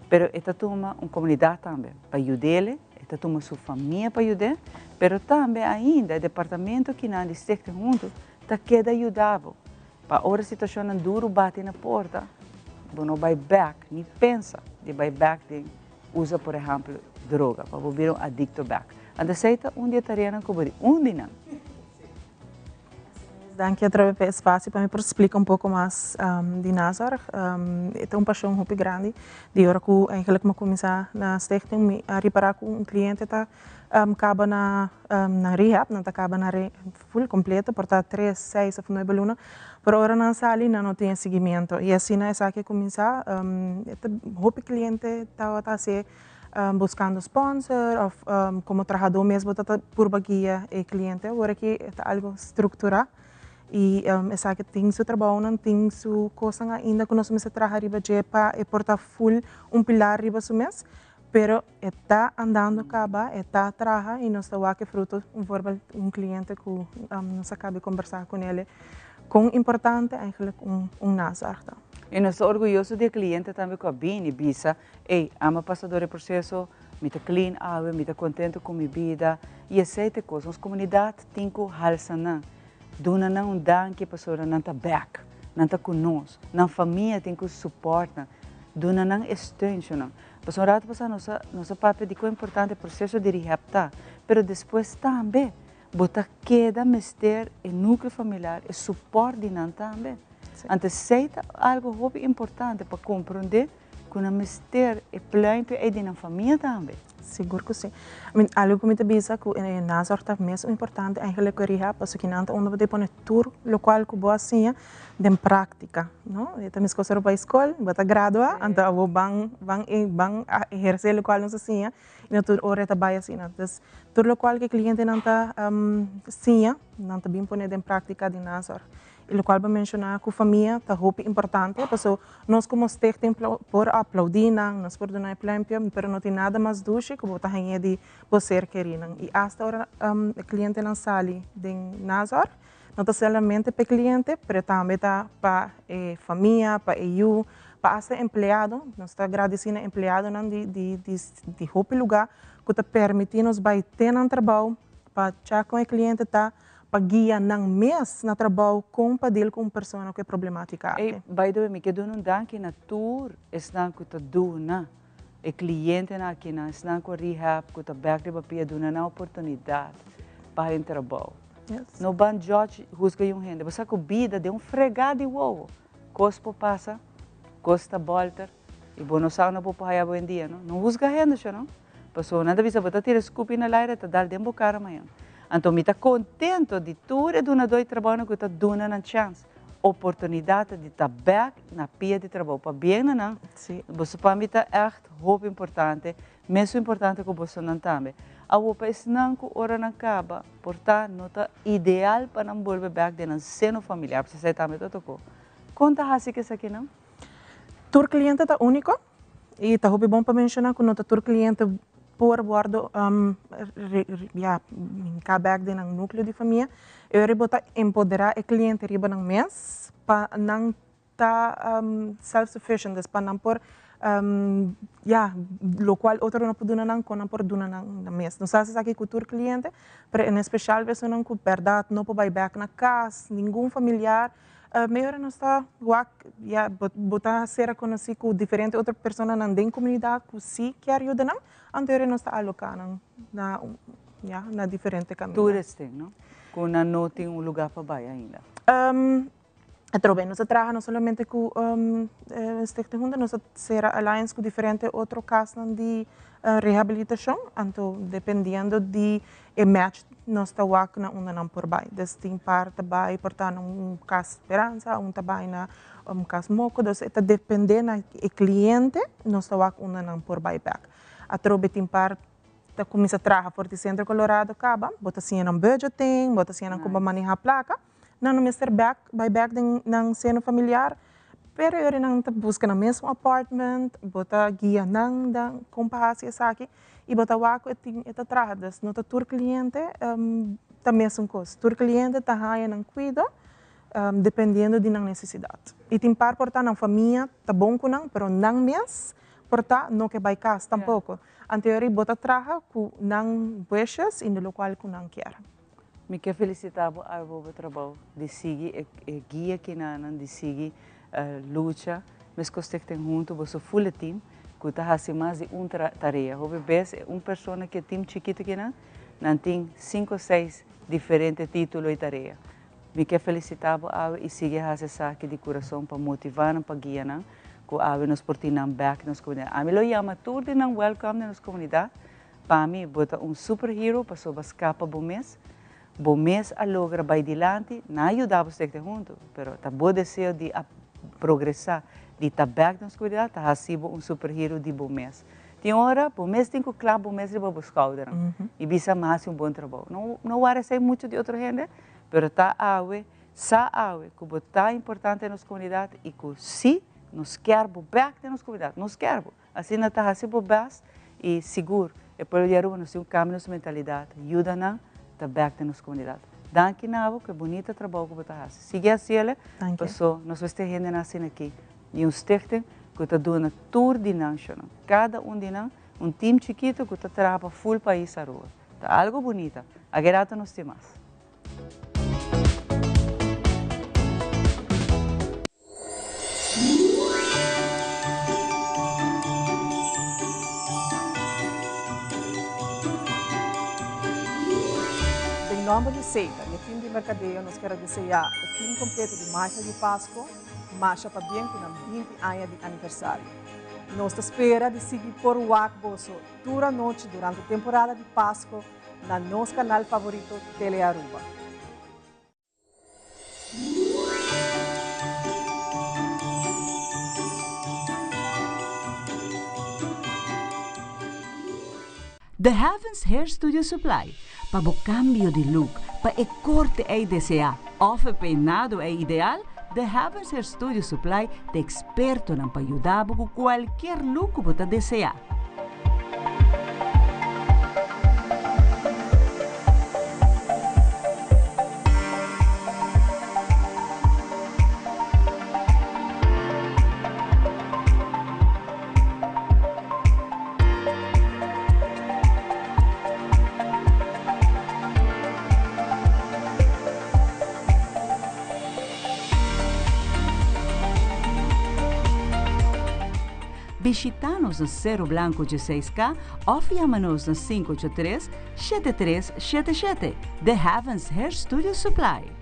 pero e ta tuma un comunidad tambe pa yud'ele, E ta tuma su famia pa yud'é, pero tambe ainda e departamento kinan di Stichting Hunto ta keda yuda bo. Pa ora situacionnan duro bati na porta, bo no bai bek ni pensa di bai bek den usa por ehempel droga, pa bo bira un adicto bek. Anto esei ta un di e tareanan cu bo di un di nan. Danki atrobe pa e espacio pa mi por splica un poco mas di nazorg. E ta un pasion hopi grandi. Di ora cu eigenlijk mi a cuminsa na stichting mi a ripara cu un cliente ta caba na na rehab, nan ta caba na full completo por ta tres, seis of nuebe luna, pero ora nan sali nan no tin e siguimiento y asina esaki a cuminsa. E ta hopi cliente tabata hacié. Buscando sponsor of como trahador mes bo ta ta purba guia e cliente. Awor aki e ta algo structura y esaki tin su trabounan, tin su cosnan ainda cu nos mester traha riba dje pa e por ta full un pilar riba su mes, pero e ta andando caba, e ta traha y nos ta wak e fruto. Un voorbeeld, un cliente cu nos a caba di conbersa cu nele con importante eigenlijk un nazorg ta. Y nos ta orguyoso di e cliente tambe cu a bini bisa Ey, amo a pasa dor e proceso, mi ta clean awe, mi ta contento cu mi bida, y esey ta e cos, nos comunidad tin cu halsa nan, duna nan un danki pasobra nan ta bek, nan ta cu nos, nan famia tin cu support nan, duna nan e steun nan. Pasobra un rato pasa nos a nos a papia di con importante e proceso di rehab ta, pero despues tambe bo ta keda mester e nucleo familiar, e support di nan tambe. Anto esey ta algo hopi importante pa comprende. Ku nan mester e pluimpje ei di nan famia tambe. Sigur ku si. I mean, algu ku mi ta bisa ku e nazorg ta mes importante eigenlijk ku e rehab, pasobra kinan ta unda bo ta pone tur lokual ku bo a siña den práktika, no? E ta meskos ora bo bai skol, bo ta gradua, anto abo ban ban ban a ehersé lokual nos a siña i no tur ora e ta bai asina. Dus tur lokual ku e klientenan ta siña, nan ta bin pone den práktika di nazorg. E locual bo menciona cu famia ta hopi importante, paso nos como stichting por aplaudi nan, nos por duna e pluimpje, pero no tin nada mas dushi cu bo ta hañ'e di bo ser kerinan. Y hasta ora e clientenan sali den nazorg, no ta solamente pa e cliente, pero tambe ta pa e famia, pa e yu, pa hasta e empleado. Nos ta agradeci na empleadonan di di hopi lugar cu ta permiti nos bay te nan trabao pa check con e cliente ta, pa guia nan mes na trabou kon pa deal ku un persona ku e problematika aki. Ey, by the way, mi ke duna un danki na tur esnan ku ta duna e klientenan akinan, esnan ku a rehab, ku ta bek riba pia, duna nan oportunidat pa haña un trabou. No ban judge, husga yun hende. Bo sa ku bida den un fregá di wowo. Kos por pasa, kos ta bòlter, i bo no sa unda bo por haña awendia, no. No husga hende, sho no. Pasobra nan ta bisa bo ta tira skupi na laira e ta dal den bo kara mañan. Anto mi ta kontento di tur e dunadó di trabounan ku ta duna nan chèns, oportunidat di ta bèk na pia di trabou. Pabien na nan, boso pa mi ta ègt hopi importante, mesun importante ku bosonan tambe. Awor pa esnan ku ora nan kaba por ta no ta ideal pa nan bolbe bèk den nan seno familiar, pasobra esei tambe ta tokó. Kon ta hasi ku esakinan? Tur kliente ta úniko. Y ta hopi bon pa menciona cu no ta tur cliente por wordo ya hinca bek den nan nucleo di famia. E ora bo ta empodera e cliente riba nan mes pa nan ta self sufficient, dus pa nan por Ya, locual otro no por duna nan, con nan por duna nan nan mes. Nos haci esaki cu tur cliente, pero en especial esunnan cu berdad no por bay bek na cas, ningun familiar. Mehor nos ta wak, ya, bo ta ser conoci cu diferente otro personanan den comunidad cu si kier yuda nan, anto ora nos ta aloca nan na, ya, na diferente caminda. Tur esten, no? Cu nan no tin un lugar pa bay ainda. Atrobe nos a traha no solamente cu Stichting Hunto, nos a cera alliance cu diferente otro casnan di rehabilitacion, anto dependiendo di e match nos ta wak na unda nan por bay. Dus tin par ta bay por ta na un cas Speranza, un ta bay na un cas Moko, dus e ta depende na e cliente nos ta wak unda nan por bay bek. Atrobe tin par ta cuminsa traha for di Centro Colorado caba, bo ta siña nan budgeting, bo ta siña nan como maneha placa. Nan no mester bek bai bek den nan seno familiar, pero e ora nan ta buska nan mesmo apartment, bo ta guia nan dan kon pa hasi esaki i bo ta wak ku e tin e ta traha. Dus no ta tur kliente ta mesun kos. Tur kliente ta haña nan kuido dependiendo di nan nesesidat. I tin par por ta nan famia ta bon ku nan, pero nan mes por ta no ke bai kas tampoko. Anto e ora bo ta traha ku nan wishes i lokual ku nan kier. Mi ke felicita bo Arbo bo trabou di sigui e guia kinanan di sigui lucha meskos Stichting Hunto boso full e team ku ta hasi mas di un tarea hopi bes e un persona ku e team chikito kinan nan tin sinku seis diferente titulo i tarea mi ke felicita bo awe i sigui hasi esaki di kurason pa motiva nan pa guia nan ku awe nos por tin nan bek den nos komunidat ami lo yama tur di nan welcome den nos komunidat. Pa mi, bo ta un superhero pasobra scapa bo mes. Bo mes a logra bay dilanti, nan a yuda bo stekte hunto, pero ta bo deseo di a progresa, di ta bek den oscuridad, ta haci bo un superhero di bo mes. Tin ora, bo mes tin cu klap bo mes riba bo schoudernan y bisa mi a haci un bon trabou. No no wara esey mucho di otro hende, pero ta awe, sa awe cu bo ta importante den nos comunidad y cu si nos kier bo bek den nos comunidad, nos kier bo. Asina ta hasi bo best y sigur e pueblo di Aruba nos tin un cambio nos mentalidad, yuda nan ta bek den nos comunidad. Danki na bo cu e bunita trabou cu bo ta hasi. Sigui haciele paso nos mester hendenan asina aki y un stichting cu ta duna tur di nan shownan, cada un di nan un team chikito cu ta traha pa full pais Aruba. Ta algo bunita. Agerata nos tin mas. Den nomber di Satan y e team di mercadeo nos kier a desea e team completo di Magia di Pasco masha pabien cu nan 20 aña di aniversario. Nos ta spera di sigui por wak boso tur anochi durante temporada di Pasco na nos canal favorito Telearuba. The Heavens Hair Studio Supply, pa bo cambio di look, pa e corte ey desea of e peinado ey ideal, The Heavens Hair Studio Supply ta expertonan pa yuda bo cu cualkier look cu bo ta desea. Bishita nos na Cero Blanco 16K of yama nos na 583 7377. The Heavens Hair Studio Supply.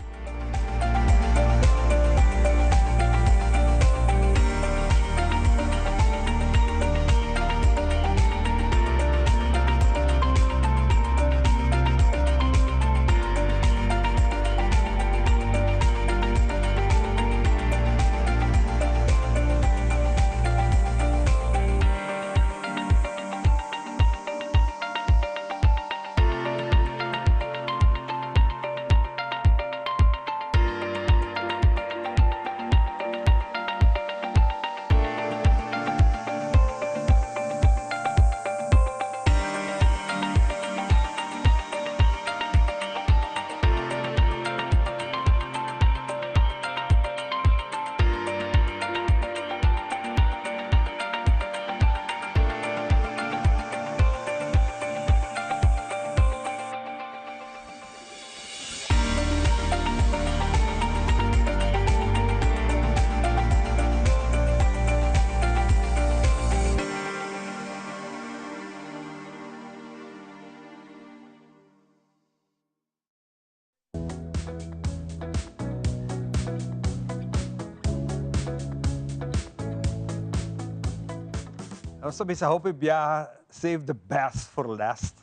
Nos ta bisa hopi biaha save the best for last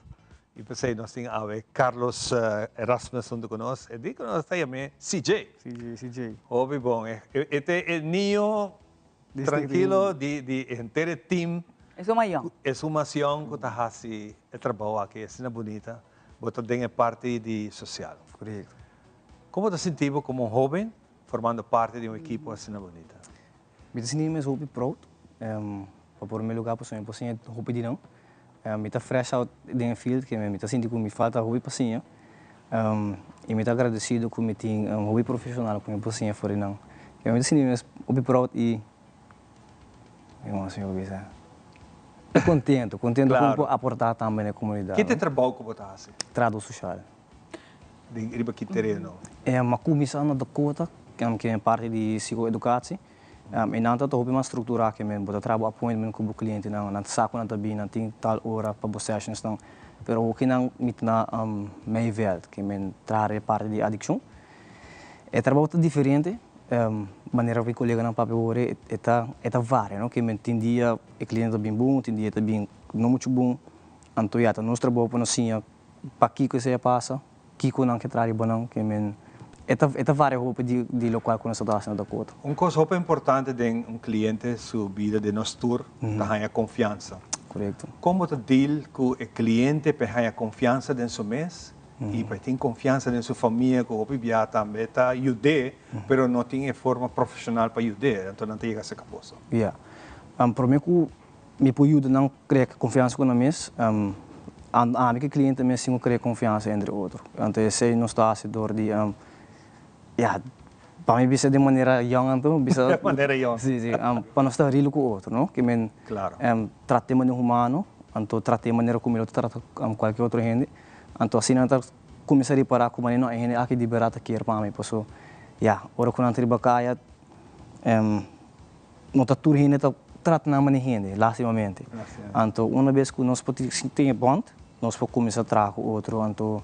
y p'esey nos tin awe Carlos Erasmus hunto cu nos. E di cu nos ta yam'e CJ. CJ, CJ. Hopi bon. E ta e niño tranquilo di di henter e team. E su mayon. E su masion cu ta haci e trabou aki asina bunita. Bo ta den e parti di social. Correcto. Como bo ta sinti bo como un hoben formando parti di un ekipo asina bunita? Mi ta sinti mi mes hopi proud pa por mi lugar pasobra mi por siña hopi di nan. Mi ta fresh out den e field ke mi ta sinti ku mi falta hopi pa siña i mi ta agradesido ku mi tin hopi profesional ku mi por siña for di nan. Mi ta sinti mi mes hopi proud i como asina mi por bisa contento, contento ku mi por aporta tambe na e komunidat. Ki ta e trabou ku bo ta hasi? Trado sosial. Den riba ki tereno? Mi a kuminsá na Dakota, ke e parti di psiko-edukatie. E nan ta hopi mas strukturá ke men. Bo ta traha bo appointment ku bo klientenan, nan sa ku nan ta bini, nan tin tal ora pa bo sessionsnan. Pero hokinan mi ta na Meiveld, ke men traha e parti di adikshon. E trabou ta diferente, manera ku e koleganan papia awor e ta e ta varia, no? Ke men tin dia e kliente ta bin bon, tin dia e ta bin no muchu bon. Anto ya ta nos trabou pa nos siña Pakiko esei a pasa? Kiko nan ke traha riba nan? Ke men e ta e ta varia hopi di di lokual ku nos ta hasi na Dakota. Un kos hopi importante den un kliente su bida den nos tur ta haña konfiansa. Korekto. Kon bo ta deal ku e kliente pa e haña konfiansa den su mes i pa e tin konfiansa den su famia ku hopi bia tambe ta yud'é pero no tin e forma profeshonal pa yud'é anto nan ta yega serka boso. Ya. Promé ku Mi por yuda nan krea konfiansa ku nan mes. Ami ku e kliente mes tin ku krea konfiansa entre otro. Anto esei nos ta hasi dor di, ya, pa mi bisa den manera yòn anto, bisa. Den manera yòn. Si, si. Pa nos ta ril ku otro, no? Ke men trata den manera humano, anto trata den manera ku mi lo ta trata kualke otro hende. Anto asina nan ta kuminsá ripará ku manera no e hende aki di bèrdat ta kier pa mi. Paso, ya, ora ku nan ta riba kaya, No ta tur hende ta trata nan manera hende, lastimamente. Anto una bes ku nos por tin e bond, nos por kuminsá traha ku otro. Anto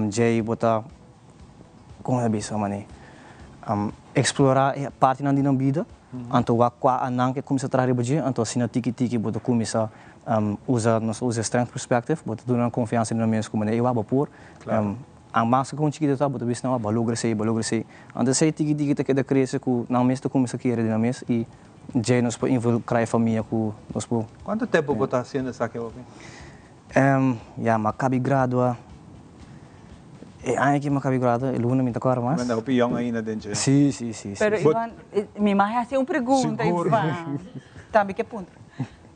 djei bo ta, kon ta bisa manera, eksplorá e partinan di nan bida, anto wak kua a nan ke kuminsá traha riba dje, anto asina tiki tiki bo ta kuminsá usa, nos ta usa e strength perspective, bo ta duna nan konfiansa di nan mes ku manera, ey wak bo por. A mas ku un chikitu ta, bo ta bisa nan, bo a logra esei, bo a logra esei. Anto esei tiki tiki ta keda krese ku nan mes ta kuminsá kere di nan mes i djei nos por involukrá e famia ku nos por. Kuantu tempu bo ta hasiendo esaki hopi? Ya, mi a kabi gradua e aña ki mi a kabi gradua, e luna mi ta kòrda mas. Bo ta hopi yòn ainda den dje. Si, si, si. Pero Ivan, mi mag hasi un pregunta, Ivan. Tambe ke puntra.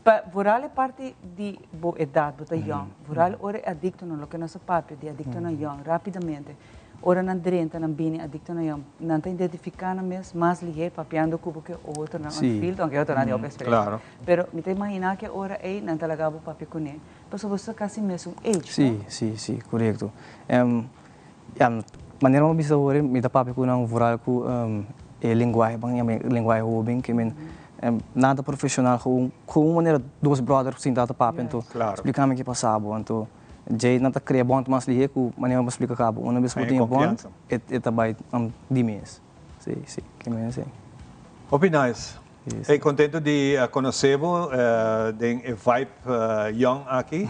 Pa vooral e parti di bo edad, bo ta yong, vooral ora e adictonan, loke nos a papia di adictonan yong, rapidamente, ora nan drenta, nan bini adictonan yong, nan ta identifica nan mes mas lihe papiando cu bo ke otronan on field, aunke otronan tin hopi experiencia. Pero mi ta imagina ke ora ey nan ta laga bo papia cune, pasobra boso ta casi mesun age, no? Si, si, si, corecto. Ya, manera bo bisa awor mi ta papia ku nan vooral ku e lenguahe ban yama e lenguahe hoben ke men nada profesional gewoon gewoon manera dos brother sinta ta papia anto splika mi ke pasa bo anto djei nan ta krea bond mas lihe ku manera bo splika kaba una bes bo tin e bond e ta bai di mes si si ke men esei. Hopi nice. Hey, contento di conoce bo den e vibe young aki.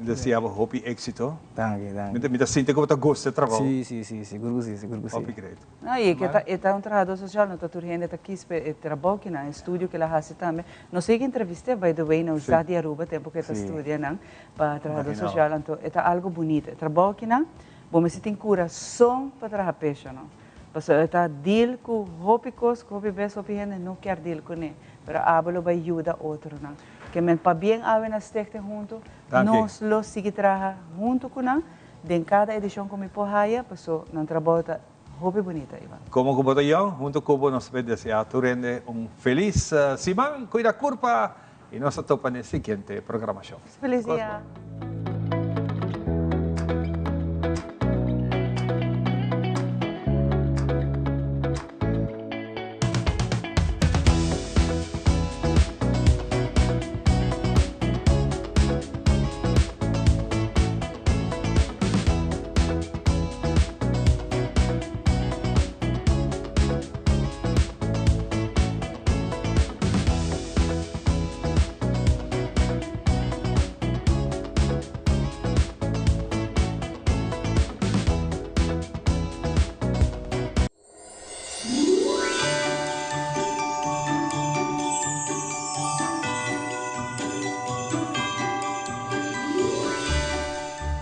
Desea bo hopi exito. Danki, danki. Mi ta sinti cu bo ta gusta e trabou. Si, si, si, sigur cu si, sigur cu si. Hopi great. No, y e ta, e ta un trahador social, no ta tur hende ta kies pa e trabou ki nan, e studio cu el a haci tambe. Nos a yega entrevist'e, by the way, na Universidad di Aruba, tempo cu e ta studia nan pa trahador social, anto e ta algo bunita. E trabou ki nan, bo mester tin curason pa traha pesha, no? Pasobra e ta deal ku hopi kos ku hopi bes hopi hende no kier deal kuné, pero abo lo bai yuda otronan. Ke men pabien awe na Stichting Hunto, nos lo sigui traha hunto ku nan den kada edishon ku mi por haya, paso nan trabou ta hopi bunita, Ivan. Komo ku bo ta yòn, hunto ku bo nos ta deseá tur hende un felis siman, kuida kurpa i nos ta topa na e siguiente programashon. Felis dia!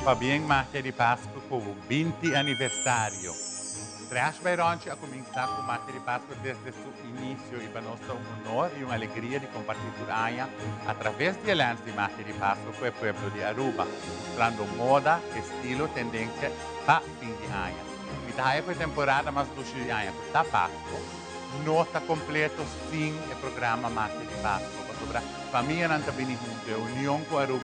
Pabien Magia di Pasco cu 20 aniversario. Trash by Ronchi a cuminsa cu Magia di Pasco desde su inicio y pa nos ta un honor y un alegria di comparti tur aña a traves di e lens di Magia di Pasco cu e pueblo di Aruba, mustrando moda, estilo, tendencia pa fin di aña. Mi ta haya cu e temporada mas dushi di aña cu ta Pasco, no ta completo sin e programa Magia di Pasco, pasobra famianan ta bini hunto, e union cu Aruba.